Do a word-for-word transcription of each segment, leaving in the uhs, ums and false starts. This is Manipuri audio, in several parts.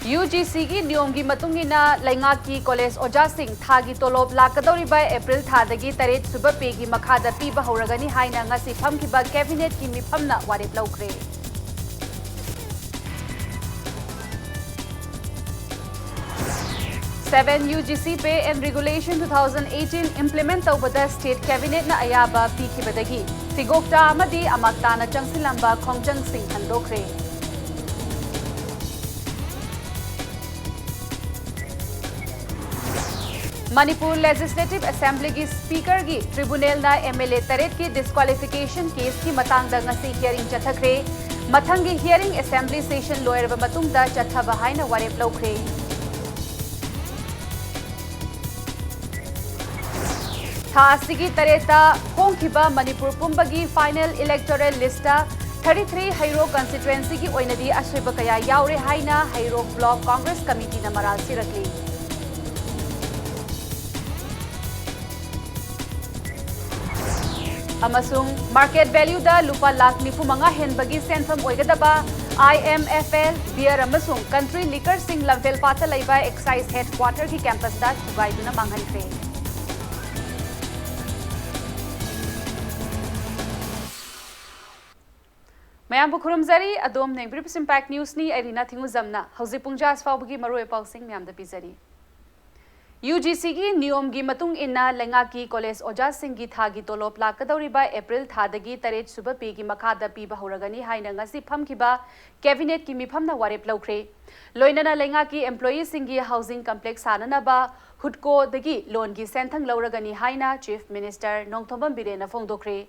UGCꯒꯤ ꯅꯤꯌꯣꯝꯒꯤ ꯃꯇꯨꯡ ꯏꯟꯅ ꯂꯩꯉꯥꯛꯀꯤ ꯀꯣꯂꯦꯖ ꯑꯣꯖꯥꯁꯤꯡ ꯊꯥꯒꯤ ꯇꯣꯂꯣꯞ ꯂꯥꯛꯀꯗꯧꯔꯤꯕ ꯑꯦꯄ꯭ꯔꯤꯜ ꯊꯥꯗꯒꯤ ꯇꯔꯦꯠ ꯁꯨꯕ ꯄꯦꯒꯤ ꯃꯈꯥꯗ ꯄꯤꯕ ꯍꯧꯔꯒꯅꯤ ꯍꯥꯏꯅ ꯉꯁꯤ ꯐꯝꯈꯤꯕ ꯀꯦꯕꯤꯅꯦꯠꯀꯤ ꯃꯤꯐꯝꯅ ꯋꯥꯔꯦꯞ ꯂꯧꯈ꯭ꯔꯦ꯫ Seven UGC Pay and Regulation two thousand eighteen implement ꯇꯧꯕꯗ state cabinetꯅ ꯑꯌꯥꯕ ꯄꯤꯈꯤꯕꯗꯒꯤ ꯊꯤꯒꯣꯛꯇ ꯑꯃꯗꯤ ꯑꯃꯥꯛꯇꯥꯅ ꯆꯪꯁꯤꯜꯂꯝꯕ ꯈꯣꯡꯖꯪꯁꯤꯡ ꯍꯟꯗꯣꯛꯈ꯭ꯔꯦ꯫ ꯃꯅꯤꯄꯨꯔ Legislative Assemblyꯒꯤ Speakerꯒꯤ tribunalꯅ MLA ꯇꯔꯦꯠꯀꯤ disqualification caseꯀꯤ ꯃꯇꯥꯡꯗ ꯉꯁꯤ hearing ꯆꯠꯊꯈ꯭ꯔꯦ꯫ ꯃꯊꯪꯒꯤ hearing Assembly session ꯂꯣꯏꯔꯕ ꯃꯇꯨꯡꯗ ꯆꯠꯊꯕ ꯍꯥꯏꯅ ꯋꯥꯔꯦꯞ ꯂꯧꯈ꯭ꯔꯦ꯫ ꯊꯥ ꯑꯁꯤꯒꯤ ꯇꯔꯦꯠꯇ ꯐꯣꯡꯈꯤꯕ ꯃꯅꯤꯄꯨꯔ ꯄꯨꯝꯕꯒꯤ final electoral listꯇ thirty three ꯍꯩꯔꯣꯛ constituencyꯒꯤ ꯑꯣꯏꯅꯗꯤ ꯑꯁꯣꯏꯕ ꯀꯌꯥ ꯌꯥꯎꯔꯦ ꯍꯥꯏꯅ ꯍꯩꯔꯣꯛ Block Congress Committeeꯅ ꯃꯔꯥꯜ ꯁꯤꯔꯛꯂꯤ꯫ ꯑꯃꯁꯨꯡ market valueꯗ ꯂꯨꯄꯥ ꯂꯥꯈ ꯅꯤꯐꯨ ꯃꯉꯥ ꯍꯦꯟꯕꯒꯤ ꯁꯦꯟꯐꯝ ꯑꯣꯏꯒꯗꯕ IMFL beer ꯑꯃꯁꯨꯡ country liquorꯁꯤꯡ ꯂꯝꯐꯦꯜꯄꯥꯠꯇ ꯂꯩꯕ excise headquarterꯒꯤ campusꯇ ꯊꯨꯒꯥꯏꯗꯨꯅ ꯃꯥꯡꯍꯟꯈ꯭ꯔꯦ꯫ ꯃꯌꯥꯝꯕꯨ ꯈꯨꯔꯨꯝꯖꯔꯤ꯫ ꯑꯗꯣꯝꯅ ꯌꯦꯡꯕꯤꯔꯤꯕꯁꯤ Impact Newsꯅꯤ꯫ ꯑꯩ ꯔꯤꯅꯥ ꯊꯤꯡꯉꯨꯖꯝꯅ ꯍꯧꯖꯤꯛ ꯄꯨꯡ ꯖꯥ ꯑꯁꯤ ꯐꯥꯎꯕꯒꯤ ꯃꯔꯨꯑꯣꯏꯕ ꯄꯥꯎꯁꯤꯡ ꯃꯌꯥꯝꯗ ꯄꯤꯖꯔꯤ꯫ UGCꯒꯤ ꯅꯤꯌꯣꯝꯒꯤ ꯃꯇꯨꯡ ꯏꯟꯅ ꯂꯩꯉꯥꯛꯀꯤ ꯀꯣꯂꯦꯖ ꯑꯣꯖꯥꯁꯤꯡꯒꯤ ꯊꯥꯒꯤ ꯇꯣꯂꯣꯞ ꯂꯥꯛꯀꯗꯧꯔꯤꯕ ꯑꯦꯄ꯭ꯔꯤꯜ ꯊꯥꯗꯒꯤ ꯇꯔꯦꯠ ꯁꯨꯕ ꯄꯦꯒꯤ ꯃꯈꯥꯗ ꯄꯤꯕ ꯍꯧꯔꯒꯅꯤ ꯍꯥꯏꯅ ꯉꯁꯤ ꯐꯝꯈꯤꯕ ꯀꯦꯕꯤꯅꯦꯠꯀꯤ ꯃꯤꯐꯝꯅ ꯋꯥꯔꯦꯞ ꯂꯧꯈ꯭ꯔꯦ꯫ ꯂꯣꯏꯅꯅ ꯂꯩꯉꯥꯛꯀꯤ employeeꯁꯤꯡꯒꯤ housing complex ꯁꯥꯅꯅꯕ HUDCOꯗꯒꯤ loanꯒꯤ ꯁꯦꯟꯊꯪ ꯂꯧꯔꯒꯅꯤ ꯍꯥꯏꯅ Chief Minister Nongthombam ꯕꯤꯔꯦꯟꯅ ꯐꯣꯡꯗꯣꯛꯈ꯭ꯔꯦ꯫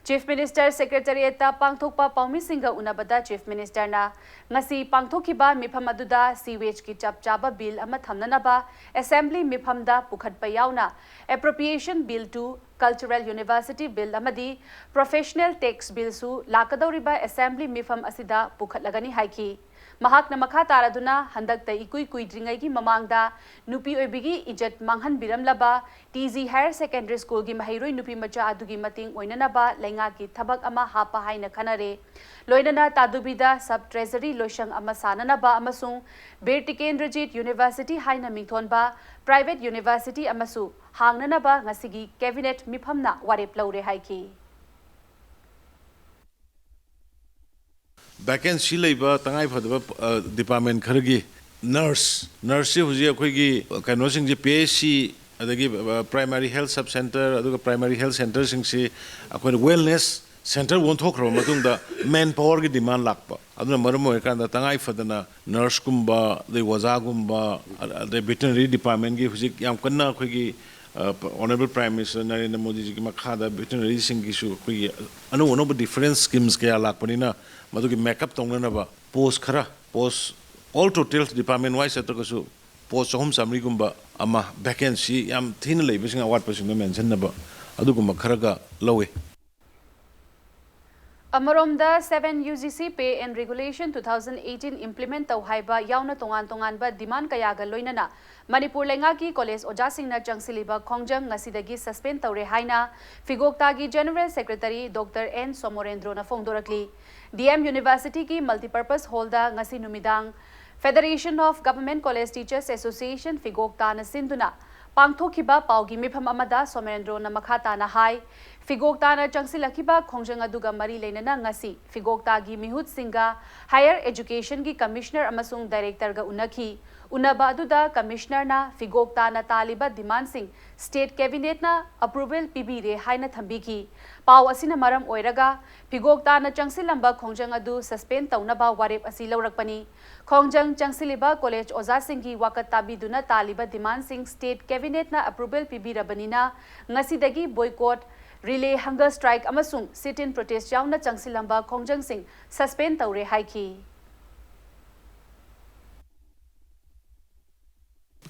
Chief Minister Secretariatꯇ ꯄꯥꯡꯊꯣꯛꯄ ꯄꯥꯎꯃꯤꯁꯤꯡꯒ ꯎꯅꯕꯗ Chief Ministerꯅ ꯉꯁꯤ ꯄꯥꯡꯊꯣꯛꯈꯤꯕ ꯃꯤꯐꯝ ꯑꯗꯨꯗ sewageꯀꯤ ꯆꯞ ꯆꯥꯕ bill ꯑꯃ ꯊꯝꯅꯅꯕ Assembly ꯃꯤꯐꯝꯗ ꯄꯨꯈꯠꯄ ꯌꯥꯎꯅ Appropriation Bill two, Cultural University Bill ꯑꯃꯗꯤ Professional Tax Billꯁꯨ ꯂꯥꯛꯀꯗꯧꯔꯤꯕ Assembly ꯃꯤꯐꯝ ꯑꯁꯤꯗ ꯄꯨꯈꯠꯂꯒꯅꯤ ꯍꯥꯏꯈꯤ꯫ ꯃꯍꯥꯛꯅ ꯃꯈꯥ ꯇꯥꯔꯗꯨꯅ, ꯍꯟꯗꯛꯇ ꯏꯀꯨꯏ ꯀꯨꯏꯗ꯭ꯔꯤꯉꯩꯒꯤ ꯃꯃꯥꯡꯗ ꯅꯨꯄꯤ ꯑꯣꯏꯕꯤꯒꯤ ꯏꯖꯠ ꯃꯥꯡꯍꯟꯕꯤꯔꯝꯂꯕ ꯇꯤ ꯖꯤ Higher Secondary Schoolꯒꯤ ꯃꯍꯩꯔꯣꯏ ꯅꯨꯄꯤ ꯃꯆꯥ ꯑꯗꯨꯒꯤ ꯃꯇꯦꯡ ꯑꯣꯏꯅꯅꯕ ꯂꯩꯉꯥꯛꯀꯤ ꯊꯕꯛ ꯑꯃ ꯍꯥꯞꯄ ꯍꯥꯏꯅ ꯈꯟꯅꯔꯦ꯫ ꯂꯣꯏꯅꯅ ꯇꯥꯗꯨꯕꯤꯗ Sub Treasury ꯂꯣꯏꯁꯪ ꯑꯃ ꯁꯥꯅꯅꯕ ꯑꯃꯁꯨꯡ ꯕꯤꯔ ꯇꯤꯀꯦꯟꯗ꯭ꯔꯖꯤꯠ University ꯍꯥꯏꯅ ꯃꯤꯡꯊꯣꯟꯕ private university ꯑꯃꯁꯨ ꯍꯥꯡꯅꯅꯕ ꯉꯁꯤꯒꯤ Cabinet ꯃꯤꯐꯝꯅ ꯋꯥꯔꯦꯞ ꯂꯧꯔꯦ ꯍꯥꯏꯈꯤ꯫ ꯚꯦꯀꯦꯟꯁꯤ ꯂꯩꯕ ꯇꯉꯥꯏꯐꯗꯕ ꯗꯤꯄꯥꯔꯠꯃꯦꯟ ꯈꯔꯒꯤ ꯅꯔꯁ ꯅꯔꯁꯁꯤ ꯍꯧꯖꯤꯛ ꯑꯩꯈꯣꯏꯒꯤ ꯀꯩꯅꯣꯁꯤꯡꯁꯦ ꯄꯤ ꯑꯩꯆ ꯁꯤ ꯑꯗꯒꯤ ꯄ꯭ꯔꯥꯏꯃꯥꯔꯤ ꯍꯦꯜꯊ ꯁꯕ ꯁꯦꯟꯇꯔ ꯑꯗꯨꯒ ꯄ꯭ꯔꯥꯏꯃꯥꯔꯤ ꯍꯦꯜꯊ ꯁꯦꯟꯇꯔꯁꯤꯡꯁꯤ ꯑꯩꯈꯣꯏꯅ ꯋꯦꯜꯅꯦꯁ ꯁꯦꯟꯇꯔ ꯑꯣꯟꯊꯣꯛꯈ꯭ꯔꯕ ꯃꯇꯨꯡꯗ ꯃꯦꯟ ꯄꯥꯋꯔꯒꯤ ꯗꯤꯃꯥꯟ ꯂꯥꯛꯄ꯫ ꯑꯗꯨꯅ ꯃꯔꯝ ꯑꯣꯏꯔꯀꯥꯟꯗ ꯇꯉꯥꯏ ꯐꯗꯅ ꯅꯔꯁꯀꯨꯝꯕ ꯑꯗꯩ ꯑꯣꯖꯥꯒꯨꯝꯕ ꯑꯗꯩ ꯚꯦꯇꯤꯅꯔꯤ ꯗꯤꯄꯥꯔꯠꯃꯦꯟꯒꯤ ꯍꯧꯖꯤꯛ ꯌꯥꯝ ꯀꯟꯅ ꯑꯩꯈꯣꯏꯒꯤ ꯑꯣꯅꯔꯦꯕꯜ ꯄ꯭ꯔꯥꯏꯝ ꯃꯤꯅꯤꯁꯇꯔ ꯅꯔꯦꯟꯗ꯭ꯔ ꯃꯣꯗꯤꯖꯤꯒꯤ ꯃꯈꯥꯗ ꯚꯦꯇꯤꯅꯔꯤꯁꯤꯡꯒꯤꯁꯨ ꯑꯩꯈꯣꯏꯒꯤ ꯑꯅꯧ ꯑꯅꯧꯕ ꯗꯤꯐꯔꯦꯟꯁ ꯁ꯭ꯀꯤꯝꯁ ꯀꯌꯥ ꯂꯥꯛꯄꯅꯤꯅ ꯃꯗꯨꯒꯤ ꯃꯦꯀꯞ ꯇꯧꯅꯅꯕ ꯄꯣꯁ ꯈꯔ ꯄꯣꯁ ꯑꯣꯜ ꯇꯣꯇꯦꯜ ꯗꯤꯄꯥꯔꯠꯃꯦꯟ ꯋꯥꯏꯁ ꯅꯠꯇ꯭ꯔꯒꯁꯨ ꯄꯣꯁ ꯆꯍꯨꯝ ꯆꯥꯃꯔꯤꯒꯨꯝꯕ ꯑꯃ ꯚꯦꯀꯦꯟꯁꯤ ꯌꯥꯝ ꯊꯤꯅ ꯂꯩꯕꯁꯤꯡ ꯑꯋꯥꯠꯄꯁꯤꯡꯗꯣ ꯃꯦꯟꯁꯤꯟꯅꯕ ꯑꯗꯨꯒꯨꯝꯕ ꯈꯔꯒ ꯂꯧꯏ꯫ ꯑꯃꯔꯣꯝꯗ seven U G C Pay and Regulation two thousand eighteen implement ꯇꯧ ꯍꯥꯏꯕ ꯌꯥꯎꯅ ꯇꯣꯉꯥꯟ ꯇꯣꯉꯥꯟꯕ ꯗꯤꯃꯥꯟ ꯀꯌꯥꯒ ꯂꯣꯏꯅꯅ ꯃꯅꯤꯄꯨꯔ ꯂꯩꯉꯥꯛꯀꯤ ꯀꯣꯂꯦꯖ ꯑꯣꯖꯥꯁꯤꯡꯅ ꯆꯪꯁꯤꯜꯂꯤꯕ ꯈꯣꯡꯖꯪ ꯉꯁꯤꯗꯒꯤ ꯁꯁꯄꯦꯟ ꯇꯧꯔꯦ ꯍꯥꯏꯅ ꯐꯤꯒꯣꯛꯇꯥꯒꯤ ꯖꯦꯅꯔꯦꯜ ꯁꯦꯀ꯭ꯔꯦꯇꯔꯤ ꯗꯣꯛꯇꯔ ꯑꯦꯟ ꯁꯣꯃꯣꯔꯦꯟꯗ꯭ꯔꯣꯅ ꯐꯣꯡꯗꯣꯔꯛꯂꯤ꯫ ꯗꯤ ꯑꯦꯝ ꯌꯨꯅꯤꯚꯔꯁꯤꯇꯤꯒꯤ ꯃꯜꯇꯤꯄꯔꯄꯁ ꯍꯣꯜꯗ ꯉꯁꯤ ꯅꯨꯃꯤꯗꯥꯡ Federation of Government College Teachers Association ꯐꯤꯒꯣꯛꯇꯥꯅ ꯁꯤꯟꯗꯨꯅ ꯄꯥꯡꯊꯣꯛꯈꯤꯕ ꯄꯥꯎꯒꯤ ꯃꯤꯐꯝ ꯑꯃꯗ ꯁꯣꯃꯣꯔꯦꯟꯗ꯭ꯔꯣꯅ ꯃꯈꯥ ꯇꯥꯅ ꯍꯥꯏ, ꯐꯤꯒꯣꯛꯇꯥꯅ ꯆꯪꯁꯤꯜꯂꯛꯈꯤꯕ ꯈꯣꯡꯖꯪ ꯑꯗꯨꯒ ꯃꯔꯤ ꯂꯩꯅꯅ ꯉꯁꯤ ꯐꯤꯒꯣꯛꯇꯥꯒꯤ ꯃꯤꯍꯨꯠꯁꯤꯡꯒ Higher Educationꯒꯤ Commissioner ꯑꯃꯁꯨꯡ Directorꯒ ꯎꯅꯈꯤ꯫ ꯎꯅꯕ ꯑꯗꯨꯗ Commissionerꯅ ꯐꯤꯒꯣꯛꯇꯥꯅ ꯇꯥꯜꯂꯤꯕ ꯗꯤꯃꯥꯟꯁꯤꯡ State Cabinetꯅ approval ꯄꯤꯕꯤꯔꯦ ꯍꯥꯏꯅ ꯊꯝꯕꯤꯈꯤ꯫ ꯄꯥꯎ ꯑꯁꯤꯅ ꯃꯔꯝ ꯑꯣꯏꯔꯒ ꯐꯤꯒꯣꯛꯇꯥꯅ ꯆꯪꯁꯤꯜꯂꯝꯕ ꯈꯣꯡꯖꯪ ꯑꯗꯨ ꯁꯁꯄꯦꯟ ꯇꯧꯅꯕ ꯋꯥꯔꯦꯞ ꯑꯁꯤ ꯂꯧꯔꯛꯄꯅꯤ꯫ ꯈꯣꯡꯖꯪ ꯆꯪꯁꯤꯜꯂꯤꯕ ꯀꯣꯂꯦꯖ ꯑꯣꯖꯥꯁꯤꯡꯒꯤ ꯋꯥꯀꯠ ꯇꯥꯕꯤꯗꯨꯅ ꯇꯥꯜꯂꯤꯕ ꯗꯤꯃꯥꯟꯁꯤꯡ State Cabinetꯅ approval ꯄꯤꯕꯤꯔꯕꯅꯤꯅ ꯉꯁꯤꯗꯒꯤ boycott, relay hunger strike ꯑꯃꯁꯨꯡ sit-in protest ꯌꯥꯎꯅ ꯆꯪꯁꯤꯜꯂꯝꯕ ꯈꯣꯡꯖꯪꯁꯤꯡ ꯁꯁꯄꯦꯟ ꯇꯧꯔꯦ ꯍꯥꯏꯈꯤ꯫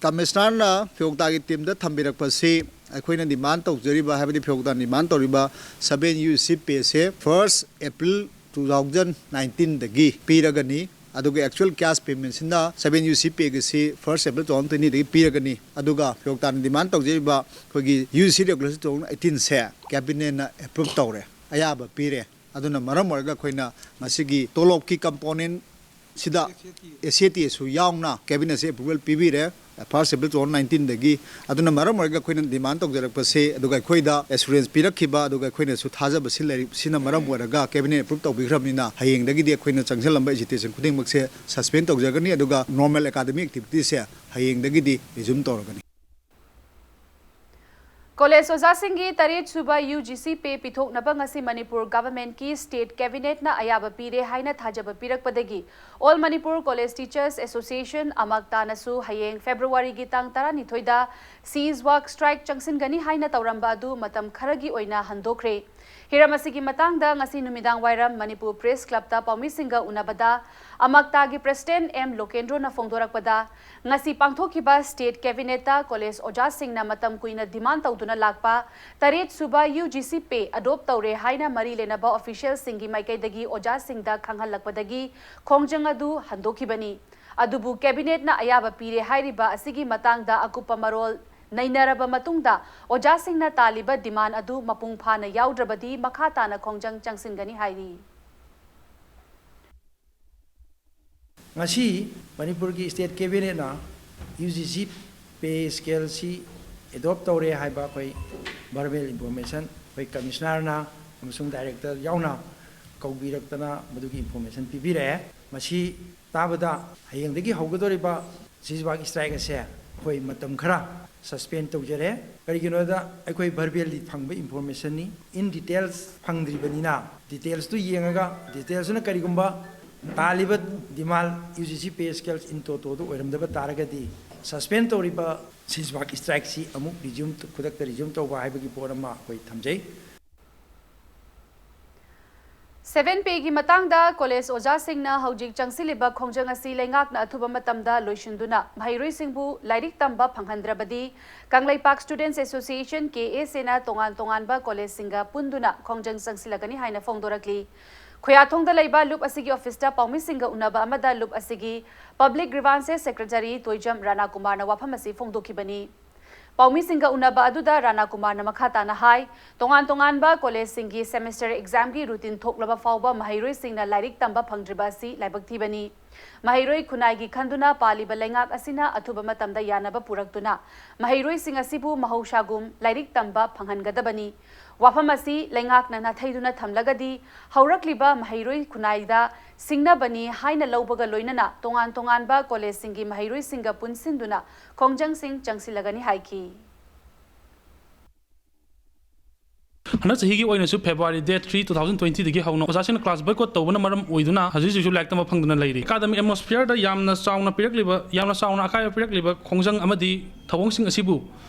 ꯀꯃꯤꯁꯅꯔꯅ ꯐꯤꯌꯣꯛꯇꯥꯒꯤ ꯇꯤꯝꯗ ꯊꯝꯕꯤꯔꯛꯄꯁꯤ ꯑꯩꯈꯣꯏꯅ ꯗꯤꯃꯥꯟ ꯇꯧꯖꯔꯤꯕ, ꯍꯥꯏꯕꯗꯤ ꯐꯤꯌꯣꯛꯇꯥꯅ ꯗꯤꯃꯥꯟ ꯇꯧꯔꯤꯕ seven U G C payꯁꯦ first April two thousand nineteenꯗꯒꯤ ꯄꯤꯔꯒꯅꯤ꯫ ꯑꯗꯨꯒ actual cash payment ꯁꯤꯅ seven U C pay ꯒꯤꯁꯤ first April two thousand twenty ꯗꯒꯤ ꯄꯤꯔꯒꯅꯤ꯫ ꯑꯗꯨꯒ ꯐꯤꯌꯣꯛꯇꯥꯅ demand ꯇꯧꯖꯔꯤꯕ ꯑꯩꯈꯣꯏꯒꯤ U G C regulation two thousand eighteen ꯁꯦ cabinet ꯅ approve ꯇꯧꯔꯦ, ꯑꯌꯥꯕ ꯄꯤꯔꯦ꯫ ꯑꯗꯨꯅ ꯃꯔꯝ ꯑꯣꯏꯔꯒ ꯑꯩꯈꯣꯏꯅ ꯃꯁꯤꯒꯤ ꯇꯣꯂꯣꯞꯀꯤ component ꯁꯤꯗ S A T ꯁꯨ ꯌꯥꯎꯅ cabinet ꯁꯦ approval ꯄꯤꯕꯤꯔꯦ꯫ First April two thousand nineteen ꯗꯒꯤ꯫ ꯑꯗꯨꯅ ꯃꯔꯝ ꯑꯣꯏꯔꯒ ꯑꯩꯈꯣꯏꯅ demand ꯇꯧꯖꯔꯛꯄꯁꯦ, ꯑꯗꯨꯒ ꯑꯩꯈꯣꯏꯗ assurance ꯄꯤꯔꯛꯈꯤꯕ, ꯑꯗꯨꯒ ꯑꯩꯈꯣꯏꯅꯁꯨ ꯊꯥꯖꯕꯁꯤ ꯂꯩꯔꯤꯕꯁꯤꯅ ꯃꯔꯝ ꯑꯣꯏꯔꯒ cabinet approve ꯇꯧꯕꯤꯈ꯭ꯔꯕꯅꯤꯅ, ꯍꯌꯦꯡꯗꯒꯤꯗꯤ ꯑꯩꯈꯣꯏꯅ ꯆꯪꯁꯤꯜꯂꯝꯕ agitation ꯈꯨꯗꯤꯡꯃꯛꯁꯦ suspend ꯇꯧꯖꯒꯅꯤ, ꯑꯗꯨꯒ normal academic activities ꯁꯦ ꯍꯌꯦꯡꯗꯒꯤꯗꯤ resume ꯇꯧꯔꯒꯅꯤ꯫ ꯀꯣꯂꯦꯖ ꯑꯣꯖꯥꯁꯤꯡꯒꯤ ꯇꯔꯦꯠ ꯁꯨꯕ U G C pay ꯄꯤꯊꯣꯛꯅꯕ ꯉꯁꯤ ꯃꯅꯤꯄꯨꯔ government ꯀꯤ state cabinet ꯅ ꯑꯌꯥꯕ ꯄꯤꯔꯦ ꯍꯥꯏꯅ ꯊꯥꯖꯕ ꯄꯤꯔꯛꯄꯗꯒꯤ All Manipur College Teachers Association, ꯑꯃꯛꯇꯥꯅꯁꯨ ꯍꯌꯦꯡ February ꯒꯤ ꯇꯥꯡ ꯇꯔꯥꯅꯤꯊꯣꯏꯗ cease work strike ꯆꯪꯁꯤꯟꯒꯅꯤ ꯍꯥꯏꯅ ꯇꯧꯔꯝꯕ ꯑꯗꯨ ꯃꯇꯝ ꯈꯔꯒꯤ ꯑꯣꯏꯅ ꯍꯟꯗꯣꯛꯈ꯭ꯔꯦ꯫ ꯍꯤꯔꯝ ꯑꯁꯤꯒꯤ ꯃꯇꯥꯡꯗ ꯉꯁꯤ ꯅꯨꯃꯤꯗꯥꯡ ꯋꯥꯏꯔꯝ ꯃꯅꯤꯄꯨꯔ Press Club ꯇ ꯄꯥꯎꯃꯤꯁꯤꯡꯒ ꯎꯅꯕꯗ ꯑꯃꯛꯇꯥꯒꯤ President M ꯂꯣꯀꯦꯟꯗ꯭ꯔꯣꯅ ꯐꯣꯡꯗꯣꯔꯛꯄꯗ, ꯉꯁꯤ ꯄꯥꯡꯊꯣꯛꯈꯤꯕ state cabinet ꯇ ꯀꯣꯂꯦꯖ ꯑꯣꯖꯥꯁꯤꯡꯅ ꯃꯇꯝ ꯀꯨꯏꯅ demand ꯇꯧꯗꯨꯅ ꯂꯥꯛꯄ ꯇꯔꯦꯠ ꯁꯨꯕ U G C pay adopt ꯇꯧꯔꯦ ꯍꯥꯏꯅ ꯃꯔꯤ ꯂꯩꯅꯕ official ꯁꯤꯡꯒꯤ ꯃꯥꯏꯀꯩꯗꯒꯤ ꯑꯣꯖꯥꯁꯤꯡꯗ ꯈꯪꯍꯜꯂꯛꯄꯗꯒꯤ ꯈꯣꯡꯖꯪ ꯑꯗꯨ ꯍꯟꯗꯣꯛꯈꯤꯕꯅꯤ꯫ ꯑꯗꯨꯕꯨ cabinet ꯅ ꯑꯌꯥꯕ ꯄꯤꯔꯦ ꯍꯥꯏꯔꯤꯕ ꯑꯁꯤꯒꯤ ꯃꯇꯥꯡꯗ ꯑꯀꯨꯞꯄ ꯃꯔꯣꯜ ꯅꯩꯅꯔꯕ ꯃꯇꯨꯡꯗ ꯑꯣꯖꯥꯁꯤꯡꯅ ꯇꯥꯜꯂꯤꯕ demand ꯑꯗꯨ ꯃꯄꯨꯡ ꯐꯥꯅ ꯌꯥꯎꯗ꯭ꯔꯕꯗꯤ ꯃꯈꯥ ꯇꯥꯅ ꯈꯣꯡꯖꯪ ꯆꯪꯁꯤꯟꯒꯅꯤ ꯍꯥꯏꯔꯤ꯫ ꯉꯁꯤ ꯃꯅꯤꯄꯨꯔꯒꯤ state cabinet ꯅ U G C pay scale ꯁꯤ adopt ꯇꯧꯔꯦ ꯍꯥꯏꯕ ꯑꯩꯈꯣꯏ verbal information ꯑꯩꯈꯣꯏ commissioner ꯅ ꯑꯃꯁꯨꯡ director ꯌꯥꯎꯅ ꯀꯧꯕꯤꯔꯛꯇꯅ ꯃꯗꯨꯒꯤ information ꯄꯤꯕꯤꯔꯛꯑꯦ꯫ ꯃꯁꯤ ꯇꯥꯕꯗ ꯍꯌꯦꯡꯗꯒꯤ ꯍꯧꯒꯗꯧꯔꯤꯕ cease work strike ꯑꯁꯦ ꯑꯩꯈꯣꯏ ꯃꯇꯝ ꯈꯔ suspend ꯇꯧꯖꯔꯦ꯫ ꯀꯔꯤꯒꯤꯅꯣꯗ ꯑꯩꯈꯣꯏ verbally ꯐꯪꯕ information ꯅꯤ꯫ In details ꯐꯪꯗ꯭ꯔꯤꯕꯅꯤꯅ details ꯇꯨ ꯌꯦꯡꯉꯒ details ꯇꯨꯅ ꯀꯔꯤꯒꯨꯝꯕ ꯇꯥꯜꯂꯤꯕ demand U G C pay scale in toto ꯗꯨ ꯑꯣꯏꯔꯝꯗꯕ ꯇꯥꯔꯒꯗꯤ suspend ꯇꯧꯔꯤꯕ cease work strike ꯁꯤ ꯑꯃꯨꯛ resume, ꯈꯨꯗꯛꯇ resume ꯇꯧꯕ ꯍꯥꯏꯕꯒꯤ ꯄꯣꯠ ꯑꯃ ꯑꯩꯈꯣꯏ ꯊꯝꯖꯩ꯫ Seven pay ꯒꯤ ꯃꯇꯥꯡꯗ ꯀꯣꯂꯦꯖ ꯑꯣꯖꯥꯁꯤꯡꯅ ꯍꯧꯖꯤꯛ ꯆꯪꯁꯤꯜꯂꯤꯕ ꯈꯣꯡꯖꯪ ꯑꯁꯤ ꯂꯩꯉꯥꯛꯅ ꯑꯊꯨꯕ ꯃꯇꯝꯗ ꯂꯣꯏꯁꯤꯟꯗꯨꯅ ꯃꯍꯩꯔꯣꯏꯁꯤꯡꯕꯨ ꯂꯥꯏꯔꯤꯛ ꯇꯝꯕ ꯐꯪꯍꯟꯗ꯭ꯔꯕꯗꯤ Kangleipak Students Association, K S A ꯅ ꯇꯣꯉꯥꯟ ꯇꯣꯉꯥꯟꯕ ꯀꯣꯂꯦꯖꯁꯤꯡꯒ ꯄꯨꯟꯗꯨꯅ ꯈꯣꯡꯖꯪ ꯆꯪꯁꯤꯜꯂꯒꯅꯤ ꯍꯥꯏꯅ ꯐꯣꯡꯗꯣꯔꯛꯂꯤ꯫ ꯈꯣꯌꯥꯊꯣꯡꯗ ꯂꯩꯕ ꯂꯨꯞ ꯑꯁꯤꯒꯤ ꯑꯣꯐꯤꯁꯇ ꯄꯥꯎꯃꯤꯁꯤꯡꯒ ꯎꯅꯕ ꯑꯃꯗ ꯂꯨꯞ ꯑꯁꯤꯒꯤ Public Grievances Secretary ꯇꯣꯏꯖꯝ ꯔꯥꯅꯥ ꯀꯨꯃꯥꯔꯅ ꯋꯥꯐꯝ ꯑꯁꯤ ꯐꯣꯡꯗꯣꯛꯈꯤꯕꯅꯤ꯫ ꯄꯥꯎꯃꯤꯁꯤꯡꯒ ꯎꯅꯕ ꯑꯗꯨꯗ ꯔꯥꯅꯥ ꯀꯨꯃꯥꯔꯅ ꯃꯈꯥ ꯇꯥꯅ ꯍꯥꯏ, ꯇꯣꯉꯥꯟ ꯇꯣꯉꯥꯟꯕ ꯀꯣꯂꯦꯖꯁꯤꯡꯒꯤ ꯁꯦꯃꯤꯁꯇꯔ ꯑꯦꯛꯖꯥꯝꯒꯤ ꯔꯨꯇꯤꯟ ꯊꯣꯛꯂꯕ ꯐꯥꯎꯕ ꯃꯍꯩꯔꯣꯏꯁꯤꯡꯅ ꯂꯥꯏꯔꯤꯛ ꯇꯝꯕ ꯐꯪꯗ꯭ꯔꯤꯕ ꯑꯁꯤ ꯂꯥꯏꯕꯛ ꯊꯤꯕꯅꯤ꯫ ꯃꯍꯩꯔꯣꯏ ꯈꯨꯟꯅꯥꯏꯒꯤ ꯈꯟꯗꯨꯅ ꯄꯥꯜꯂꯤꯕ ꯂꯩꯉꯥꯛ ꯑꯁꯤꯅ ꯑꯊꯨꯕ ꯃꯇꯝꯗ ꯌꯥꯅꯕ ꯄꯨꯔꯛꯇꯨꯅ ꯃꯍꯩꯔꯣꯏꯁꯤꯡ ꯑꯁꯤꯕꯨ ꯃꯍꯧꯁꯥꯒꯨꯝ ꯂꯥꯏꯔꯤꯛ ꯇꯝꯕ ꯐꯪꯍꯟꯒꯗꯕꯅꯤ꯫ ꯋꯥꯐꯝ ꯑꯁꯤ ꯂꯩꯉꯥꯛꯅ ꯅꯥꯊꯩꯗꯨꯅ ꯊꯝꯂꯒꯗꯤ ꯍꯧꯔꯛꯂꯤꯕ ꯃꯍꯩꯔꯣꯏ ꯈꯨꯟꯅꯥꯏꯗ ꯁꯤꯡꯅꯕꯅꯤ ꯍꯥꯏꯅ ꯂꯧꯕꯒ ꯂꯣꯏꯅꯅ ꯇꯣꯉꯥꯟ ꯇꯣꯉꯥꯟꯕ ꯀꯣꯂꯦꯖꯁꯤꯡꯒꯤ ꯃꯍꯩꯔꯣꯏꯁꯤꯡꯒ ꯄꯨꯟꯁꯤꯟꯗꯨꯅ ꯈꯣꯡꯖꯪꯁꯤꯡ ꯆꯪꯁꯤꯜꯂꯒꯅꯤ ꯍꯥꯏꯈꯤ꯫ ꯍꯟꯗꯛ ꯆꯍꯤꯒꯤ ꯑꯣꯏꯅꯁꯨ February date three, two thousand twenty ꯗꯒꯤ ꯍꯧꯅ ꯑꯣꯖꯥꯁꯤꯡꯅ class boycott ꯇꯧꯕꯅ ꯃꯔꯝ ꯑꯣꯏꯗꯨꯅ ꯍꯧꯖꯤꯛ ꯍꯧꯖꯤꯛꯁꯨ ꯂꯥꯏꯔꯤꯛ ꯇꯝꯕ ꯐꯪꯗꯅ ꯂꯩꯔꯤ꯫ Academic atmosphere ꯗ ꯌꯥꯝꯅ ꯆꯥꯎꯅ ꯄꯤꯔꯛꯂꯤꯕ, ꯌꯥꯝꯅ ꯆꯥꯎꯅ ꯑꯀꯥꯏꯕ ꯄꯤꯔꯛꯂꯤꯕ ꯈꯣꯡꯖꯪ ꯑꯃꯗꯤ ꯊꯧꯑꯣꯡꯁꯤꯡ ꯑꯁꯤꯕꯨ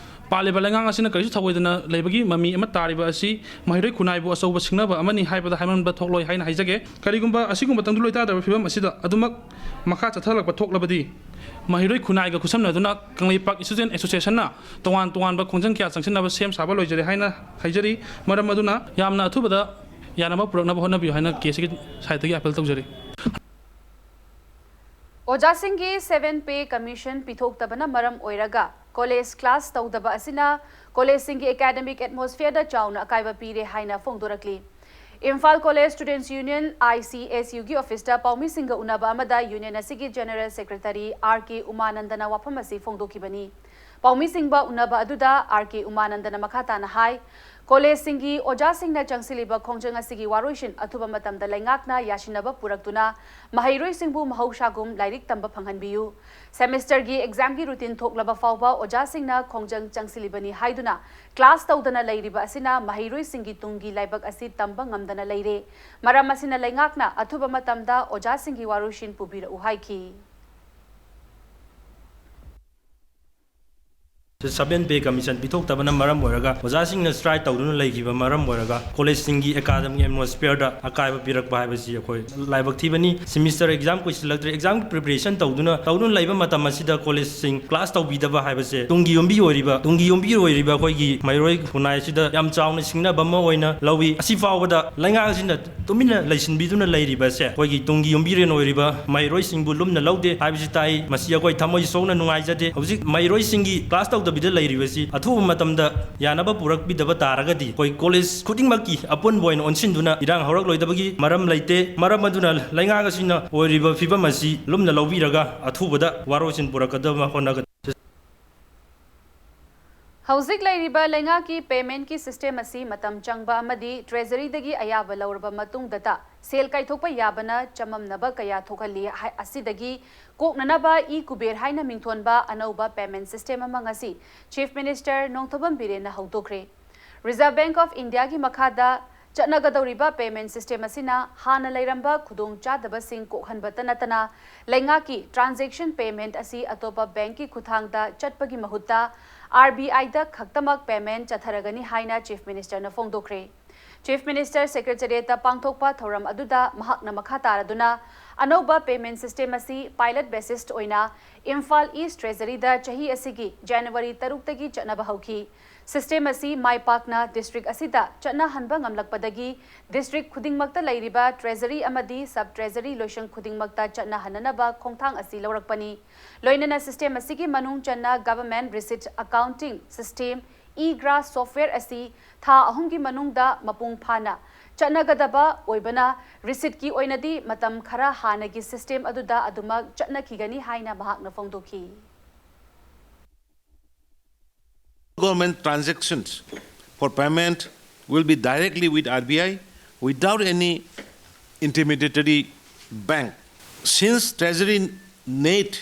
ꯄꯥꯜꯂꯤꯕ ꯂꯩꯉꯥꯛ ꯑꯁꯤꯅ ꯀꯔꯤꯁꯨ ꯊꯧꯑꯣꯏꯗꯅ ꯂꯩꯕꯒꯤ ꯃꯃꯤ ꯑꯃ ꯇꯥꯔꯤꯕ ꯑꯁꯤ ꯃꯍꯩꯔꯣꯏ ꯈꯨꯟꯅꯥꯏꯕꯨ ꯑꯆꯧꯕ ꯁꯤꯡꯅꯕ ꯑꯃꯅꯤ ꯍꯥꯏꯕꯗ ꯍꯥꯏꯃꯟꯕ ꯊꯣꯛꯂꯣꯏ ꯍꯥꯏꯅ ꯍꯥꯏꯖꯒꯦ꯫ ꯀꯔꯤꯒꯨꯝꯕ ꯑꯁꯤꯒꯨꯝꯕ ꯇꯪꯗꯨ ꯂꯩꯇꯥꯗꯕ ꯐꯤꯕꯝ ꯑꯁꯤꯗ ꯑꯗꯨꯃꯛ ꯃꯈꯥ ꯆꯠꯊꯔꯛꯄ ꯊꯣꯛꯂꯕꯗꯤ ꯃꯍꯩꯔꯣꯏ ꯈꯨꯟꯅꯥꯏꯒ ꯈꯨꯠꯁꯝꯅꯗꯨꯅ ꯀꯪꯂꯩꯄꯥꯛ Student Association ꯅ ꯇꯣꯉꯥꯟ ꯇꯣꯉꯥꯟꯕ ꯈꯣꯡꯖꯪ ꯀꯌꯥ ꯆꯪꯁꯤꯟꯅꯕ ꯁꯦꯝ ꯁꯥꯕ ꯂꯣꯏꯖꯔꯦ ꯍꯥꯏꯅ ꯍꯥꯏꯖꯔꯤ꯫ ꯃꯔꯝ ꯑꯗꯨꯅ ꯌꯥꯝꯅ ꯑꯊꯨꯕꯗ ꯌꯥꯅꯕ ꯄꯨꯔꯛꯅꯕ ꯍꯣꯠꯅꯕꯤꯌꯨ ꯍꯥꯏꯅ ꯀꯦ ꯑꯦꯁ ꯁꯤꯒꯤ side ꯇꯒꯤ appeal ꯇꯧꯖꯔꯤ꯫ ꯑꯣꯖꯥꯁꯤꯡꯒꯤ seven pay commission ꯄꯤꯊꯣꯛꯇꯕꯅ ꯃꯔꯝ ꯑꯣꯏꯔꯒ ꯀꯣꯂꯦꯖ class ꯇꯧꯗꯕ ꯑꯁꯤꯅ ꯀꯣꯂꯦꯖꯁꯤꯡꯒꯤ academic atmosphere ꯗ ꯆꯥꯎꯅ ꯑꯀꯥꯏꯕ ꯄꯤꯔꯦ ꯍꯥꯏꯅ ꯐꯣꯡꯗꯣꯔꯛꯂꯤ꯫ Imphal College Students Union, I C S U ꯒꯤ ꯑꯣꯐꯤꯁꯇ ꯄꯥꯎꯃꯤꯁꯤꯡꯒ ꯎꯅꯕ ꯑꯃꯗ ꯌꯨꯅꯤꯌꯟ ꯑꯁꯤꯒꯤ ꯖꯦꯅꯔꯦꯜ ꯁꯦꯀ꯭ꯔꯦꯇꯔꯤ ꯑꯥꯔ ꯀꯦ ꯎꯃꯥꯅꯟꯗꯅ ꯋꯥꯐꯝ ꯑꯁꯤ ꯐꯣꯡꯗꯣꯛꯈꯤꯕꯅꯤ꯫ ꯄꯥꯎꯃꯤꯁꯤꯡꯕ ꯎꯅꯕ ꯑꯗꯨꯗ ꯑꯥꯔ ꯀꯦ ꯎꯃꯥꯅꯟꯗꯅ ꯃꯈꯥ ꯇꯥꯅ ꯍꯥꯏ, ꯀꯣꯂꯦꯖꯁꯤꯡꯒꯤ ꯑꯣꯖꯥꯁꯤꯡꯅ ꯆꯪꯁꯤꯜꯂꯤꯕ ꯈꯣꯡꯖꯪ ꯑꯁꯤꯒꯤ ꯋꯥꯔꯣꯏꯁꯤꯟ ꯑꯊꯨꯕ ꯃꯇꯝꯗ ꯂꯩꯉꯥꯛꯅ ꯌꯥꯁꯤꯟꯅꯕ ꯄꯨꯔꯛꯇꯨꯅ ꯃꯍꯩꯔꯣꯏꯁꯤꯡꯕꯨ ꯃꯍꯧꯁꯥꯒꯨꯝ ꯂꯥꯏꯔꯤꯛ ꯇꯝꯕ ꯐꯪꯍꯟꯕꯤꯌꯨ꯫ ꯁꯦꯃꯤꯁꯇꯔꯒꯤ ꯑꯦꯛꯖꯥꯝꯒꯤ ꯔꯨꯇꯤꯟ ꯊꯣꯛꯂꯕ ꯐꯥꯎꯕ ꯑꯣꯖꯥꯁꯤꯡꯅ ꯈꯣꯡꯖꯪ ꯆꯪꯁꯤꯜꯂꯤꯕꯅꯤ ꯍꯥꯏꯗꯨꯅ class ꯇꯧꯗꯅ ꯂꯩꯔꯤꯕ ꯑꯁꯤꯅ ꯃꯍꯩꯔꯣꯏꯁꯤꯡꯒꯤ ꯇꯨꯡꯒꯤ ꯂꯥꯏꯕꯛ ꯑꯁꯤ ꯇꯝꯕ ꯉꯝꯗꯅ ꯂꯩꯔꯦ꯫ ꯃꯔꯝ ꯑꯁꯤꯅ ꯂꯩꯉꯥꯛꯅ ꯑꯊꯨꯕ ꯃꯇꯝꯗ ꯑꯣꯖꯥꯁꯤꯡꯒꯤ ꯋꯥꯔꯣꯏꯁꯤꯟ ꯄꯨꯕꯤꯔꯛꯎ ꯍꯥꯏꯈꯤ꯫ ꯁꯚꯦꯟ ꯄꯦ ꯀꯃꯤꯁꯟ ꯄꯤꯊꯣꯛꯇꯕꯅ ꯃꯔꯝ ꯑꯣꯏꯔꯒ, ꯑꯣꯖꯥꯁꯤꯡꯅ ꯁ꯭ꯇ꯭ꯔꯥꯏꯛ ꯇꯧꯗꯨꯅ ꯂꯩꯈꯤꯕ ꯃꯔꯝ ꯑꯣꯏꯔꯒ, ꯀꯣꯂꯦꯖꯁꯤꯡꯒꯤ ꯑꯦꯀꯥꯗꯃꯤꯛ ꯑꯦꯠꯃꯣꯁꯐꯤꯌꯔꯗ ꯑꯀꯥꯏꯕ ꯄꯤꯔꯛꯄ ꯍꯥꯏꯕꯁꯤ ꯑꯩꯈꯣꯏ ꯂꯥꯏꯕꯛ ꯊꯤꯕꯅꯤ꯫ ꯁꯤꯃꯤꯁꯇꯔ ꯑꯦꯛꯖꯥꯝ ꯀꯨꯏꯁꯤꯜꯂꯛꯇ꯭ꯔꯦ, ꯑꯦꯛꯖꯥꯝꯒꯤ ꯄ꯭ꯔꯤꯄꯦꯔꯦꯁꯟ ꯇꯧꯗꯨꯅ ꯇꯧꯗꯨꯅ ꯂꯩꯕ ꯃꯇꯝ ꯑꯁꯤꯗ ꯀꯣꯂꯦꯖꯁꯤꯡ ꯀ꯭ꯂꯥꯁ ꯇꯧꯕꯤꯗꯕ ꯍꯥꯏꯕꯁꯦ ꯇꯨꯡꯒꯤ ꯌꯨꯝꯕꯤ ꯑꯣꯏꯔꯤꯕ, ꯇꯨꯡꯒꯤ ꯌꯨꯝꯕꯤ ꯑꯣꯏꯔꯤꯕ ꯑꯩꯈꯣꯏꯒꯤ ꯃꯩꯔꯣꯏ ꯈꯨꯟꯅꯥꯏ ꯑꯁꯤꯗ ꯌꯥꯝ ꯆꯥꯎꯅ ꯁꯤꯡꯅꯕ ꯑꯃ ꯑꯣꯏꯅ ꯂꯧꯏ꯫ ꯑꯁꯤ ꯐꯥꯎꯕꯗ ꯂꯩꯉꯥꯛ ꯑꯁꯤꯅ ꯇꯨꯃꯤꯟꯅ ꯂꯩꯁꯤꯟꯕꯤꯗꯨꯅ ꯂꯩꯔꯤꯕꯁꯦ ꯑꯩꯈꯣꯏꯒꯤ ꯇꯨꯡꯒꯤ ꯌꯨꯝꯕꯤꯔꯦꯟ ꯑꯣꯏꯔꯤꯕ ꯃꯍꯩꯔꯣꯏꯁꯤꯡꯕꯨ ꯂꯨꯝꯅ ꯂꯧꯗꯦ ꯍꯥꯏꯕꯁꯤ ꯇꯥꯏ꯫ ꯃꯁꯤ ꯑꯩꯈꯣꯏ ꯊꯃꯣꯏ ꯁꯣꯛꯅ ꯅꯨꯡꯉꯥꯏꯖꯗꯦ꯫ ꯍꯧꯖꯤꯛ ꯃꯍꯩꯔꯣꯏꯁꯤꯡꯒꯤ ꯀ꯭ꯂꯥꯁ ꯇꯧꯗꯕꯤꯗ ꯂꯩꯔꯤꯕꯁꯤ ꯑꯊꯨꯕ ꯃꯇꯝꯗ ꯌꯥꯅꯕ ꯄꯨꯔꯛꯄꯤꯗꯕ ꯇꯥꯔꯒꯗꯤ, ꯑꯩꯈꯣꯏ ꯀꯣꯂꯦꯖ ꯈꯨꯗꯤꯡꯃꯛꯀꯤ ꯑꯄꯨꯟꯕ ꯑꯣꯏꯅ ꯑꯣꯟꯁꯤꯟꯗꯨꯅ ꯏꯔꯥꯡ ꯍꯧꯔꯛꯂꯣꯏꯗꯕꯒꯤ ꯃꯔꯝ ꯂꯩꯇꯦ꯫ ꯃꯔꯝ ꯑꯗꯨꯅ ꯂꯩꯉꯥꯛ ꯑꯁꯤꯅ ꯑꯣꯏꯔꯤꯕ ꯐꯤꯕꯝ ꯑꯁꯤ ꯂꯨꯝꯅ ꯂꯧꯕꯤꯔꯒ ꯑꯊꯨꯕꯗ ꯋꯥꯔꯣꯏꯁꯤꯟ ꯄꯨꯔꯛꯀꯗꯕ ꯍꯣꯠꯅꯒꯗꯕꯅꯤ꯫ ꯍꯧꯖꯤꯛ ꯂꯩꯔꯤꯕ ꯂꯩꯉꯥꯛꯀꯤ ꯄꯦꯃꯦꯟꯠꯀꯤ ꯁꯤꯁꯇꯦꯝ ꯑꯁꯤ ꯃꯇꯝ ꯆꯪꯕ ꯑꯃꯗꯤ ꯇ꯭ꯔꯦꯖꯔꯤꯗꯒꯤ ꯑꯌꯥꯕ ꯂꯧꯔꯕ ꯃꯇꯨꯡꯗꯇ ꯁꯦꯜ ꯀꯥꯏꯊꯣꯛꯄ ꯌꯥꯕꯅ ꯆꯃꯝꯅꯕ ꯀꯌꯥ ꯊꯣꯛꯍꯜꯂꯤ꯫ ꯍꯥꯏ-, ꯑꯁꯤꯗꯒꯤ ꯀꯣꯛꯅꯅꯕ ꯏ ꯀꯨꯕꯦꯔ ꯍꯥꯏꯅ ꯃꯤꯡꯊꯣꯟꯕ ꯑꯅꯧꯕ ꯄꯦꯃꯦꯟꯠ ꯁꯤꯁꯇꯦꯝ ꯑꯃ ꯉꯁꯤ ꯆꯤꯐ ꯃꯤꯅꯤꯁꯇꯔ ꯅꯣꯡꯊꯣꯝꯕꯝ ꯕꯤꯔꯦꯟꯅ ꯍꯧꯗꯣꯛꯈ꯭ꯔꯦ꯫ ꯔꯤꯖꯔꯚ ꯕꯦꯡꯛ ꯑꯣꯐ ꯏꯟꯗꯤꯌꯥꯒꯤ ꯃꯈꯥꯗ ꯆꯠꯅꯒꯗꯧꯔꯤꯕ ꯄꯦꯃꯦꯟꯠ ꯁꯤꯁꯇꯦꯝ ꯑꯁꯤꯅ ꯍꯥꯟꯅ ꯂꯩꯔꯝꯕ ꯈꯨꯗꯣꯡꯆꯥꯗꯕꯁꯤꯡ ꯀꯣꯛꯍꯟꯕꯇ ꯅꯠꯇꯅ, ꯂꯩꯉꯥꯛꯀꯤ ꯇ꯭ꯔꯥꯟꯖꯦꯛꯁꯟ ꯄꯦꯃꯦꯟꯠ ꯑꯁꯤ ꯑꯇꯣꯞꯄ ꯕꯦꯡꯛꯀꯤ ꯈꯨꯠꯊꯥꯡꯗ ꯆꯠꯄꯒꯤ ꯃꯍꯨꯠꯇ ꯑꯥꯔ ꯕꯤ ꯑꯥꯏꯗ ꯈꯛꯇꯃꯛ ꯄꯦꯃꯦꯟꯠ ꯆꯠꯊꯔꯒꯅꯤ ꯍꯥꯏꯅ ꯆꯤꯐ ꯃꯤꯅꯤꯁꯇꯔꯅ ꯐꯣꯡꯗꯣꯛꯈ꯭ꯔꯦ꯫ ꯆꯤꯐ ꯃꯤꯅꯤꯁꯇꯔ ꯁꯦꯀ꯭ꯔꯦꯇꯔꯤꯌꯦꯠꯇ ꯄꯥꯡꯊꯣꯛꯄ ꯊꯧꯔꯝ ꯑꯗꯨꯗ ꯃꯍꯥꯛꯅ ꯃꯈꯥ ꯇꯥꯔꯗꯨꯅ, ꯑꯅꯧꯕ ꯄꯦꯃꯦꯟꯠ ꯁꯤꯁꯇꯦꯝ ꯑꯁꯤ ꯄꯥꯏꯂꯠ ꯕꯦꯁꯤꯁ ꯑꯣꯏꯅ ꯏꯝꯐꯥꯜ ꯏꯁ ꯇ꯭ꯔꯦꯖꯔꯤꯗ ꯆꯍꯤ ꯑꯁꯤꯒꯤ ꯖꯅꯋꯥꯔꯤ ꯇꯔꯨꯛꯇꯒꯤ ꯆꯠꯅꯕ ꯍꯧꯈꯤ꯫ ꯁꯤꯁꯇꯦꯝ ꯑꯁꯤ ꯃꯥꯏ ꯄꯥꯛꯅ ꯗꯤꯁꯇ꯭ꯔꯤꯛ ꯑꯁꯤꯗ ꯆꯠꯅꯍꯟꯕ ꯉꯝꯂꯛꯄꯗꯒꯤ ꯗꯤꯁꯇ꯭ꯔꯤꯛ ꯈꯨꯗꯤꯡꯃꯛꯇ ꯂꯩꯔꯤꯕ ꯇ꯭ꯔꯦꯖꯔꯤ ꯑꯃꯗꯤ ꯁꯕ ꯇ꯭ꯔꯦꯖꯔꯤ ꯂꯣꯏꯁꯪ ꯈꯨꯗꯤꯡꯃꯛꯇ ꯆꯠꯅꯍꯟꯅꯅꯕ ꯈꯣꯡꯊꯥꯡ ꯑꯁꯤ ꯂꯧꯔꯛꯄꯅꯤ꯫ ꯂꯣꯏꯅꯅ ꯁꯤꯁꯇꯦꯝ ꯑꯁꯤꯒꯤ ꯃꯅꯨꯡ ꯆꯟꯅ government receipt accounting system, E grass software ꯑꯁꯤ ꯊꯥ ꯑꯍꯨꯝꯒꯤ ꯃꯅꯨꯡꯗ ꯃꯄꯨꯡ ꯐꯥꯅ ꯆꯠꯅꯒꯗꯕ ꯑꯣꯏꯕꯅ, ꯔꯤꯁꯤꯠꯀꯤ ꯑꯣꯏꯅꯗꯤ ꯃꯇꯝ ꯈꯔ ꯍꯥꯟꯅꯒꯤ ꯁꯤꯁꯇꯦꯝ ꯑꯗꯨꯗ ꯑꯗꯨꯃꯛ ꯆꯠꯅꯈꯤꯒꯅꯤ ꯍꯥꯏꯅ ꯃꯍꯥꯛꯅ ꯐꯣꯡꯗꯣꯛꯈꯤ꯫ Government transactions for payment will be directly with R B I without any intermediary bank. Since Treasury Net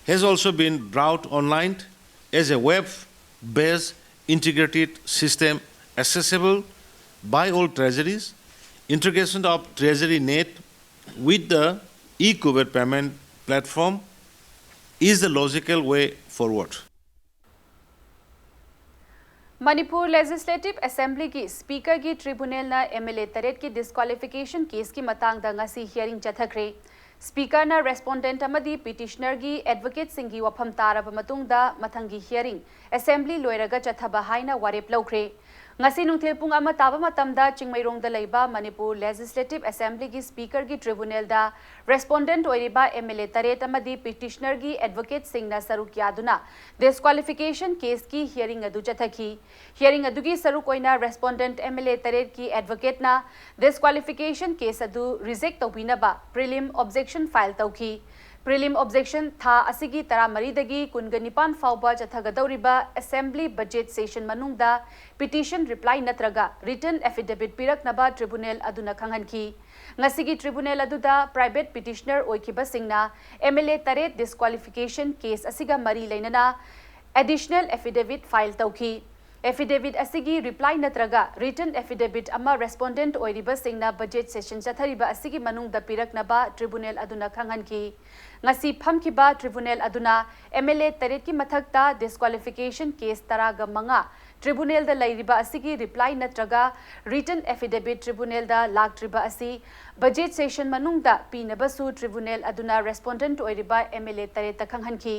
has also been brought online as a web-based integrated system accessible by all treasuries, integration of Treasury Net with the e-Kuber payment platform is the logical way forward. Manipur legislative ꯑꯦꯁꯦꯝꯕ꯭ꯂꯤꯒꯤ ꯁ꯭ꯄꯤꯀꯔꯒꯤ ꯇ꯭ꯔꯤꯕꯨꯅꯦꯜꯅ ꯑꯦꯝ ꯑꯦꯜ ꯑꯦ ꯇꯔꯦꯠꯀꯤ ꯗꯤꯁꯀ꯭ꯋꯥꯂꯤꯐꯤꯀꯦꯁꯟ ꯀꯦꯁꯀꯤ ꯃꯇꯥꯡꯗ ꯉꯁꯤ ꯍꯤꯌꯥꯔꯤꯡ ꯆꯠꯊꯈ꯭ꯔꯦ꯫ ꯁ꯭ꯄꯤꯀꯔꯅ ꯔꯦꯁꯄꯣꯟꯗꯦꯟꯠ ꯑꯃꯗꯤ ꯄꯤꯇꯤꯁꯅꯔꯒꯤ ꯑꯦꯗꯚꯣꯀꯦꯠꯁꯤꯡꯒꯤ ꯋꯥꯐꯝ ꯇꯥꯔꯕ ꯃꯇꯨꯡꯗ ꯃꯊꯪꯒꯤ ꯍꯤꯌꯥꯔꯤꯡ ꯑꯦꯁꯦꯝꯕ꯭ꯂꯤ ꯂꯣꯏꯔꯒ ꯆꯠꯊꯕ ꯍꯥꯏꯅ ꯋꯥꯔꯦꯞ ꯂꯧꯈ꯭ꯔꯦ꯫ ꯉꯁꯤ ꯅꯨꯡꯊꯤꯜ ꯄꯨꯡ ꯑꯃ ꯇꯥꯕ ꯃꯇꯝꯗ ꯆꯤꯡꯃꯩꯔꯣꯡꯗ ꯂꯩꯕ ꯃꯅꯤꯄꯨꯔ ꯂꯦꯖꯤꯁꯂꯦꯇꯤꯚ ꯑꯦꯁꯦꯝꯕ꯭ꯂꯤꯒꯤ ꯁ꯭ꯄꯤꯀꯔꯒꯤ ꯇ꯭ꯔꯤꯕꯨꯅꯦꯜꯗ ꯔꯦꯁꯄꯣꯟꯗꯦꯟꯠ ꯑꯣꯏꯔꯤꯕ ꯑꯦꯝ ꯑꯦꯜ ꯑꯦ ꯇꯔꯦꯠ ꯑꯃꯗꯤ ꯄꯤꯇꯤꯁꯅꯔꯒꯤ ꯑꯦꯗꯚꯣꯀꯦꯠꯁꯤꯡꯅ ꯁꯔꯨꯛ ꯌꯥꯗꯨꯅ ꯗꯤꯁꯀ꯭ꯋꯥꯂꯤꯐꯤꯀꯦꯁꯟ ꯀꯦꯁꯀꯤ ꯍꯤꯌꯥꯔꯤꯡ ꯑꯗꯨ ꯆꯠꯊꯈꯤ꯫ ꯍꯤꯌꯥꯔꯤꯡ ꯑꯗꯨꯒꯤ ꯁꯔꯨꯛ ꯑꯣꯏꯅ ꯔꯦꯁꯄꯣꯟꯗꯦꯟꯠ ꯑꯦꯝ ꯑꯦꯜ ꯑꯦ ꯇꯔꯦꯠꯀꯤ ꯑꯦꯗꯚꯣꯀꯦꯠꯅ ꯗꯤꯁꯀ꯭ꯋꯥꯂꯤꯐꯤꯀꯦꯁꯟ ꯀꯦꯁ ꯑꯗꯨ ꯔꯤꯖꯦꯛ ꯇꯧꯕꯤꯅꯕ ꯄ꯭ꯔꯤꯂꯤꯝ ꯑꯣꯕꯖꯦꯛꯁꯟ ꯐꯥꯏꯜ ꯇꯧꯈꯤ꯫ ꯄ꯭ꯔꯤꯂꯤꯝ ꯑꯣꯕꯖꯦꯛꯁꯟ ꯊꯥ ꯑꯁꯤꯒꯤ ꯇꯔꯥꯃꯔꯤꯗꯒꯤ ꯀꯨꯟꯒ ꯅꯤꯄꯥꯟ ꯐꯥꯎꯕ ꯆꯠꯊꯒꯗꯧꯔꯤꯕ ꯑꯦꯁꯦꯝꯕ꯭ꯂꯤ ꯕꯖꯦꯠ ꯁꯦꯁꯟ ꯃꯅꯨꯡꯗ ꯄꯤꯇꯤꯁꯟ ꯔꯤꯄ꯭ꯂꯥꯏ ꯅꯠꯇ꯭ꯔꯒ ꯔꯤꯇꯟ ꯑꯦꯐꯤꯗꯦꯕꯤꯠ ꯄꯤꯔꯛꯅꯕ ꯇ꯭ꯔꯤꯕꯨꯅꯦꯜ ꯑꯗꯨꯅ ꯈꯪꯍꯟꯈꯤ꯫ ꯉꯁꯤꯒꯤ ꯇ꯭ꯔꯤꯕꯨꯅꯦꯜ ꯑꯗꯨꯗ ꯄ꯭ꯔꯥꯏꯚꯦꯠ ꯄꯤꯇꯤꯁꯅꯔ ꯑꯣꯏꯈꯤꯕꯁꯤꯡꯅ ꯑꯦꯝ ꯑꯦꯜ ꯑꯦ ꯇꯔꯦꯠ ꯗꯤꯁꯀ꯭ꯋꯥꯂꯤꯐꯤꯀꯦꯁꯟ ꯀꯦꯁ ꯑꯁꯤꯒ ꯃꯔꯤ ꯂꯩꯅꯅ ꯑꯦꯗꯤꯁꯅꯦꯜ ꯑꯦꯐꯤꯗꯦꯕꯤꯠ ꯐꯥꯏꯜ ꯇꯧꯈꯤ꯫ ꯑꯦꯐꯤꯗꯦꯕꯤꯠ ꯑꯁꯤꯒꯤ ꯔꯤꯄ꯭ꯂꯥꯏ ꯅꯠꯇ꯭ꯔꯒ ꯔꯤꯇꯟ ꯑꯦꯐꯤꯗꯦꯕꯤꯠ ꯑꯃ ꯔꯦꯁꯄꯣꯟꯗꯦꯟꯠ ꯑꯣꯏꯔꯤꯕꯁꯤꯡꯅ ꯕꯖꯦꯠ ꯁꯦꯁꯟ ꯆꯠꯊꯔꯤꯕ ꯑꯁꯤꯒꯤ ꯃꯅꯨꯡꯗ ꯄꯤꯔꯛꯅꯕ ꯇ꯭ꯔꯤꯕꯨꯅꯦꯜ ꯑꯗꯨꯅ ꯈꯪꯍꯟꯈꯤ꯫ ꯉꯁꯤ ꯐꯝꯈꯤꯕ ꯇ꯭ꯔꯤꯕꯨꯅꯦꯜ ꯑꯗꯨꯅ ꯑꯦꯝ ꯑꯦꯜ ꯑꯦ ꯇꯔꯦꯠꯀꯤ ꯃꯊꯛꯇ ꯗꯤꯁꯀ꯭ꯋꯥꯂꯤꯐꯤꯀꯦꯁꯟ ꯀꯦꯁ ꯇꯔꯥꯒ ꯃꯉꯥ ꯇ꯭ꯔꯤꯕꯨꯅꯦꯜꯗ ꯂꯩꯔꯤꯕ ꯑꯁꯤꯒꯤ ꯔꯤꯄ꯭ꯂꯥꯏ ꯅꯠꯇ꯭ꯔꯒ ꯔꯤꯇꯟ ꯑꯦꯐꯤꯗꯦꯕꯤꯠ ꯇ꯭ꯔꯤꯕꯨꯅꯦꯜꯗ ꯂꯥꯛꯇ꯭ꯔꯤꯕ ꯑꯁꯤ ꯕꯖꯦꯠ ꯁꯦꯁꯟ ꯃꯅꯨꯡꯗ ꯄꯤꯅꯕꯁꯨ ꯇ꯭ꯔꯤꯕꯨꯅꯦꯜ ꯑꯗꯨꯅ ꯔꯦꯁꯄꯣꯟꯗꯦꯟꯠ ꯑꯣꯏꯔꯤꯕ ꯑꯦꯝ ꯑꯦꯜ ꯑꯦ ꯇꯔꯦꯠꯇ ꯈꯪꯍꯟꯈꯤ꯫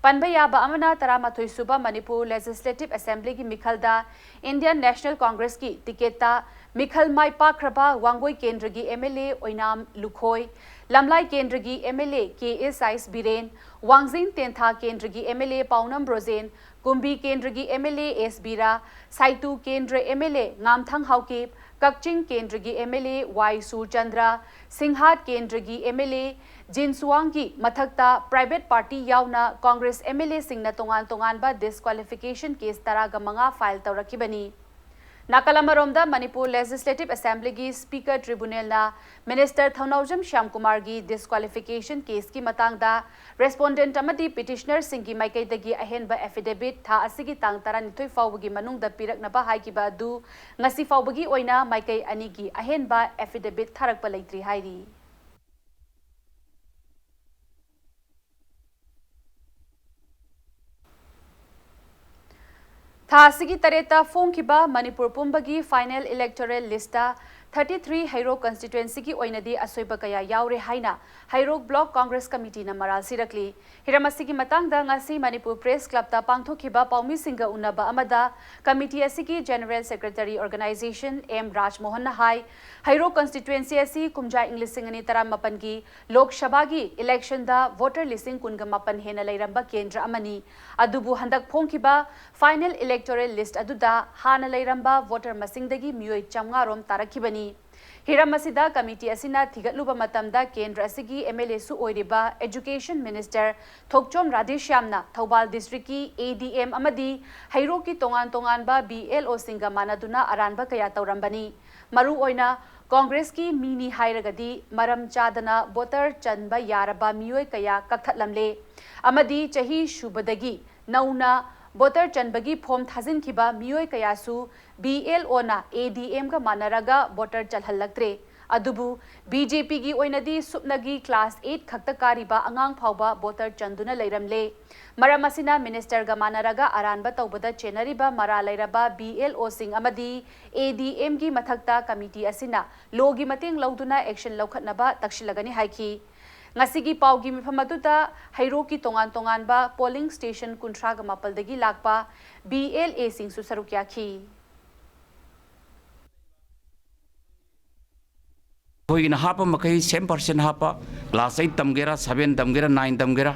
ꯄꯟꯕ ꯌꯥꯕ ꯑꯃꯅ, ꯇꯔꯥꯃꯥꯊꯣꯏ ꯁꯨꯕ ꯃꯅꯤꯄꯨꯔ ꯂꯦꯖꯤꯁꯂꯦꯇꯤꯚ ꯑꯦꯁꯦꯝꯕ꯭ꯂꯤꯒꯤ ꯃꯤꯈꯜꯗ ꯏꯟꯗꯤꯌꯟ ꯅꯦꯁꯅꯦꯜ ꯀꯣꯡꯒ꯭ꯔꯦꯁꯀꯤ ꯇꯤꯀꯦꯠꯇ ꯃꯤꯈꯜ ꯃꯥꯏ ꯄꯥꯛꯈ꯭ꯔꯕ ꯋꯥꯡꯒꯣꯏ ꯀꯦꯟꯗ꯭ꯔꯒꯤ ꯑꯦꯝ ꯑꯦꯜ ꯑꯦ ꯑꯣꯏꯅꯥꯝ ꯂꯨꯈꯣꯏ, ꯂꯝꯂꯥꯏ ꯀꯦꯟꯗ꯭ꯔꯒꯤ M L A K S ice Biren, ꯋꯥꯡꯖꯤꯡ ꯇꯦꯟꯊꯥ ꯀꯦꯟꯗ꯭ꯔꯒꯤ ꯑꯦꯝ ꯑꯦꯜ ꯑꯦ ꯄꯥꯎꯅꯝ ꯕ꯭ꯔꯣꯖꯦꯟ, ꯀꯨꯝꯕꯤ ꯀꯦꯟꯗ꯭ꯔꯒꯤ ꯑꯦꯝ ꯑꯦꯜ ꯑꯦ ꯑꯦꯁ ꯕꯤꯔꯥ, ꯁꯥꯏꯇꯨ ꯀꯦꯟꯗ꯭ꯔ ꯑꯦꯝ ꯑꯦꯜ ꯑꯦ ꯉꯥꯝꯊꯪ ꯍꯥꯎꯀꯤꯞ, ꯀꯛꯆꯤꯡ ꯀꯦꯟꯗ꯭ꯔꯒꯤ ꯑꯦꯝ ꯑꯦꯜ ꯑꯦ ꯋꯥꯏ ꯁꯨꯔꯆꯟꯗ꯭ꯔ, ꯁꯤꯡꯍꯥꯠ ꯀꯦꯟꯗ꯭ꯔꯒꯤ ꯑꯦꯝ ꯑꯦꯜ ꯑꯦ ꯖꯤꯟꯁꯨꯋꯥꯡꯒꯤ ꯃꯊꯛꯇ ꯄ꯭ꯔꯥꯏꯚꯦꯠ ꯄꯥꯔꯇꯤ ꯌꯥꯎꯅ ꯀꯣꯡꯒ꯭ꯔꯦꯁ ꯑꯦꯝ ꯑꯦꯜ ꯑꯦꯁꯤꯡꯅ ꯇꯣꯉꯥꯟ ꯇꯣꯉꯥꯟꯕ ꯗꯤꯁꯀ꯭ꯋꯥꯂꯤꯐꯤꯀꯦꯁꯟ ꯀꯦꯁ ꯇꯔꯥꯒ ꯃꯉꯥ ꯐꯥꯏꯜ ꯇꯧꯔꯛꯈꯤꯕꯅꯤ꯫ ꯅꯥꯀꯜ ꯑꯃꯔꯣꯝꯗ, ꯃꯅꯤꯄꯨꯔ ꯂꯦꯖꯤꯁꯂꯦꯇꯤꯚ ꯑꯦꯁꯦꯝꯕ꯭ꯂꯤꯒꯤ ꯁ꯭ꯄꯤꯀꯔ ꯇ꯭ꯔꯤꯕꯨꯅꯦꯜꯅ ꯃꯤꯅꯤꯁꯇꯔ ꯊꯧꯅꯥꯎꯖꯝ ꯁ꯭ꯌꯥꯝꯀꯨꯃꯥꯔꯒꯤ ꯗꯤꯁꯀ꯭ꯋꯥꯂꯤꯐꯤꯀꯦꯁꯟ ꯀꯦꯁꯀꯤ ꯃꯇꯥꯡꯗ ꯔꯦꯁꯄꯣꯟꯗꯦꯟꯠ ꯑꯃꯗꯤ ꯄꯤꯇꯤꯁꯅꯔꯁꯤꯡꯒꯤ ꯃꯥꯏꯀꯩꯗꯒꯤ ꯑꯍꯦꯟꯕ ꯑꯦꯐꯤꯗꯦꯕꯤꯠ ꯊꯥ ꯑꯁꯤꯒꯤ ꯇꯥꯡ ꯇꯔꯥꯅꯤꯊꯣꯏ ꯐꯥꯎꯕꯒꯤ ꯃꯅꯨꯡꯗ ꯄꯤꯔꯛꯅꯕ ꯍꯥꯏꯈꯤꯕ ꯑꯗꯨ ꯉꯁꯤ ꯐꯥꯎꯕꯒꯤ ꯑꯣꯏꯅ ꯃꯥꯏꯀꯩ ꯑꯅꯤꯒꯤ ꯑꯍꯦꯟꯕ ꯑꯦꯐꯤꯗꯦꯕꯤꯠ ꯊꯥꯔꯛꯄ ꯂꯩꯇ꯭ꯔꯤ ꯍꯥꯏꯔꯤ꯫ ꯊꯥ ꯑꯁꯤꯒꯤ ꯇꯔꯦꯠꯇ ꯐꯣꯡꯈꯤꯕ ꯃꯅꯤꯄꯨꯔ ꯄꯨꯝꯕꯒꯤ final electoral list ꯇ thirty three ꯍꯩꯔꯣꯛ constituency ꯒꯤ ꯑꯣꯏꯅꯗꯤ ꯑꯁꯣꯏꯕ ꯀꯌꯥ ꯌꯥꯎꯔꯦ ꯍꯥꯏꯅ ꯍꯩꯔꯣꯛ Block Congress Committee ꯅ ꯃꯔꯥꯜ ꯁꯤꯔꯛꯂꯤ꯫ ꯍꯤꯔꯝ ꯑꯁꯤꯒꯤ ꯃꯇꯥꯡꯗ ꯉꯁꯤ ꯃꯅꯤꯄꯨꯔ Press Club ꯇ ꯄꯥꯡꯊꯣꯛꯈꯤꯕ ꯄꯥꯎꯃꯤꯁꯤꯡꯒ ꯎꯅꯕ ꯑꯃꯗ committee ꯑꯁꯤꯒꯤ General Secretary Organization ꯑꯦꯝ ꯔꯥꯖꯃꯣꯍꯟꯅ ꯍꯥꯏ, ꯍꯩꯔꯣꯛ constituency ꯑꯁꯤ ꯀꯨꯝꯖꯥ ꯏꯪ ꯂꯤꯁꯤꯡ ꯑꯅꯤ ꯇꯔꯥꯃꯥꯄꯟꯒꯤ ꯂꯣꯛ ꯁꯚꯥꯒꯤ election ꯗ voter ꯂꯤꯁꯤꯡ ꯀꯨꯟꯒ ꯃꯥꯄꯟ ꯍꯦꯟꯅ ꯂꯩꯔꯝꯕ ꯀꯦꯟꯗ꯭ꯔ ꯑꯃꯅꯤ꯫ ꯑꯗꯨꯕꯨ ꯍꯟꯗꯛ ꯐꯣꯡꯈꯤꯕ final electoral list ꯑꯗꯨꯗ ꯍꯥꯟꯅ ꯂꯩꯔꯝꯕ voter ꯃꯁꯤꯡꯗꯒꯤ ꯃꯤꯑꯣꯏ ꯆꯥꯝꯃꯉꯥ ꯔꯣꯝ ꯇꯥꯔꯛꯈꯤꯕꯅꯤ꯫ ꯍꯤꯔꯝ ꯑꯁꯤꯗ committee ꯑꯁꯤꯅ ꯊꯤꯒꯠꯂꯨꯕ ꯃꯇꯝꯗ ꯀꯦꯟꯗ꯭ꯔ ꯑꯁꯤꯒꯤ MLA ꯁꯨ ꯑꯣꯏꯔꯤꯕ Education Minister ꯊꯣꯛꯆꯣꯝ ꯔꯥꯙꯦꯁ꯭ꯌꯥꯝꯅ ꯊꯧꯕꯥꯜ district ꯀꯤ ADM ꯑꯃꯗꯤ ꯍꯩꯔꯣꯛꯀꯤ ꯇꯣꯉꯥꯟ ꯇꯣꯉꯥꯟꯕ BLO ꯁꯤꯡꯒ ꯃꯥꯟꯅꯗꯨꯅ ꯑꯔꯥꯟꯕ ꯀꯌꯥ ꯇꯧꯔꯝꯕꯅꯤ꯫ ꯃꯔꯨꯑꯣꯏꯅ Congress ꯀꯤ ꯃꯤꯅꯤ ꯍꯥꯏꯔꯒꯗꯤ ꯃꯔꯝ ꯆꯥꯗꯅ voter ꯆꯟꯕ ꯌꯥꯔꯕ ꯃꯤꯑꯣꯏ ꯀꯌꯥ ꯀꯛꯊꯠꯂꯝꯂꯦ ꯑꯃꯗꯤ ꯆꯍꯤ ꯁꯨꯕꯗꯒꯤ ꯅꯧꯅ voter ꯆꯟꯕꯒꯤ form ꯊꯥꯖꯤꯟꯈꯤꯕ ꯃꯤꯑꯣꯏ ꯀꯌꯥꯁꯨ BLO ꯅ ADM ꯒ ꯃꯥꯟꯅꯔꯒ voter ꯆꯜꯍꯜꯂꯛꯇ꯭ꯔꯦ꯫ ꯑꯗꯨꯕꯨ BJP ꯒꯤ ꯑꯣꯏꯅꯗꯤ ꯁꯨꯞꯅꯒꯤ class eight ꯈꯛꯇ ꯀꯥꯔꯤꯕ ꯑꯉꯥꯡ ꯐꯥꯎꯕ voter ꯆꯟꯗꯨꯅ ꯂꯩꯔꯝꯂꯦ꯫ ꯃꯔꯝ ꯑꯁꯤꯅ minister ꯒ ꯃꯥꯟꯅꯔꯒ ꯑꯔꯥꯟꯕ ꯇꯧꯕꯗ ꯆꯦꯟꯅꯔꯤꯕ ꯃꯔꯥꯜ ꯂꯩꯔꯕ BLO ꯁꯤꯡ ꯑꯃꯗꯤ ADM ꯒꯤ ꯃꯊꯛꯇ committee ꯑꯁꯤꯅ law ꯒꯤ ꯃꯇꯦꯡ ꯂꯧꯗꯨꯅ action ꯂꯧꯈꯠꯅꯕ ꯇꯛꯁꯤꯜꯂꯒꯅꯤ ꯍꯥꯏꯈꯤ꯫ ꯉꯁꯤꯒꯤ ꯄꯥꯎꯒꯤ ꯃꯤꯐꯝ ꯑꯗꯨꯗ ꯍꯩꯔꯣꯛꯀꯤ ꯇꯣꯉꯥꯟ ꯇꯣꯉꯥꯟꯕ polling station ꯀꯨꯟꯊ꯭ꯔꯥꯒ ꯃꯥꯄꯜꯗꯒꯤ ꯂꯥꯛꯄ BLA ꯁꯤꯡꯁꯨ ꯁꯔꯨꯛ ꯌꯥꯈꯤ꯫ ꯑꯩꯈꯣꯏꯒꯤꯅ ꯍꯥꯞꯄ ꯃꯈꯩ same percent ꯍꯥꯞꯄ, class eight ꯇꯝꯒꯦꯔꯥ, seven ꯇꯝꯒꯦꯔꯥ, nine ꯇꯝꯒꯦꯔꯥ,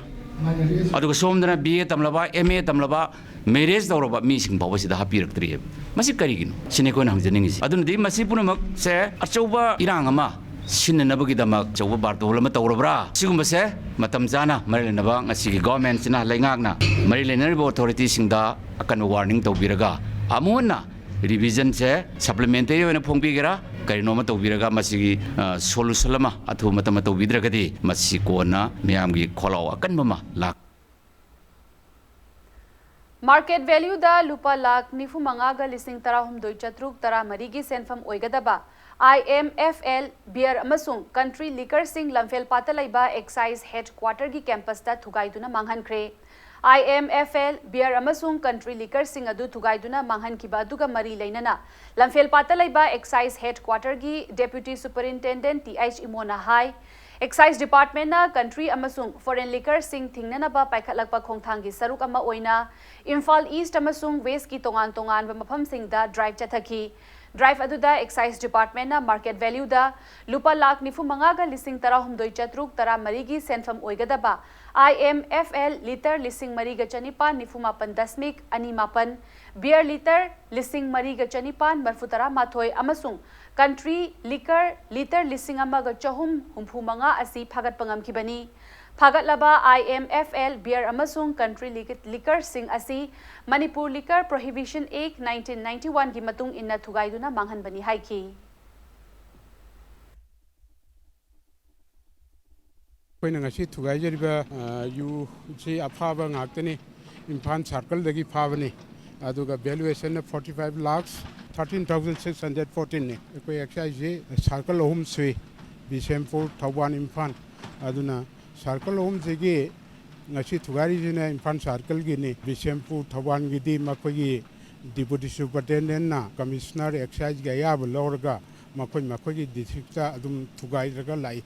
ꯑꯗꯨꯒ ꯁꯣꯝꯗꯅ BA ꯇꯝꯂꯕ, MA ꯇꯝꯂꯕ, marriage ꯇꯧꯔꯕ ꯃꯤꯁꯤꯡ ꯐꯥꯎꯕ ꯁꯤꯗ ꯍꯥꯞꯄꯤꯔꯛꯇ꯭ꯔꯤꯑꯕ꯫ ꯃꯁꯤ ꯀꯔꯤꯒꯤꯅꯣ ꯁꯤꯅꯤ ꯑꯩꯈꯣꯏꯅ ꯍꯪꯖꯅꯤꯡꯉꯤꯁꯤ꯫ ꯑꯗꯨꯅꯗꯤ ꯃꯁꯤ ꯄꯨꯝꯅꯃꯛꯁꯦ ꯑꯆꯧꯕ ꯏꯔꯥꯡ ꯑꯃ ꯁꯤꯟꯅꯅꯕꯒꯤꯗꯃꯛ ꯑꯆꯧꯕ ꯕꯥꯔꯇꯣꯜ ꯑꯃ ꯇꯧꯔꯕ꯭ꯔꯥ? ꯁꯤꯒꯨꯝꯕꯁꯦ ꯃꯇꯝ ꯆꯥꯅ ꯃꯔꯤ ꯂꯩꯅꯕ ꯉꯁꯤꯒꯤ government ꯁꯤꯅ, ꯂꯩꯉꯥꯛꯅ ꯃꯔꯤ ꯂꯩꯅꯔꯤꯕ authority ꯁꯤꯡꯗ ꯑꯀꯟꯕ warning ꯇꯧꯕꯤꯔꯒ ꯑꯃꯨꯛ ꯍꯟꯅ revision ꯁꯦ supplementary ꯑꯣꯏꯅ ꯐꯣꯡꯕꯤꯒꯦꯔꯥ, ꯀꯔꯤꯅꯣ ꯑꯃ ꯇꯧꯕꯤꯔꯒ ꯃꯁꯤꯒꯤ, ꯑ, solution ꯑꯃ ꯑꯊꯨꯕ ꯃꯇꯝꯗ ꯇꯧꯕꯤꯗ꯭ꯔꯒꯗꯤ ꯃꯁꯤ ꯀꯣꯟꯅ ꯃꯤꯌꯥꯝꯒꯤ ꯈꯣꯜꯂꯥꯎ ꯑꯀꯟꯕ ꯑꯃ ꯂꯥꯛ Market value ꯗ ꯂꯨꯄꯥ ꯂꯥꯈ ꯅꯤꯐꯨ ꯃꯉꯥꯒ ꯂꯤꯁꯤꯡ ꯇꯔꯥꯍꯨꯝꯗꯣꯏ ꯆꯥꯇ꯭ꯔꯨꯛ ꯇꯔꯥꯃꯔꯤꯒꯤ ꯁꯦꯟꯐꯝ ꯑꯣꯏꯒꯗꯕ IMFL beer ꯑꯃꯁꯨꯡ country liquor ꯁꯤꯡ ꯂꯝꯐꯦꯜꯄꯥꯠꯇ ꯂꯩꯕ excise headquarter ꯒꯤ campus ꯇ ꯊꯨꯒꯥꯏꯗꯨꯅ ꯃꯥꯡꯍꯟꯈ꯭ꯔꯦ꯫ I M F L beer ꯑꯃꯁꯨꯡ country liquorꯁꯤꯡ ꯑꯗꯨ ꯊꯨꯒꯥꯏꯗꯨꯅ ꯃꯥꯡꯍꯟꯈꯤꯕ ꯑꯗꯨꯒ ꯃꯔꯤ ꯂꯩꯅꯅ ꯂꯝꯐꯦꯜꯄꯥꯠꯇ ꯂꯩꯕ Excise Headquarterꯒꯤ Deputy Superintendent T H ꯏꯃꯣꯅ ꯍꯥꯏ, Excise Departmentꯅ country ꯑꯃꯁꯨꯡ foreign liquorꯁꯤꯡ ꯊꯤꯡꯅꯅꯕ ꯄꯥꯏꯈꯠꯂꯛꯄ ꯈꯣꯡꯊꯥꯡꯒꯤ ꯁꯔꯨꯛ ꯑꯃ ꯑꯣꯏꯅ ꯏꯝꯐꯥꯜ East ꯑꯃꯁꯨꯡ Westꯀꯤ ꯇꯣꯉꯥꯟ ꯇꯣꯉꯥꯟꯕ ꯃꯐꯝꯁꯤꯡꯗ drive ꯆꯠꯊꯈꯤ꯫ Drive ꯑꯗꯨꯗ Excise Departmentꯅ market valueꯗ ꯂꯨꯄꯥ ꯂꯥꯈ ꯅꯤꯐꯨ ꯃꯉꯥꯒ ꯂꯤꯁꯤꯡ ꯇꯔꯥꯍꯨꯝꯗꯣꯏ ꯆꯥꯇ꯭ꯔꯨꯛ ꯇꯔꯥꯃꯔꯤꯒꯤ ꯁꯦꯟꯐꯝ ꯑꯣꯏꯒꯗꯕ I M F L litre ꯂꯤꯁꯤꯡ ꯃꯔꯤꯒ ꯆꯅꯤꯄꯥꯟ ꯅꯤꯐꯨ ꯃꯥꯄꯟ ꯗꯁꯃꯤꯛ ꯑꯅꯤ ꯃꯥꯄꯟ, beer litre ꯂꯤꯁꯤꯡ ꯃꯔꯤꯒ ꯆꯅꯤꯄꯥꯟ ꯃꯔꯤꯐꯨ ꯇꯔꯥ ꯃꯥꯊꯣꯏ ꯑꯃꯁꯨꯡ country liquor litre ꯂꯤꯁꯤꯡ ꯑꯃꯒ ꯆꯍꯨꯝ ꯍꯨꯝꯐꯨ ꯃꯉꯥ ꯑꯁꯤ ꯐꯥꯒꯠꯄ ꯉꯝꯈꯤꯕꯅꯤ꯫ ꯐꯥꯒꯠꯂꯕ I M F L beer ꯑꯃꯁꯨꯡ country liquorꯁꯤꯡ ꯑꯁꯤ Manipur Liquor Prohibition Act nineteen ninety oneꯒꯤ ꯃꯇꯨꯡ ꯏꯟꯅ ꯊꯨꯒꯥꯏꯗꯨꯅ ꯃꯥꯡꯍꯟꯕꯅꯤ ꯍꯥꯏꯈꯤ꯫ ꯑꯩꯈꯣꯏꯅ ꯉꯁꯤ ꯊꯨꯒꯥꯏꯖꯔꯤꯕ, ꯑ, ꯌꯨꯁꯤ ꯑꯐꯥꯕ ꯉꯥꯛꯇꯅꯤ꯫ ꯏꯝꯐꯥꯜ circleꯗꯒꯤ ꯐꯥꯕꯅꯤ꯫ ꯑꯗꯨꯒ valuationꯅ forty five lakhs thirteen thousand six hundred fourteenꯅꯤ꯫ ꯑꯩꯈꯣꯏ Exciseꯁꯤ circle ꯑꯍꯨꯝ ꯁꯨꯏ: ꯕꯤꯁꯦꯝꯄꯨꯔ, ꯊꯧꯕꯥꯜ, ꯏꯝꯐꯥꯜ꯫ ꯑꯗꯨꯅ circle ꯑꯍꯨꯝꯁꯤꯒꯤ ꯉꯁꯤ ꯊꯨꯒꯥꯏꯔꯤꯁꯤꯅ ꯏꯝꯐꯥꯜ circleꯒꯤꯅꯤ꯫ ꯕꯤꯁꯦꯝꯄꯨꯔ, ꯊꯧꯕꯥꯜꯒꯤꯗꯤ ꯃꯈꯣꯏꯒꯤ Deputy Superintendentꯅ Commissioner Exciseꯒꯤ ꯑꯌꯥꯕ ꯂꯧꯔꯒ ꯃꯈꯣꯏ ꯃꯈꯣꯏꯒꯤ districtꯇ ꯑꯗꯨꯝ ꯊꯨꯒꯥꯏꯔꯒ ꯂꯥꯛꯏ꯫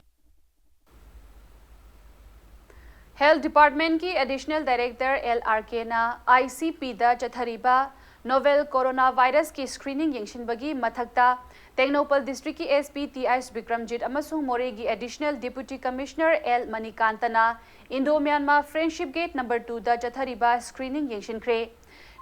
Health Departmentꯀꯤ Additional Director L R Kꯅ I C Pꯗ ꯆꯠꯊꯔꯤꯕ novel coronavirusꯀꯤ screening ꯌꯦꯡꯁꯤꯟꯕꯒꯤ ꯃꯊꯛꯇ, Tengnoupal districtꯀꯤ S P T H Bikramjit ꯑꯃꯁꯨꯡ ꯃꯣꯔꯦꯒꯤ Additional Deputy Commissioner L ꯃꯅꯤꯀꯥꯟꯇꯅ Indo Myanmar Friendship Gate number twoꯗ ꯆꯠꯊꯔꯤꯕ screening ꯌꯦꯡꯁꯤꯟꯈ꯭ꯔꯦ꯫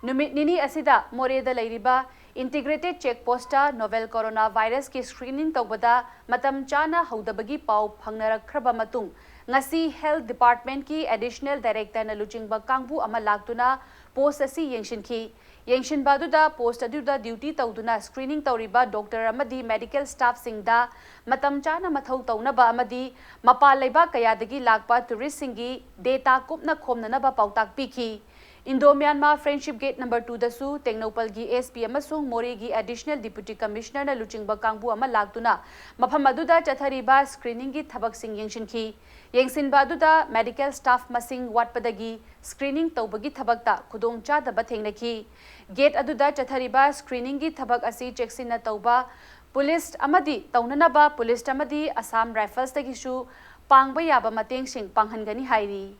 ꯅꯨꯃꯤꯠ ꯅꯤꯅꯤ ꯑꯁꯤꯗ ꯃꯣꯔꯦꯗ ꯂꯩꯔꯤꯕ Integrated Check Postꯇ novel coronavirusꯀꯤ screening ꯇꯧꯕꯗ ꯃꯇꯝ ꯆꯥꯅ ꯍꯧꯗꯕꯒꯤ ꯄꯥꯎ ꯐꯪꯅꯔꯛꯈ꯭ꯔꯕ ꯃꯇꯨꯡ, ꯉꯁꯤ Health Departmentꯀꯤ Additional Directorꯅ ꯂꯨꯆꯤꯡꯕ ꯀꯥꯡꯕꯨ ꯑꯃ ꯂꯥꯛꯇꯨꯅ post ꯑꯁꯤ ꯌꯦꯡꯁꯤꯟꯈꯤ꯫ ꯌꯦꯡꯁꯤꯟꯕ ꯑꯗꯨꯗ post ꯑꯗꯨꯗ duty ꯇꯧꯗꯨꯅ screening ꯇꯧꯔꯤꯕ doctor ꯑꯃꯗꯤ medical staffꯁꯤꯡꯗ ꯃꯇꯝ ꯆꯥꯅ ꯃꯊꯧ ꯇꯧꯅꯕ ꯑꯃꯗꯤ ꯃꯄꯥꯟ ꯂꯩꯕꯥꯛ ꯀꯌꯥꯗꯒꯤ ꯂꯥꯛꯄ touristꯁꯤꯡꯒꯤ data ꯀꯨꯞꯅ ꯈꯣꯝꯅꯅꯕ ꯄꯥꯎꯇꯥꯛ ꯄꯤꯈꯤ꯫ Indo-Myanmar Friendship Gate number two ꯗꯁꯨ ꯇꯦꯡꯅꯧꯄꯜꯒꯤ S P ꯑꯃꯁꯨꯡ ꯃꯣꯔꯦꯒꯤ Additional Deputy Commissioner ꯅ ꯂꯨꯆꯤꯡꯕ ꯀꯥꯡꯕꯨ ꯑꯃ ꯂꯥꯛꯇꯨꯅ ꯃꯐꯝ ꯑꯗꯨꯗ ꯆꯠꯊꯔꯤꯕ screening ꯒꯤ ꯊꯕꯛꯁꯤꯡ ꯌꯦꯡꯁꯤꯟꯈꯤ꯫ ꯌꯦꯡꯁꯤꯟꯕ ꯑꯗꯨꯗ medical staff ꯃꯁꯤꯡ ꯋꯥꯠꯄꯗꯒꯤ screening ꯇꯧꯕꯒꯤ ꯊꯕꯛꯇ ꯈꯨꯗꯣꯡꯆꯥꯗꯕ ꯊꯦꯡꯅꯈꯤ꯫ Gate ꯑꯗꯨꯗ ꯆꯠꯊꯔꯤꯕ screening ꯒꯤ ꯊꯕꯛ ꯑꯁꯤ ꯆꯦꯛꯁꯤꯟꯅ ꯇꯧꯕ, police ꯑꯃꯗꯤ ꯇꯧꯅꯅꯕ police ꯑꯃꯗꯤ Assam Rifles ꯇꯒꯤꯁꯨ ꯄꯥꯡꯕ ꯌꯥꯕ ꯃꯇꯦꯡꯁꯤꯡ ꯄꯥꯡꯍꯟꯒꯅꯤ ꯍꯥꯏꯔꯤ꯫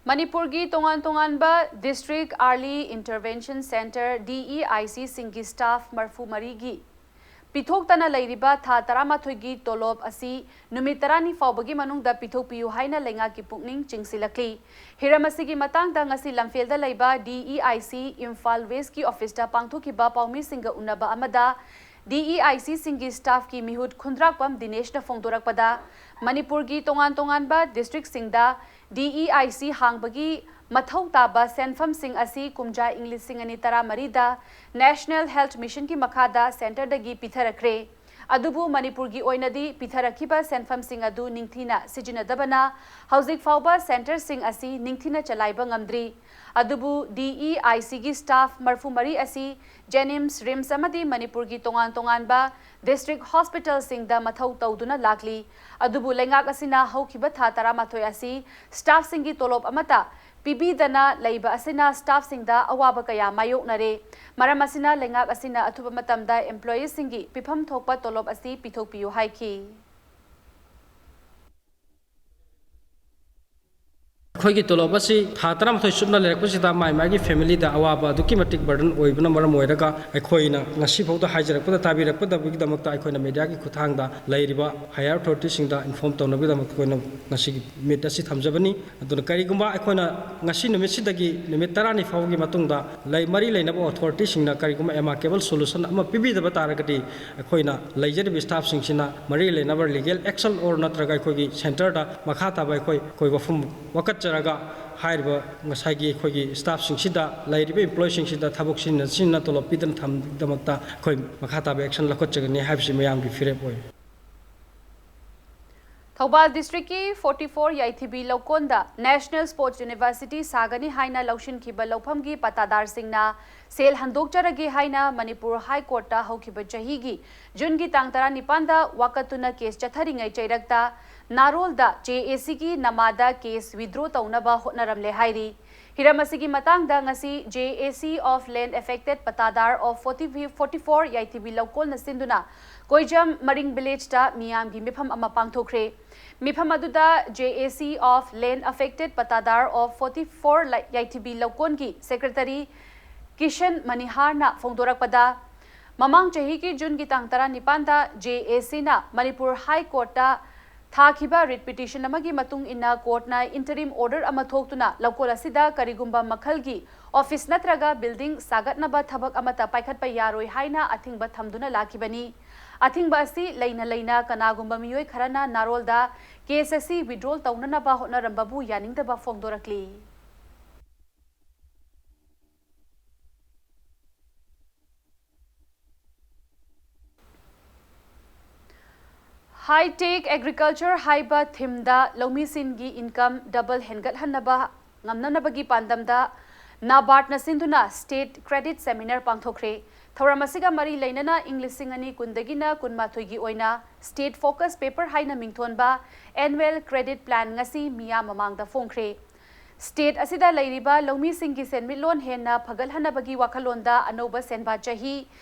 ꯃꯅꯤꯄꯨꯔꯒꯤ ꯇꯣꯉꯥꯟ ꯇꯣꯉꯥꯟꯕ District Early Intervention Centre, D E I C ꯁꯤꯡꯒꯤ staff ꯃꯔꯐꯨ ꯃꯔꯤꯒꯤ ꯄꯤꯊꯣꯛꯇꯅ ꯂꯩꯔꯤꯕ ꯊꯥ ꯇꯔꯥꯃꯥꯊꯣꯏꯒꯤ ꯇꯣꯂꯣꯞ ꯑꯁꯤ ꯅꯨꯃꯤꯠ ꯇꯔꯥꯅꯤ ꯐꯥꯎꯕꯒꯤ ꯃꯅꯨꯡꯗ ꯄꯤꯊꯣꯛꯄꯤꯌꯨ ꯍꯥꯏꯅ ꯂꯩꯉꯥꯛꯀꯤ ꯄꯨꯛꯅꯤꯡ ꯆꯤꯡꯁꯤꯜꯂꯛꯂꯤ꯫ ꯍꯤꯔꯝ ꯑꯁꯤꯒꯤ ꯃꯇꯥꯡꯗ ꯉꯁꯤ ꯂꯝꯐꯦꯜꯗ ꯂꯩꯕ D E I C Imphal West ꯀꯤ office ꯇ ꯄꯥꯡꯊꯣꯛꯈꯤꯕ ꯄꯥꯎꯃꯤꯁꯤꯡꯒ ꯎꯅꯕ ꯑꯃꯗ D E I C ꯁꯤꯡꯒꯤ staff ꯀꯤ ꯃꯤꯍꯨꯠ ꯈꯨꯟꯗ꯭ꯔꯥꯛꯄꯝ ꯗꯤꯅꯦꯁꯅ ꯐꯣꯡꯗꯣꯔꯛꯄꯗ, ꯃꯅꯤꯄꯨꯔꯒꯤ ꯇꯣꯉꯥꯟ ꯇꯣꯉꯥꯟꯕ district ꯁꯤꯡꯗ D E I C ꯍꯥꯡꯕꯒꯤ ꯃꯊꯧ ꯇꯥꯕ ꯁꯦꯟꯐꯝꯁꯤꯡ ꯑꯁꯤ ꯀꯨꯝꯖꯥ ꯏꯪ ꯂꯤꯁꯤꯡ ꯑꯅꯤ ꯇꯔꯥꯃꯔꯤꯗ National Health Mission ꯀꯤ ꯃꯈꯥꯗ centre ꯗꯒꯤ ꯄꯤꯊꯔꯛꯈ꯭ꯔꯦ꯫ ꯑꯗꯨꯕꯨ ꯃꯅꯤꯄꯨꯔꯒꯤ ꯑꯣꯏꯅꯗꯤ ꯄꯤꯊꯔꯛꯈꯤꯕ ꯁꯦꯟꯐꯝꯁꯤꯡ ꯑꯗꯨ ꯅꯤꯡꯊꯤꯅ ꯁꯤꯖꯤꯟꯅꯗꯕꯅ ꯍꯧꯖꯤꯛ ꯐꯥꯎꯕ centre ꯁꯤꯡ ꯑꯁꯤ ꯅꯤꯡꯊꯤꯅ ꯆꯂꯥꯏꯕ ꯉꯝꯗ꯭ꯔꯤ꯫ ꯑꯗꯨꯕꯨ D E I C ꯒꯤ staff ꯃꯔꯐꯨ ꯃꯔꯤ ꯑꯁꯤ JNIMS, RIMS ꯑꯃꯗꯤ ꯃꯅꯤꯄꯨꯔꯒꯤ ꯇꯣꯉꯥꯟ ꯇꯣꯉꯥꯟꯕ district hospital ꯁꯤꯡꯗ ꯃꯊꯧ ꯇꯧꯗꯨꯅ ꯂꯥꯛꯂꯤ꯫ ꯑꯗꯨꯕꯨ ꯂꯩꯉꯥꯛ ꯑꯁꯤꯅ ꯍꯧꯈꯤꯕ ꯊꯥ ꯇꯔꯥꯃꯥꯊꯣꯏ ꯑꯁꯤ staff ꯁꯤꯡꯒꯤ ꯇꯣꯂꯣꯞ ꯑꯃꯠꯇ ꯄꯤꯕꯤꯗꯅ ꯂꯩꯕ ꯑꯁꯤꯅ staff ꯁꯤꯡꯗ ꯑꯋꯥꯕ ꯀꯌꯥ ꯃꯥꯌꯣꯛꯅꯔꯦ꯫ ꯃꯔꯝ ꯑꯁꯤꯅ ꯂꯩꯉꯥꯛ ꯑꯁꯤꯅ ꯑꯊꯨꯕ ꯃꯇꯝꯗ employee ꯁꯤꯡꯒꯤ ꯄꯤꯐꯝ ꯊꯣꯛꯄ ꯇꯣꯂꯣꯞ ꯑꯁꯤ ꯄꯤꯊꯣꯛꯄꯤꯌꯨ ꯍꯥꯏꯈꯤ꯫ ꯑꯩꯈꯣꯏꯒꯤ ꯇꯣꯂꯣꯞ ꯑꯁꯤ ꯊꯥ ꯇꯔꯥꯃꯥꯊꯣꯏ ꯆꯨꯞꯅ ꯂꯩꯔꯛꯄꯁꯤꯗ ꯃꯥꯏ ꯃꯥꯏꯒꯤ family ꯗ ꯑꯋꯥꯕ ꯑꯗꯨꯛꯀꯤ ꯃꯇꯤꯛ burden ꯑꯣꯏꯕꯅ ꯃꯔꯝ ꯑꯣꯏꯔꯒ ꯑꯩꯈꯣꯏꯅ ꯉꯁꯤ ꯐꯥꯎꯗ ꯍꯥꯏꯖꯔꯛꯄꯗ ꯇꯥꯕꯤꯔꯛꯄꯗꯕꯒꯤꯗꯃꯛꯇ ꯑꯩꯈꯣꯏꯅ media ꯒꯤ ꯈꯨꯠꯊꯥꯡꯗ ꯂꯩꯔꯤꯕ higher authority ꯁꯤꯡꯗ inform ꯇꯧꯅꯕꯒꯤꯗꯃꯛꯇ ꯑꯩꯈꯣꯏꯅ ꯉꯁꯤꯒꯤ meet ꯑꯁꯤ ꯊꯝꯖꯕꯅꯤ꯫ ꯑꯗꯨꯅ ꯀꯔꯤꯒꯨꯝꯕ ꯑꯩꯈꯣꯏꯅ ꯉꯁꯤ ꯅꯨꯃꯤꯠꯁꯤꯗꯒꯤ ꯅꯨꯃꯤꯠ ꯇꯔꯥꯅꯤ ꯐꯥꯎꯕꯒꯤ ꯃꯇꯨꯡꯗ ꯂꯩ-, ꯃꯔꯤ ꯂꯩꯅꯕ authority ꯁꯤꯡꯅ ꯀꯔꯤꯒꯨꯝꯕ amicable solution ꯑꯃ ꯄꯤꯕꯤꯗꯕ ꯇꯥꯔꯒꯗꯤ ꯑꯩꯈꯣꯏꯅ ꯂꯩꯖꯔꯤꯕ staff ꯁꯤꯡꯁꯤꯅ ꯃꯔꯤ ꯂꯩꯅꯕ legal action or ꯅꯠꯇ꯭ꯔꯒ ꯑꯩꯈꯣꯏꯒꯤ centre ꯗ ꯃꯈꯥ ꯇꯥꯕ ꯑꯩꯈꯣꯏ, ꯑꯩꯈꯣꯏ ꯋꯥꯐꯝ ꯋꯥꯀꯠꯆ-, ꯅꯠꯇ꯭ꯔꯒ ꯍꯥꯏꯔꯤꯕ ꯉꯁꯥꯏꯒꯤ ꯑꯩꯈꯣꯏꯒꯤ staffꯁꯤꯡꯁꯤꯗ, ꯂꯩꯔꯤꯕ employeeꯁꯤꯡꯁꯤꯗ ꯊꯕꯛ ꯁꯤꯟꯅ ꯁꯤꯟꯅ ꯇꯣꯂꯣꯞ ꯄꯤꯗꯅ ꯊꯝꯕꯒꯤꯗꯃꯛꯇ ꯑꯩꯈꯣꯏ ꯃꯈꯥ ꯇꯥꯕ action ꯂꯧꯈꯠꯆꯒꯅꯤ ꯍꯥꯏꯕꯁꯤ ꯃꯌꯥꯝꯒꯤ ꯐꯤꯔꯦꯞ ꯑꯣꯏ꯫ Thoubal districtꯀꯤ forty four ꯌꯥꯏꯊꯤꯕꯤ ꯂꯧꯀꯣꯟꯗ National Sports University ꯁꯥꯒꯅꯤ ꯍꯥꯏꯅ ꯂꯧꯁꯤꯟꯈꯤꯕ ꯂꯧꯐꯝꯒꯤ ꯄꯇꯥꯗꯥꯔꯁꯤꯡꯅ ꯁꯦꯜ ꯍꯟꯗꯣꯛꯆꯔꯒꯦ ꯍꯥꯏꯅ ꯃꯅꯤꯄꯨꯔ High Courtꯇ ꯍꯧꯈꯤꯕ ꯆꯍꯤꯒꯤ ꯖꯨꯟꯒꯤ ꯇꯥꯡ ꯇꯔꯥꯅꯤꯄꯥꯟꯗ ꯋꯥꯀꯠꯇꯨꯅ case ꯆꯠꯊꯔꯤꯉꯩ ꯆꯩꯔꯛꯇ ꯅꯥꯔꯣꯜꯗ JACꯒꯤ ꯅꯃꯥꯗ case withdraw ꯇꯧꯅꯕ ꯍꯣꯠꯅꯔꯝꯂꯦ ꯍꯥꯏꯔꯤ꯫ ꯍꯤꯔꯝ ꯑꯁꯤꯒꯤ ꯃꯇꯥꯡꯗ ꯉꯁꯤ JAC of Land Affected Patadar of forty, forty four ꯌꯥꯏꯊꯤꯕꯤ ꯂꯧꯀꯣꯜꯅ ꯁꯤꯟꯗꯨꯅ ꯀꯣꯏꯖꯝ ꯃꯔꯤꯡ villageꯇ ꯃꯤꯌꯥꯝꯒꯤ ꯃꯤꯐꯝ ꯑꯃ ꯄꯥꯡꯊꯣꯛꯈ꯭ꯔꯦ꯫ ꯃꯤꯐꯝ ꯑꯗꯨꯗ JAC of Land Affected Patadar of forty four ꯂ-, ꯌꯥꯏꯊꯤꯕꯤ ꯂꯧꯀꯣꯟꯒꯤ secretary ꯀꯤꯁꯟ ꯃꯅꯤꯍꯥꯔꯅ ꯐꯣꯡꯗꯣꯔꯛꯄꯗ, ꯃꯃꯥꯡ ꯆꯍꯤꯒꯤ ꯖꯨꯟꯒꯤ ꯇꯥꯡ ꯇꯔꯥꯅꯤꯄꯥꯟꯗ JACꯅ ꯃꯅꯤꯄꯨꯔ High Courtꯇ ꯊꯥꯈꯤꯕ writ petition ꯑꯃꯒꯤ ꯃꯇꯨꯡ ꯏꯟꯅ courtꯅ interim order ꯑꯃ ꯊꯣꯛꯇꯨꯅ ꯂꯧꯀꯣꯜ ꯑꯁꯤꯗ ꯀꯔꯤꯒꯨꯝꯕ ꯃꯈꯜꯒꯤ office ꯅꯠꯇ꯭ꯔꯒ building ꯁꯥꯒꯠꯅꯕ ꯊꯕꯛ ꯑꯃꯠꯇ ꯄꯥꯏꯈꯠꯄ ꯌꯥꯔꯣꯏ ꯍꯥꯏꯅ ꯑꯊꯤꯡꯕ ꯊꯝꯗꯨꯅ ꯂꯥꯛꯈꯤꯕꯅꯤ꯫ ꯑꯊꯤꯡꯕ ꯑꯁꯤ ꯂꯩꯅ ꯂꯩꯅ ꯀꯅꯥꯒꯨꯝꯕ ꯃꯤꯑꯣꯏ ꯈꯔꯅ ꯅꯥꯔꯣꯜꯗ case ꯑꯁꯤ withdraw ꯇꯧꯅꯅꯕ ꯍꯣꯠꯅꯔꯝꯕꯕꯨ ꯌꯥꯅꯤꯡꯗꯕ ꯐꯣꯡꯗꯣꯔꯛꯂꯤ꯫ High Tech Agriculture ꯍꯥꯏꯕ themeꯗ ꯂꯧꯃꯤꯁꯤꯡꯒꯤ income double ꯍꯦꯟꯒꯠꯍꯟꯅꯕ ꯉꯝꯅꯅꯕꯒꯤ ꯄꯥꯟꯗꯝꯗ NABARDꯅ ꯁꯤꯟꯗꯨꯅ state credit seminar ꯄꯥꯡꯊꯣꯛꯈ꯭ꯔꯦ꯫ ꯊꯧꯔꯝ ꯑꯁꯤꯒ ꯃꯔꯤ ꯂꯩꯅꯅ ꯏꯪ ꯂꯤꯁꯤꯡ ꯑꯅꯤ ꯀꯨꯟꯗꯒꯤꯅ ꯀꯨꯟꯃꯥꯊꯣꯏꯒꯤ ꯑꯣꯏꯅ state focus paper ꯍꯥꯏꯅ ꯃꯤꯡꯊꯣꯟꯕ annual credit plan ꯉꯁꯤ ꯃꯤꯌꯥꯝ ꯃꯃꯥꯡꯗ ꯐꯣꯡꯈ꯭ꯔꯦ꯫ State ꯑꯁꯤꯗ ꯂꯩꯔꯤꯕ ꯂꯧꯃꯤꯁꯤꯡꯒꯤ ꯁꯦꯟꯃꯤꯠꯂꯣꯟ ꯍꯦꯟꯅ ꯐꯒꯠꯍꯟꯅꯕꯒꯤ ꯋꯥꯈꯜꯂꯣꯟꯗ ꯑꯅꯧꯕ ꯁꯦꯟꯕꯥ ꯆꯍꯤ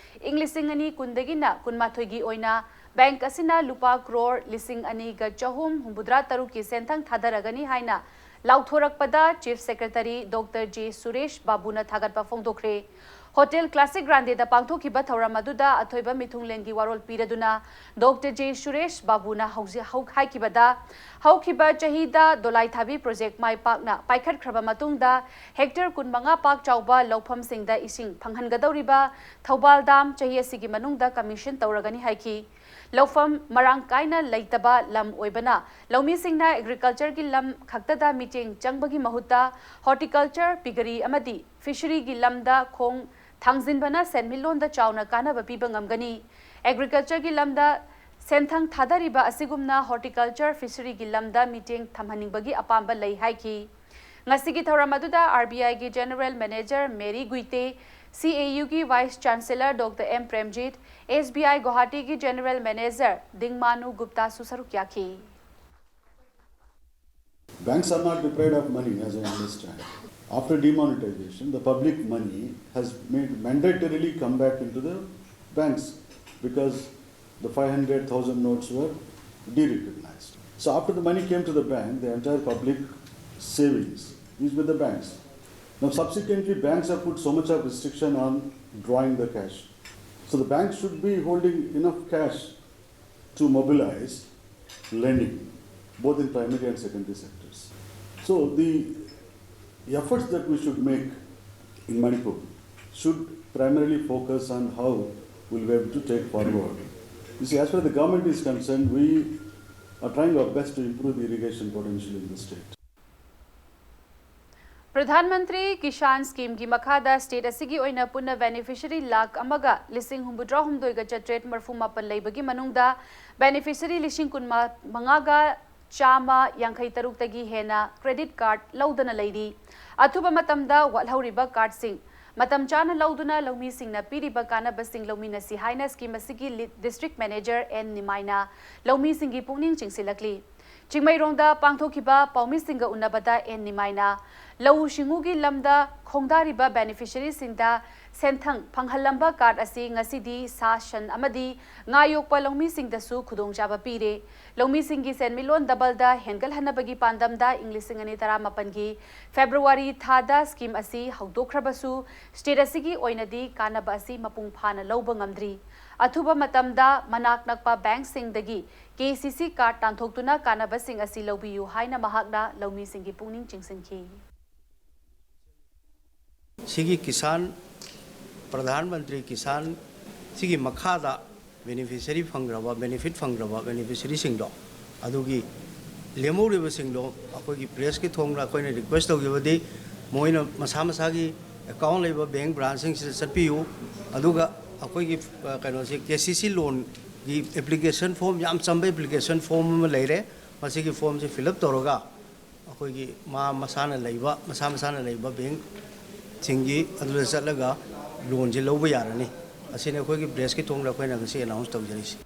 ꯏꯪ ꯂꯤꯁꯤꯡ ꯑꯅꯤ ꯀꯨꯟꯗꯒꯤꯅ ꯀꯨꯟꯃꯥꯊꯣꯏꯒꯤ ꯑꯣꯏꯅ bank ꯑꯁꯤꯅ ꯂꯨꯄꯥ ꯀ꯭ꯔꯣꯔ ꯂꯤꯁꯤꯡ ꯑꯅꯤꯒ ꯆꯍꯨꯝ ꯍꯨꯝꯐꯨꯇꯔꯥ ꯇꯔꯨꯛꯀꯤ ꯁꯦꯟꯊꯪ ꯊꯥꯗꯔꯒꯅꯤ ꯍꯥꯏꯅ ꯂꯥꯎꯊꯣꯔꯛꯄꯗ Chief Secretary Doctor J Suresh ꯕꯥꯕꯨꯅ ꯊꯥꯒꯠꯄ ꯐꯣꯡꯗꯣꯛꯈ꯭ꯔꯦ꯫ Hotel Classic Grandeꯗ ꯄꯥꯡꯊꯣꯛꯈꯤꯕ ꯊꯧꯔꯝ ꯑꯗꯨꯗ ꯑꯊꯣꯏꯕ ꯃꯤꯊꯨꯡꯂꯦꯟꯒꯤ ꯋꯥꯔꯣꯜ ꯄꯤꯔꯗꯨꯅ Doctor J ꯁꯨꯔꯦꯁ ꯕꯥꯕꯨꯅ ꯍꯧꯖꯤꯛ ꯍꯧ-, ꯍꯥꯏꯈꯤꯕꯗ, ꯍꯧꯈꯤꯕ ꯆꯍꯤꯗ ꯗꯣꯂꯥꯏꯊꯥꯕꯤ project ꯃꯥꯏ ꯄꯥꯛꯅ ꯄꯥꯏꯈꯠꯈ꯭ꯔꯕ ꯃꯇꯨꯡꯗ hectare ꯀꯨꯟꯃꯉꯥ ꯄꯥꯛ ꯆꯥꯎꯕ ꯂꯧꯐꯝꯁꯤꯡꯗ ꯏꯁꯤꯡ ꯐꯪꯍꯟꯒꯗꯧꯔꯤꯕ ꯊꯧꯕꯥꯜ dam ꯆꯍꯤ ꯑꯁꯤꯒꯤ ꯃꯅꯨꯡꯗ commission ꯇꯧꯔꯒꯅꯤ ꯍꯥꯏꯈꯤ꯫ ꯂꯧꯐꯝ ꯃꯔꯥꯡ ꯀꯥꯏꯅ ꯂꯩꯇꯕ ꯂꯝ ꯑꯣꯏꯕꯅ ꯂꯧꯃꯤꯁꯤꯡꯅ ꯑꯦꯒ꯭ꯔꯤꯀꯜꯆꯔꯒꯤ ꯂꯝ ꯈꯛꯇꯗ ꯃꯤꯠꯌꯦꯡ ꯆꯪꯕꯒꯤ ꯃꯍꯨꯠꯇ ꯍꯣꯔꯇꯤꯀꯜꯆꯔ, ꯄꯤꯒꯔꯤ ꯑꯃꯗꯤ ꯐꯤꯁꯔꯤꯒꯤ ꯂꯝꯗ ꯈꯣꯡ ꯊꯥꯡꯖꯤꯟꯕꯅ ꯁꯦꯟꯃꯤꯠꯂꯣꯟꯗ ꯆꯥꯎꯅ ꯀꯥꯟꯅꯕ ꯄꯤꯕ ꯉꯝꯒꯅꯤ꯫ ꯑꯦꯒ꯭ꯔꯤꯀꯜꯆꯔꯒꯤ ꯂꯝꯗ ꯁꯦꯟꯊꯪ ꯊꯥꯗꯔꯤꯕ ꯑꯁꯤꯒꯨꯝꯅ ꯍꯣꯔꯇꯤꯀꯜꯆꯔ, ꯐꯤꯁꯔꯤꯒꯤ ꯂꯝꯗ ꯃꯤꯠꯌꯦꯡ ꯊꯝꯍꯟꯅꯤꯡꯕꯒꯤ ꯑꯄꯥꯝꯕ ꯂꯩ ꯍꯥꯏꯈꯤ꯫ ꯉꯁꯤꯒꯤ ꯊꯧꯔꯝ ꯑꯗꯨꯗ ꯑꯥꯔ ꯕꯤ ꯑꯥꯏꯒꯤ ꯖꯦꯅꯔꯦꯜ ꯃꯦꯅꯦꯖꯔ ꯃꯦꯔꯤ ꯒꯨꯏꯇꯦ, ꯁꯤ ꯑꯦ ꯌꯨꯒꯤ vice chancellor doctor M Premjit, ꯑꯦꯁ ꯕꯤ ꯑꯥꯏ ꯒꯨꯋꯥꯍꯥꯇꯤꯒꯤ ꯖꯦꯅꯔꯦꯜ ꯃꯦꯅꯦꯖꯔ ꯗꯤꯡꯃꯥꯅꯨ ꯒꯨꯞꯇꯥꯁꯨ ꯁꯔꯨꯛ ꯌꯥꯈꯤ꯫ Banks are not deprived of money, as I understand. After demonetization, the public money has made mandatorily come back into the banks because the five hundred thousand notes were derecognized. So after the money came to the bank, the entire public savings is with the banks. Now subsequently, banks have put so much of restriction on drawing the cash. So the banks should be holding enough cash to mobilize lending, both in primary and secondary sectors. So the efforts that we should make in Manipur should primarily focus on how we'll be able to take forward. You see, as far as the government is concerned, we are trying our best to improve the irrigation potential in the state. Pradhan Mantri Kisan ꯁ꯭ꯀꯤꯝꯒꯤ ꯃꯈꯥꯗ ꯁ꯭ꯇꯦꯠ ꯑꯁꯤꯒꯤ ꯑꯣꯏꯅ ꯄꯨꯟꯅ ꯕꯦꯅꯤꯐꯤꯁꯔꯤ ꯂꯥꯈ ꯑꯃꯒ ꯂꯤꯁꯤꯡ ꯍꯨꯝꯐꯨꯇꯔꯥ ꯍꯨꯝꯗꯣꯏꯒ ꯆꯥꯇ꯭ꯔꯦꯠ ꯃꯔꯐꯨ ꯃꯥꯄꯟ ꯂꯩꯕꯒꯤ ꯃꯅꯨꯡꯗ ꯕꯦꯅꯤꯐꯤꯁꯔꯤ ꯂꯤꯁꯤꯡ ꯀꯨꯟ ꯃꯉꯥꯒ ꯆꯥꯝꯃ ꯌꯥꯡꯈꯩ ꯇꯔꯨꯛꯇꯒꯤ ꯍꯦꯟꯅ ꯀ꯭ꯔꯦꯗꯤꯠ ꯀꯥꯔꯗ ꯂꯧꯗꯅ ꯂꯩꯔꯤ꯫ ꯑꯊꯨꯕ ꯃꯇꯝꯗ ꯋꯥꯠꯍꯧꯔꯤꯕ ꯀꯥꯔꯗꯁꯤꯡ ꯃꯇꯝ ꯆꯥꯅ ꯂꯧꯗꯨꯅ ꯂꯧꯃꯤꯁꯤꯡꯅ ꯄꯤꯔꯤꯕ ꯀꯥꯟꯅꯕꯁꯤꯡ ꯂꯧꯃꯤꯟꯅꯁꯤ ꯍꯥꯏꯅ ꯁ꯭ꯀꯤꯝ ꯑꯁꯤꯒꯤ ꯂꯤꯗ ꯗꯤꯁꯇ꯭ꯔꯤꯛ ꯃꯦꯅꯦꯖꯔ ꯑꯦꯟ ꯅꯤꯃꯥꯏꯅ ꯂꯧꯃꯤꯁꯤꯡꯒꯤ ꯄꯨꯛꯅꯤꯡ ꯆꯤꯡꯁꯤꯜꯂꯛꯂꯤ꯫ ꯆꯤꯡꯃꯩꯔꯣꯡꯗ ꯄꯥꯡꯊꯣꯛꯈꯤꯕ ꯄꯥꯎꯃꯤꯁꯤꯡꯒ ꯎꯅꯕꯗ ꯑꯦꯟ ꯅꯤꯃꯥꯏꯅ ꯂꯧꯎ ꯁꯤꯡꯎꯒꯤ ꯂꯝꯗ ꯈꯣꯡꯗꯥꯔꯤꯕ ꯕꯦꯅꯤꯐꯤꯁꯔꯤꯁꯤꯡꯗ ꯁꯦꯟꯊꯪ ꯐꯪꯍꯜꯂꯝꯕ ꯀꯥꯔꯗ ꯑꯁꯤ ꯉꯁꯤꯗꯤ ꯁꯥ ꯁꯟ ꯑꯃꯗꯤ ꯉꯥ ꯌꯣꯛꯄ ꯂꯧꯃꯤꯁꯤꯡꯗꯁꯨ ꯈꯨꯗꯣꯡꯆꯥꯕ ꯄꯤꯔꯦ꯫ ꯂꯧꯃꯤꯁꯤꯡꯒꯤ ꯁꯦꯟꯃꯤꯠꯂꯣꯟ ꯗꯕꯜꯗ ꯍꯦꯟꯒꯠꯍꯟꯅꯕꯒꯤ ꯄꯥꯟꯗꯝꯗ ꯏꯪ ꯂꯤꯁꯤꯡ ꯑꯅꯤ ꯇꯔꯥꯃꯥꯄꯟꯒꯤ ꯐꯦꯕ꯭ꯔꯨꯋꯥꯔꯤ ꯊꯥꯗ ꯁ꯭ꯀꯤꯝ ꯑꯁꯤ ꯍꯧꯗꯣꯛꯈ꯭ꯔꯕꯁꯨ, ꯁ꯭ꯇꯦꯠ ꯑꯁꯤꯒꯤ ꯑꯣꯏꯅꯗꯤ ꯀꯥꯟꯅꯕ ꯑꯁꯤ ꯃꯄꯨꯡ ꯐꯥꯅ ꯂꯧꯕ ꯉꯝꯗ꯭ꯔꯤ꯫ ꯑꯊꯨꯕ ꯃꯇꯝꯗ ꯃꯅꯥꯛ ꯅꯛꯄ ꯕꯦꯡꯛꯁꯤꯡꯗꯒꯤ ꯀꯦ ꯁꯤ ꯁꯤ ꯀꯥꯔꯗ ꯇꯥꯟꯊꯣꯛꯇꯨꯅ ꯀꯥꯟꯅꯕꯁꯤꯡ ꯑꯁꯤ ꯂꯧꯕꯤꯌꯨ ꯍꯥꯏꯅ ꯃꯍꯥꯛꯅ ꯂꯧꯃꯤꯁꯤꯡꯒꯤ ꯄꯨꯛꯅꯤꯡ ꯆꯤꯡꯁꯤꯟꯈꯤ꯫ ꯁꯤꯒꯤ ꯀꯤꯁꯥꯟ, ꯄ꯭ꯔꯙꯥꯟ ꯃꯟꯇ꯭ꯔꯤ ꯀꯤꯁꯥꯟ ꯁꯤꯒꯤ ꯃꯈꯥꯗ ꯕꯦꯅꯤꯐꯤꯁꯔꯤ ꯐꯪꯈ꯭ꯔꯕ, ꯕꯦꯅꯤꯐꯤꯠ ꯐꯪꯈ꯭ꯔꯕ ꯕꯦꯅꯤꯐꯤꯁꯔꯤꯁꯤꯡꯗꯣ, ꯑꯗꯨꯒꯤ ꯂꯦꯝꯍꯧꯔꯤꯕꯁꯤꯡꯗꯣ ꯑꯩꯈꯣꯏꯒꯤ ꯄ꯭ꯔꯦꯁꯀꯤ ꯊꯣꯡꯗ ꯑꯩꯈꯣꯏꯅ ꯔꯤꯀ꯭ꯋꯦꯁ ꯇꯧꯖꯕꯗꯤ, ꯃꯣꯏꯅ ꯃꯁꯥ ꯃꯁꯥꯒꯤ ꯑꯦꯀꯥꯎꯟ ꯂꯩꯕ ꯕꯦꯡ ꯕ꯭ꯔꯥꯟꯁꯁꯤꯡꯁꯤꯗ ꯆꯠꯄꯤꯌꯨ꯫ ꯑꯗꯨꯒ ꯑꯩꯈꯣꯏꯒꯤ, ꯑ, ꯀꯩꯅꯣꯁꯦ, ꯀꯦ ꯁꯤ ꯁꯤ ꯂꯣꯟꯒꯤ ꯑꯦꯄ꯭ꯂꯤꯀꯦꯁꯟ ꯐꯣꯔꯝ, ꯌꯥꯝ ꯆꯝꯕ ꯑꯦꯄ꯭ꯂꯤꯀꯦꯁꯟ ꯐꯣꯔꯝ ꯑꯃ ꯂꯩꯔꯦ꯫ ꯃꯁꯤꯒꯤ ꯐꯣꯔꯝꯁꯤ ꯐꯤꯜ ꯑꯞ ꯇꯧꯔꯒ ꯑꯩꯈꯣꯏꯒꯤ ꯃꯥ ꯃꯁꯥꯅ ꯂꯩꯕ, ꯃꯁꯥ ꯃꯁꯥꯅ ꯂꯩꯕ ꯕꯦꯡꯁꯤꯡꯒꯤ ꯑꯗꯨꯗ ꯆꯠꯂꯒ ꯂꯣꯟꯁꯦ ꯂꯧꯕ ꯌꯥꯔꯅꯤ꯫ ꯑꯁꯤꯅꯤ ꯑꯩꯈꯣꯏꯒꯤ ꯄ꯭ꯔꯦꯁꯀꯤ ꯊꯣꯡꯗ ꯑꯩꯈꯣꯏꯅ ꯉꯁꯤ ꯑꯦꯅꯥꯎꯟꯁ ꯇꯧꯖꯔꯤꯁꯤ꯫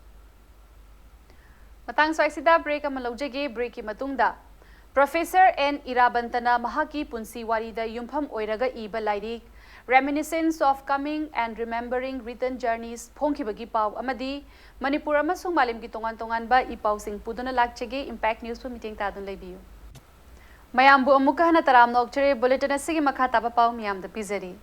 ꯃꯇꯥꯡ ꯁ꯭ꯋꯥꯏꯁꯤꯗ ꯕ꯭ꯔꯦꯛ ꯑꯃ ꯂꯧꯖꯒꯦ꯫ ꯕ꯭ꯔꯦꯛꯀꯤ ꯃꯇꯨꯡꯗ ꯄ꯭ꯔꯣꯐꯦꯁꯔ ꯑꯦꯟ ꯏꯔꯥꯕꯟꯇꯅ ꯃꯍꯥꯛꯀꯤ ꯄꯨꯟꯁꯤ ꯋꯥꯔꯤꯗ ꯌꯨꯝꯐꯝ ꯑꯣꯏꯔꯒ ꯏꯕ ꯂꯥꯏꯔꯤꯛ Reminiscence of Coming and Remembering Return Journeys ꯐꯣꯡꯈꯤꯕꯒꯤ ꯄꯥꯎ ꯑꯃꯗꯤ ꯃꯅꯤꯄꯨꯔ ꯑꯃꯁꯨꯡ ꯃꯥꯂꯦꯝꯒꯤ ꯇꯣꯉꯥꯟ ꯇꯣꯉꯥꯟꯕ ꯏ ꯄꯥꯎꯁꯤꯡ ꯄꯨꯗꯨꯅ ꯂꯥꯛꯆꯒꯦ꯫ ꯏꯝꯄꯦꯛ ꯅ꯭ꯌꯨꯁꯄꯨ ꯃꯤꯠꯌꯦꯡ ꯇꯥꯗꯨꯅ ꯂꯩꯕꯤꯌꯨ꯫ ꯃꯌꯥꯝꯕꯨ ꯑꯃꯨꯛꯀ ꯍꯟꯅ ꯇꯔꯥꯝꯅ ꯑꯣꯛꯆꯔꯤ꯫ ꯕꯨꯂꯦꯇꯤꯟ ꯑꯁꯤꯒꯤ ꯃꯈꯥ ꯇꯥꯕ ꯄꯥꯎ ꯃꯤꯌꯥꯝꯗ ꯄꯤꯖꯔꯤ꯫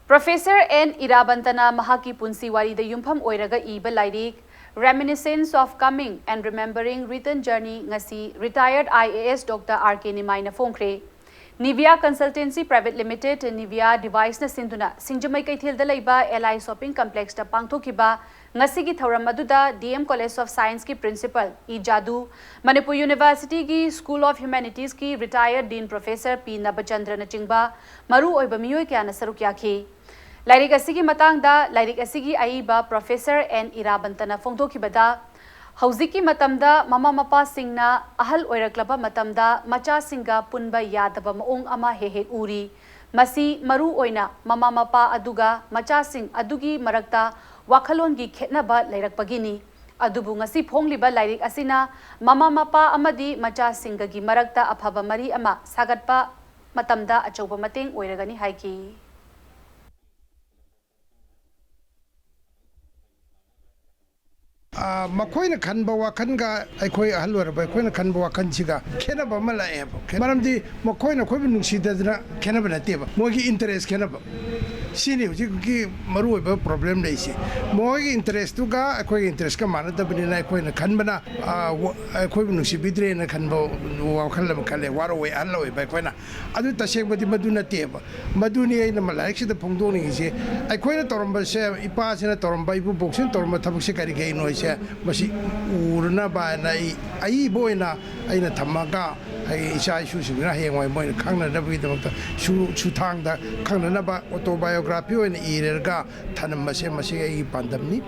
ꯄ꯭ꯔꯣꯐꯦꯁꯔ ꯑꯦꯟ ꯏꯔꯥꯕꯟꯇꯅ ꯃꯍꯥꯛꯀꯤ ꯄꯨꯟꯁꯤ ꯋꯥꯔꯤꯗ ꯌꯨꯝꯐꯝ ꯑꯣꯏꯔꯒ ꯏꯕ ꯂꯥꯏꯔꯤꯛ Reminiscence of Coming and Remembering Return Journey ꯉꯁꯤ retired I A S doctor R K ꯅꯤꯃꯥꯏꯅ ꯐꯣꯡꯈ꯭ꯔꯦ꯫ Nivia consultancy private limited, Nivia ꯗꯤꯚꯥꯏꯁꯅ ꯁꯤꯟꯗꯨꯅ ꯁꯤꯡꯖꯃꯩ ꯀꯩꯊꯦꯜꯗ ꯂꯩꯕ ꯑꯦꯜ ꯑꯥꯏ ꯁꯣꯄꯤꯡ ꯀꯝꯄ꯭ꯂꯦꯛꯁꯇ ꯄꯥꯡꯊꯣꯛꯈꯤꯕ ꯉꯁꯤꯒꯤ ꯊꯧꯔꯝ ꯑꯗꯨꯗ ꯗꯤ ꯑꯦꯝ ꯀꯣꯂꯦꯖ ꯑꯣꯐ ꯁꯥꯏꯟꯁꯀꯤ ꯄ꯭ꯔꯤꯟꯁꯤꯄꯜ ꯏ ꯖꯥꯗꯨ, ꯃꯅꯤꯄꯨꯔ ꯌꯨꯅꯤꯚꯔꯁꯤꯇꯤꯒꯤ ꯁ꯭ꯀꯨꯜ ꯑꯣꯐ ꯍ꯭ꯌꯨꯃꯦꯅꯤꯇꯤꯁꯀꯤ ꯔꯤꯇꯥꯌꯔꯗ ꯗꯤꯟ ꯄ꯭ꯔꯣꯐꯦꯁꯔ ꯄꯤ ꯅꯕꯆꯟꯗ꯭ꯔꯅꯆꯤꯡꯕ ꯃꯔꯨ ꯑꯣꯏꯕ ꯃꯤꯑꯣꯏ ꯀꯌꯥꯅ ꯁꯔꯨꯛ ꯌꯥꯈꯤ꯫ ꯂꯥꯏꯔꯤꯛ ꯑꯁꯤꯒꯤ ꯃꯇꯥꯡꯗ ꯂꯥꯏꯔꯤꯛ ꯑꯁꯤꯒꯤ ꯑꯏꯕ ꯄ꯭ꯔꯣꯐꯦꯁꯔ ꯑꯦꯟ ꯏꯔꯥꯕꯟꯇꯅ ꯐꯣꯡꯗꯣꯛꯈꯤꯕꯗ, ꯍꯧꯖꯤꯛꯀꯤ ꯃꯇꯝꯗ ꯃꯃꯥ ꯃꯄꯥꯁꯤꯡꯅ ꯑꯍꯜ ꯑꯣꯏꯔꯛꯂꯕ ꯃꯇꯝꯗ ꯃꯆꯥꯁꯤꯡꯒ ꯄꯨꯟꯕ ꯌꯥꯗꯕ ꯃꯑꯣꯡ ꯑꯃ ꯍꯦꯛ ꯍꯦꯛ ꯎꯔꯤ꯫ ꯃꯁꯤ ꯃꯔꯨ ꯑꯣꯏꯅ ꯃꯃꯥ ꯃꯄꯥ ꯑꯗꯨꯒ ꯃꯆꯥꯁꯤꯡ ꯑꯗꯨꯒꯤ ꯃꯔꯛꯇ ꯋꯥꯈꯜꯂꯣꯟꯒꯤ ꯈꯦꯠꯅꯕ ꯂꯩꯔꯛꯄꯒꯤꯅꯤ꯫ ꯑꯗꯨꯕꯨ ꯉꯁꯤ ꯐꯣꯡꯂꯤꯕ ꯂꯥꯏꯔꯤꯛ ꯑꯁꯤꯅ ꯃꯃꯥ ꯃꯄꯥ ꯑꯃꯗꯤ ꯃꯆꯥꯁꯤꯡꯒꯒꯤ ꯃꯔꯛꯇ ꯑꯐꯕ ꯃꯔꯤ ꯑꯃ ꯁꯥꯒꯠꯄ ꯃꯇꯝꯗ ꯑꯆꯧꯕ ꯃꯇꯦꯡ ꯑꯣꯏꯔꯒꯅꯤ ꯍꯥꯏꯈꯤ꯫ ꯑ, ꯃꯈꯣꯏꯅ ꯈꯟꯕ ꯋꯥꯈꯜꯒ ꯑꯩꯈꯣꯏ ꯑꯍꯜ ꯑꯣꯏꯔꯕ ꯑꯩꯈꯣꯏꯅ ꯈꯟꯕ ꯋꯥꯈꯜꯁꯤꯒ ꯈꯦꯠꯅꯕ ꯑꯃ ꯂꯥꯛꯑꯦꯕ꯫ ꯈꯦ-, ꯃꯔꯝꯗꯤ ꯃꯈꯣꯏꯅ ꯑꯩꯈꯣꯏꯕꯨ ꯅꯨꯡꯁꯤꯗꯗꯅ ꯈꯦꯠꯅꯕ ꯅꯠꯇꯦꯕ, ꯃꯣꯏꯒꯤ ꯏꯟꯇꯔꯦꯁ ꯈꯦꯠꯅꯕ꯫ ꯁꯤꯅꯤ ꯍꯧꯖꯤꯛꯀꯤ ꯃꯔꯨꯑꯣꯏꯕ ꯄ꯭ꯔꯣꯕ꯭ꯂꯦꯝ ꯂꯩꯁꯦ꯫ ꯃꯈꯣꯏꯒꯤ ꯏꯟꯇꯔꯦꯁꯇꯨꯒ ꯑꯩꯈꯣꯏꯒꯤ ꯏꯟꯇꯔꯦꯁꯀ ꯃꯥꯟꯅꯗꯕꯅꯤꯅ ꯑꯩꯈꯣꯏꯅ ꯈꯟꯕꯅ, ꯑ, ꯋ-, ꯑꯩꯈꯣꯏꯕꯨ ꯅꯨꯡꯁꯤꯕꯤꯗ꯭ꯔꯦꯅ ꯈꯟꯕ ꯋꯥꯈꯜ ꯑꯃ ꯈꯜꯂꯦ, ꯋꯥꯔꯧꯋꯦ ꯑꯍꯜ ꯑꯣꯏꯕ ꯑꯩꯈꯣꯏꯅ꯫ ꯑꯗꯨ ꯇꯁꯦꯡꯕꯗꯤ ꯃꯗꯨ ꯅꯠꯇꯦꯕ꯫ ꯃꯗꯨꯅꯤ ꯑꯩꯅ ꯃ-, ꯂꯥꯏꯔꯤꯛꯁꯤꯗ ꯐꯣꯡꯗꯣꯛꯅꯤꯡꯉꯤꯁꯦ꯫ ꯑꯩꯈꯣꯏꯅ ꯇꯧꯔꯝꯕꯁꯦ, ꯏꯄꯥꯁꯤꯅ ꯇꯧꯔꯝꯕ, ꯏꯄꯨꯕꯣꯛꯁꯤꯅ ꯇꯧꯔꯝꯕ ꯊꯕꯛꯁꯦ ꯀꯔꯤ ꯀꯔꯤꯅꯣ ꯍꯥꯏꯁꯦ, ꯃꯁꯤ ꯎꯔꯅꯕ ꯍꯥꯏꯅ ꯑꯩ ꯑꯏꯕ ꯑꯣꯏꯅ ꯑꯩꯅ ꯊꯝꯃꯒ, ꯑꯩ ꯏꯆꯥ ꯏꯁꯨꯁꯤꯡꯗꯨꯅ ꯍꯌꯦꯡꯋꯥꯏ ꯃꯣꯏꯅ ꯈꯪꯅꯅꯕꯒꯤꯗꯃꯛꯇ ꯁꯨ-, ꯁꯨꯊꯥꯡꯗ ꯈꯪꯅꯅꯕ autobiography ꯑꯣꯏꯅ ꯏꯔꯒ ꯊꯅꯝꯕꯁꯦ, ꯃꯁꯤ ꯑꯩꯒꯤ ꯄꯥꯟꯗꯝꯅꯤ꯫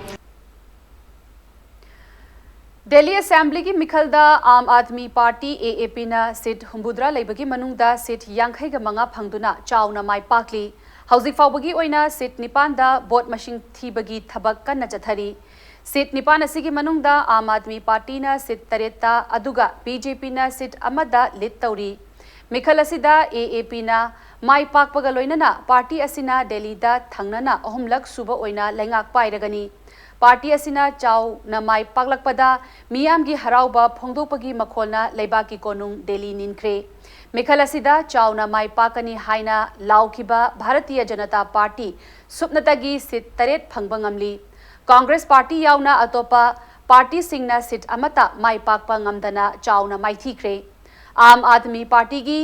ꯗꯦꯜꯂꯤ ꯑꯦꯁꯦꯝꯕ꯭ꯂꯤꯒꯤ ꯃꯤꯈꯜꯗ ꯑꯥꯝ ꯑꯥꯗꯃꯤ ꯄꯥꯔꯇꯤ, ꯑꯦ ꯑꯦ ꯄꯤꯅ ꯁꯤꯠ ꯍꯨꯝꯐꯨꯇꯔꯥ ꯂꯩꯕꯒꯤ ꯃꯅꯨꯡꯗ ꯁꯤꯠ ꯌꯥꯡꯈꯩꯒ ꯃꯉꯥ ꯐꯪꯗꯨꯅ ꯆꯥꯎꯅ ꯃꯥꯏ ꯄꯥꯛꯂꯤ꯫ ꯍꯧꯖꯤꯛ ꯐꯥꯎꯕꯒꯤ ꯑꯣꯏꯅ ꯁꯤꯠ ꯅꯤꯄꯥꯟꯗ ꯚꯣꯠ ꯃꯁꯤꯡ ꯊꯤꯕꯒꯤ ꯊꯕꯛ ꯀꯟꯅ ꯆꯠꯊꯔꯤ꯫ ꯁꯤꯠ ꯅꯤꯄꯥꯟ ꯑꯁꯤꯒꯤ ꯃꯅꯨꯡꯗ ꯑꯥꯝ ꯑꯥꯗꯃꯤ ꯄꯥꯔꯇꯤꯅ ꯁꯤꯠ ꯇꯔꯦꯠꯇ, ꯑꯗꯨꯒ ꯕꯤ ꯖꯦ ꯄꯤꯅ ꯁꯤꯠ ꯑꯃꯗ ꯂꯤꯗ ꯇꯧꯔꯤ꯫ ꯃꯤꯈꯜ ꯑꯁꯤꯗ ꯑꯦ ꯑꯦ ꯄꯤꯅ ꯃꯥꯏ ꯄꯥꯛꯄꯒ ꯂꯣꯏꯅꯅ ꯄꯥꯔꯇꯤ ꯑꯁꯤꯅ ꯗꯦꯜꯂꯤꯗ ꯊꯪꯅꯅ ꯑꯍꯨꯝꯂꯛ ꯁꯨꯕ ꯑꯣꯏꯅ ꯂꯩꯉꯥꯛ ꯄꯥꯏꯔꯒꯅꯤ꯫ ꯄꯥꯔꯇꯤ ꯑꯁꯤꯅ ꯆꯥꯎꯅ ꯃꯥꯏ ꯄꯥꯛꯂꯛꯄꯗ ꯃꯤꯌꯥꯝꯒꯤ ꯍꯔꯥꯎꯕ ꯐꯣꯡꯗꯣꯛꯄꯒꯤ ꯃꯈꯣꯜꯅ ꯂꯩꯕꯥꯛꯀꯤ ꯀꯣꯅꯨꯡ ꯗꯦꯜꯂꯤ ꯅꯤꯟꯈ꯭ꯔꯦ꯫ ꯃꯤꯈꯜ ꯑꯁꯤꯗ ꯆꯥꯎꯅ ꯃꯥꯏ ꯄꯥꯛꯀꯅꯤ ꯍꯥꯏꯅ ꯂꯥꯎꯈꯤꯕ ꯚꯥꯔꯇꯤꯌ ꯖꯅꯇꯥ ꯄꯥꯔꯇꯤ ꯁꯨꯞꯅꯇꯒꯤ ꯁꯤꯠ ꯇꯔꯦꯠ ꯐꯪꯕ ꯉꯝꯂꯤ꯫ ꯀꯪꯒ꯭ꯔꯦꯁ ꯄꯥꯔꯇꯤ ꯌꯥꯎꯅ ꯑꯇꯣꯞꯄ ꯄꯥꯔꯇꯤꯁꯤꯡꯅ ꯁꯤꯠ ꯑꯃꯠꯇ ꯃꯥꯏ ꯄꯥꯛꯄ ꯉꯝꯗꯅ ꯆꯥꯎꯅ ꯃꯥꯏꯊꯤꯈ꯭ꯔꯦ꯫ ꯑꯥꯝ ꯑꯥꯗꯃꯤ ꯄꯥꯔꯇꯤꯒꯤ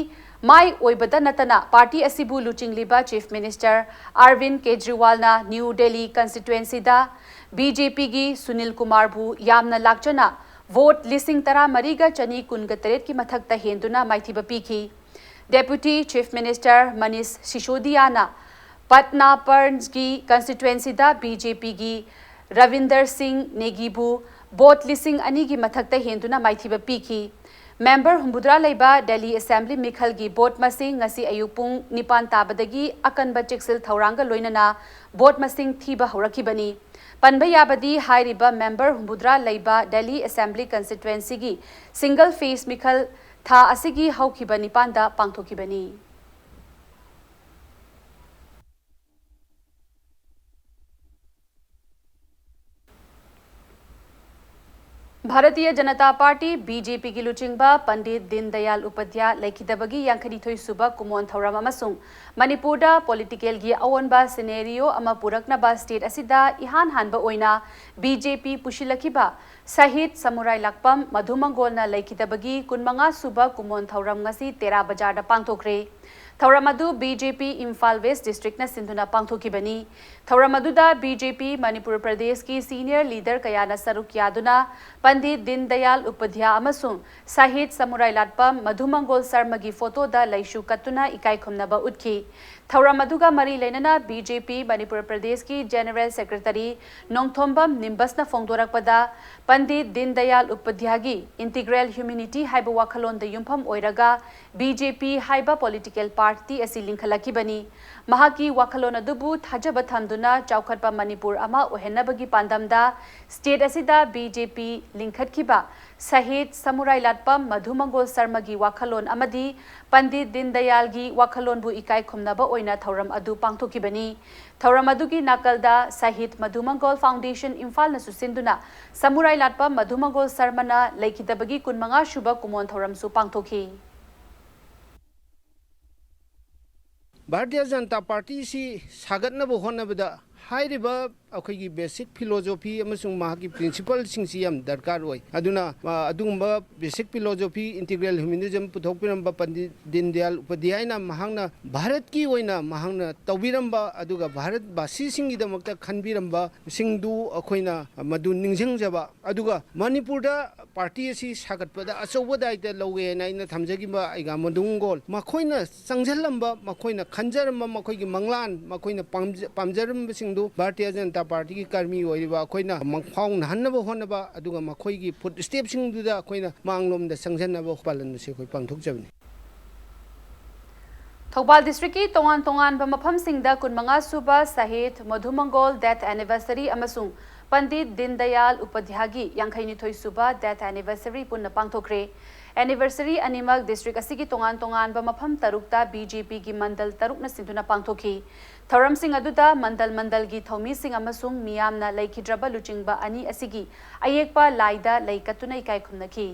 ꯃꯥꯏ ꯑꯣꯏꯕꯗ ꯅꯠꯇꯅ ꯄꯥꯔꯇꯤ ꯑꯁꯤꯕꯨ ꯂꯨꯆꯤꯡꯂꯤꯕ ꯆꯤꯐ ꯃꯤꯅꯤꯁꯇꯔ ꯑꯔꯕꯤꯟ ꯀꯦꯖ꯭ꯔꯤꯋꯥꯜꯅ ꯅ꯭ꯌꯨ ꯗꯦꯜꯂꯤ ꯀꯟꯁꯇꯤꯇ꯭ꯋꯦꯟꯁꯤꯗ ꯕꯤ ꯖꯦ ꯄꯤꯒꯤ ꯁꯨꯅꯤꯜ ꯀꯨꯃꯥꯔꯕꯨ ꯌꯥꯝꯅ ꯂꯥꯛꯆꯅ ꯚꯣꯠ ꯂꯤꯁꯤꯡ ꯇꯔꯥꯃꯔꯤꯒ ꯆꯅꯤ ꯀꯨꯟꯒ ꯇꯔꯦꯠꯀꯤ ꯃꯊꯛꯇ ꯍꯦꯟꯗꯨꯅ ꯃꯥꯏꯊꯤꯕ ꯄꯤꯈꯤ꯫ ꯗꯦꯄ꯭ꯌꯨꯇꯤ chief minister Manish ꯁꯤꯁꯣꯗꯤꯌꯥꯅ ꯄꯠꯅꯥꯄꯔꯟꯒꯤ ꯀꯟꯁꯇꯤꯇ꯭ꯋꯦꯟꯁꯤꯗ B J ꯄꯤꯒꯤ ꯔꯕꯤꯟꯗꯔ ꯁꯤꯡ ꯅꯦꯒꯤꯕꯨ ꯚꯣꯠ ꯂꯤꯁꯤꯡ ꯑꯅꯤꯒꯤ ꯃꯊꯛꯇ ꯍꯦꯟꯗꯨꯅ ꯃꯥꯏꯊꯤꯕ ꯄꯤꯈꯤ꯫ ꯃꯦꯝꯕꯔ ꯍꯨꯝꯐꯨꯇꯔꯥ ꯂꯩꯕ ꯗꯦꯜꯂꯤ ꯑꯦꯁꯦꯝꯕ꯭ꯂꯤ ꯃꯤꯈꯜꯒꯤ ꯚꯣꯠ ꯃꯁꯤꯡ ꯉꯁꯤ ꯑꯌꯨꯛ ꯄꯨꯡ ꯅꯤꯄꯥꯟ ꯇꯥꯕꯗꯒꯤ ꯑꯀꯟꯕ ꯆꯦꯛꯁꯤꯜ ꯊꯧꯔꯥꯡꯒ ꯂꯣꯏꯅꯅ ꯚꯣꯠ ꯃꯁꯤꯡ ꯊꯤꯕ ꯍꯧꯔꯛꯈꯤꯕꯅꯤ꯫ ꯄꯟꯕ ꯌꯥꯕꯗꯤ ꯍꯥꯏꯔꯤꯕ ꯃꯦꯝꯕꯔ ꯍꯨꯝꯐꯨꯇꯔꯥ ꯂꯩꯕ ꯗꯦꯜꯂꯤ ꯑꯦꯁꯦꯝꯕ꯭ꯂꯤ ꯀꯟꯁꯇꯤꯇ꯭ꯋꯦꯟꯁꯤꯒꯤ ꯁꯤꯡꯒꯜ ꯐꯦꯁ ꯃꯤꯈꯜ ꯊꯥ ꯑꯁꯤꯒꯤ ꯍꯧꯈꯤꯕ ꯅꯤꯄꯥꯟꯗ ꯄꯥꯡꯊꯣꯛꯈꯤꯕꯅꯤ꯫ Bharatiya Janata party, B J ꯄꯤꯒꯤ ꯂꯨꯆꯤꯡꯕ ꯄꯟꯗꯤꯠ ꯗꯤꯟ ꯗꯌꯥꯜ ꯎꯄꯥꯙ꯭ꯌꯥ ꯂꯩꯈꯤꯗꯕꯒꯤ ꯌꯥꯡꯈꯩꯅꯤꯊꯣꯏ ꯁꯨꯕ ꯀꯨꯃꯣꯟ ꯊꯧꯔꯝ ꯑꯃꯁꯨꯡ ꯃꯅꯤꯄꯨꯔꯗ ꯄꯣꯂꯤꯇꯤꯀꯦꯜꯒꯤ ꯑꯑꯣꯟꯕ ꯁꯤꯅꯦꯔꯤꯑꯣ ꯑꯃ ꯄꯨꯔꯛꯅꯕ ꯁ꯭ꯇꯦꯠ ꯑꯁꯤꯗ ꯏꯍꯥꯟ ꯍꯥꯟꯕ ꯑꯣꯏꯅ ꯕꯤ ꯖꯦ ꯄꯤ ꯄꯨꯁꯤꯜꯂꯛꯈꯤꯕ ꯁꯍꯤꯗ ꯁꯃꯨꯔꯥꯏ ꯂꯥꯠꯄꯝ ꯃꯙꯨ ꯃꯪꯒꯣꯜꯅ ꯂꯩꯈꯤꯗꯕꯒꯤ ꯀꯨꯟꯃꯉꯥ ꯁꯨꯕ ꯀꯨꯃꯣꯟ ꯊꯧꯔꯝ ꯉꯁꯤ ꯇꯦꯔꯥ ꯕꯖꯥꯔꯗ ꯄꯥꯡꯊꯣꯛꯈ꯭ꯔꯦ꯫ ꯊꯧꯔꯝ ꯑꯗꯨ ꯕꯤ ꯖꯦ ꯄꯤ ꯏꯝꯐꯥꯜ ꯋꯦꯁ ꯗꯤꯁꯇ꯭ꯔꯤꯛꯅ ꯁꯤꯟꯗꯨꯅ ꯄꯥꯡꯊꯣꯛꯈꯤꯕꯅꯤ꯫ ꯊꯧꯔꯝ ꯑꯗꯨꯗ ꯕꯤ ꯖꯦ ꯄꯤ ꯃꯅꯤꯄꯨꯔ ꯄ꯭ꯔꯗꯦꯁꯀꯤ ꯁꯤꯅꯤꯌꯔ ꯂꯤꯗꯔ ꯀꯌꯥꯅ ꯁꯔꯨꯛ ꯌꯥꯗꯨꯅ ꯄꯟꯗꯤꯠ ꯗꯤꯟ ꯗꯌꯥꯜ ꯎꯄꯥꯙ꯭ꯌꯥ ꯑꯃꯁꯨꯡ ꯁꯍꯤꯗ ꯁꯃꯨꯔꯥꯏ ꯂꯥꯠꯄꯝ ꯃꯙꯨ ꯃꯪꯒꯣꯜ ꯁꯔꯃꯒꯤ ꯐꯣꯇꯣꯗ ꯂꯩꯁꯨ ꯀꯠꯇꯨꯅ ꯏꯀꯥꯏ ꯈꯨꯝꯅꯕ ꯎꯠꯈꯤ꯫ ꯊꯧꯔꯝ ꯑꯗꯨꯒ ꯃꯔꯤ ꯂꯩꯅꯅ ꯕꯤ ꯖꯦ ꯄꯤ ꯃꯅꯤꯄꯨꯔ ꯄ꯭ꯔꯗꯦꯁꯀꯤ ꯖꯦꯅꯔꯦꯜ ꯁꯦꯀ꯭ꯔꯦꯇꯔꯤ ꯅꯣꯡꯊꯣꯝꯕꯝ ꯅꯤꯝꯕꯁꯅ ꯐꯣꯡꯗꯣꯔꯛꯄꯗ, ꯄꯟꯗꯤꯠ ꯗꯤꯟ ꯗꯌꯥꯜ ꯎꯄꯥꯙ꯭ꯌꯥꯒꯤ ꯏꯟꯇꯤꯒ꯭ꯔꯦꯜ ꯍ꯭ꯌꯨꯃꯤꯅꯤꯇꯤ ꯍꯥꯏꯕ ꯋꯥꯈꯜꯂꯣꯟꯗ ꯌꯨꯝꯐꯝ ꯑꯣꯏꯔꯒ ꯕꯤ ꯖꯦ ꯄꯤ ꯍꯥꯏꯕ ꯄꯣꯂꯤꯇꯤꯀꯦꯜ ꯄꯥꯔꯇꯤ ꯑꯁꯤ ꯂꯤꯡꯈꯠꯂꯛꯈꯤꯕꯅꯤ꯫ ꯃꯍꯥꯛꯀꯤ ꯋꯥꯈꯜꯂꯣꯟ ꯑꯗꯨꯕꯨ ꯊꯥꯖꯕ ꯊꯝꯗꯨꯅ ꯆꯥꯎꯈꯠꯄ ꯃꯅꯤꯄꯨꯔ ꯑꯃ ꯑꯣꯏꯍꯟꯅꯕꯒꯤ ꯄꯥꯟꯗꯝꯗ ꯁ꯭ꯇꯦꯠ ꯑꯁꯤꯗ ꯕꯤ ꯖꯦ ꯄꯤ ꯂꯤꯡꯈꯠꯈꯤꯕ ꯁꯍꯤꯗ ꯁꯃꯨꯔꯥꯏ ꯂꯥꯠꯄꯝ ꯃꯙꯨ ꯃꯪꯒꯣꯜ ꯁꯔꯃꯒꯤ ꯋꯥꯈꯜꯂꯣꯟ ꯑꯃꯗꯤ ꯄꯟꯗꯤꯠ ꯗꯤꯟ ꯗꯌꯥꯜꯒꯤ ꯋꯥꯈꯜꯂꯣꯟꯕꯨ ꯏꯀꯥꯏ ꯈꯨꯝꯅꯕ ꯑꯣꯏꯅ ꯊꯧꯔꯝ ꯑꯗꯨ ꯄꯥꯡꯊꯣꯛꯈꯤꯕꯅꯤ꯫ ꯊꯧꯔꯝ ꯑꯗꯨꯒꯤ ꯅꯥꯀꯜꯗ ꯁꯍꯤꯗ ꯃꯙꯨ ꯃꯪꯒꯣꯜ ꯐꯥꯎꯟꯗꯦꯁꯟ ꯏꯝꯐꯥꯜꯅꯁꯨ ꯁꯤꯟꯗꯨꯅ ꯁꯃꯨꯔꯥꯏ ꯂꯥꯠꯄꯝ ꯃꯙꯨ ꯃꯪꯒꯣꯜ ꯁꯔꯃꯅ ꯂꯩꯈꯤꯗꯕꯒꯤ ꯀꯨꯟꯃꯉꯥ ꯁꯨꯕ ꯀꯨꯃꯣꯟ ꯊꯧꯔꯝꯁꯨ ꯄꯥꯡꯊꯣꯛꯈꯤ꯫ ꯚꯥꯔꯇꯤꯌ ꯖꯅꯇꯥ ꯄꯥꯔꯇꯤꯁꯤ ꯁꯥꯒꯠꯅꯕ ꯍꯣꯠꯅꯕꯗ ꯍꯥꯏꯔꯤꯕ ꯑꯩꯈꯣꯏꯒꯤ ꯕꯦꯁꯤꯛ ꯐꯤꯂꯣꯖꯣꯐꯤ ꯑꯃꯁꯨꯡ ꯃꯍꯥꯛꯀꯤ ꯄ꯭ꯔꯤꯟꯁꯤꯄꯜꯁꯤꯡꯁꯤ ꯌꯥꯝ ꯗꯔꯀꯥꯔ ꯑꯣꯏ꯫ ꯑꯗꯨꯅ, ꯑ, ꯑꯗꯨꯒꯨꯝꯕ ꯕꯦꯁꯤꯛ ꯐꯤꯂꯣꯖꯣꯐꯤ, ꯏꯟꯇꯤꯒ꯭ꯔꯦꯜ ꯍ꯭ꯌꯨꯃꯦꯅꯤꯖꯝ ꯄꯨꯊꯣꯛꯄꯤꯔꯝꯕ ꯄꯟꯗꯤꯠ ꯗꯤꯟ ꯗꯌꯥꯜ ꯎꯄꯥꯙ꯭ꯌꯥꯌꯅ ꯃꯍꯥꯛꯅ ꯚꯥꯔꯠꯀꯤ ꯑꯣꯏꯅ ꯃꯍꯥꯛꯅ ꯇꯧꯕꯤꯔꯝꯕ, ꯑꯗꯨꯒ ꯚꯥꯔꯠꯕꯥꯁꯤꯁꯤꯡꯒꯤꯗꯃꯛꯇ ꯈꯟꯕꯤꯔꯝꯕꯁꯤꯡꯗꯨ ꯑꯩꯈꯣꯏꯅ ꯃꯗꯨ ꯅꯤꯡꯁꯤꯡꯖꯕ, ꯑꯗꯨꯒ ꯃꯅꯤꯄꯨꯔꯗ ꯄꯥꯔꯇꯤ ꯑꯁꯤ ꯁꯥꯒꯠꯄꯗ ꯑꯆꯧꯕ ꯗꯥꯏꯇ ꯂꯧꯋꯦ ꯍꯥꯏꯅ ꯑꯩꯅ ꯊꯝꯖꯈꯤꯕ ꯑꯩꯒꯥ ꯃꯙꯨ ꯃꯪꯒꯣꯜ, ꯃꯈꯣꯏꯅ ꯆꯪꯁꯤꯜꯂꯝꯕ, ꯃꯈꯣꯏꯅ ꯈꯟꯖꯔꯝꯕ, ꯃꯈꯣꯏꯒꯤ ꯃꯪꯂꯥꯟ, ꯃꯈꯣꯏꯅ ꯄꯥꯝꯖ-, ꯄꯥꯝꯖꯔꯝꯕꯁꯤꯡꯗꯨ ꯚꯥꯔꯇꯤꯌ ꯖꯅꯇꯥ ꯄꯥꯔꯇꯤꯒꯤ ꯀꯔꯃꯤ ꯑꯣꯏꯔꯤꯕ ꯑꯩꯈꯣꯏꯅ ꯃꯪꯐꯥꯎꯅꯍꯟꯅꯕ ꯍꯣꯠꯅꯕ, ꯑꯗꯨꯒ ꯃꯈꯣꯏꯒꯤ ꯐꯨꯠ ꯁ꯭ꯇꯦꯞꯁꯤꯡꯗꯨꯗ ꯑꯩꯈꯣꯏꯅ ꯃꯥꯡꯂꯣꯝꯗ ꯆꯪꯁꯤꯟꯅꯕ ꯄꯥꯂꯟ ꯑꯁꯤ ꯑꯩꯈꯣꯏ ꯄꯥꯡꯊꯣꯛꯆꯕꯅꯤ꯫ ꯊꯧꯕꯥꯜ ꯗꯤꯁꯇ꯭ꯔꯤꯛꯀꯤ ꯇꯣꯉꯥꯟ ꯇꯣꯉꯥꯟꯕ ꯃꯐꯝꯁꯤꯡꯗ ꯀꯨꯟꯃꯉꯥ ꯁꯨꯕ ꯁꯍꯤꯗ ꯃꯙꯨ ꯃꯪꯒꯣꯜ ꯗꯦꯊ ꯑꯦꯅꯤꯚꯔꯁꯔꯤ ꯑꯃꯁꯨꯡ ꯄꯟꯗꯤꯠ ꯗꯤꯟ ꯗꯌꯥꯜ ꯎꯄꯥꯙ꯭ꯌꯥꯒꯤ ꯌꯥꯡꯈꯩꯅꯤꯊꯣꯏ ꯁꯨꯕ ꯗꯦꯊ ꯑꯦꯅꯤꯚꯔꯁꯔꯤ ꯄꯨꯟꯅ ꯄꯥꯡꯊꯣꯛꯈ꯭ꯔꯦ꯫ Anniversary ꯑꯅꯤꯃꯛ district ꯑꯁꯤꯒꯤ ꯇꯣꯉꯥꯟ ꯇꯣꯉꯥꯟꯕ ꯃꯐꯝ ꯇꯔꯨꯛꯇ BJPꯒꯤ ꯃꯟꯗꯜ ꯇꯔꯨꯛꯅ ꯁꯤꯟꯗꯨꯅ ꯄꯥꯡꯊꯣꯛꯈꯤ꯫ ꯊꯧꯔꯝꯁꯤꯡ ꯑꯗꯨꯗ ꯃꯟꯗꯜ ꯃꯟꯗꯜꯒꯤ ꯊꯧꯃꯤꯁꯤꯡ ꯑꯃꯁꯨꯡ ꯃꯤꯌꯥꯝꯅ ꯂꯩꯈꯤꯗ꯭ꯔꯕ ꯂꯨꯆꯤꯡꯕ ꯑꯅꯤ ꯑꯁꯤꯒꯤ ꯑꯌꯦꯛꯄ ꯂꯥꯏꯗ ꯂꯩ ꯀꯠꯇꯨꯅ ꯏꯀꯥꯏ ꯈꯨꯝꯅꯈꯤ꯫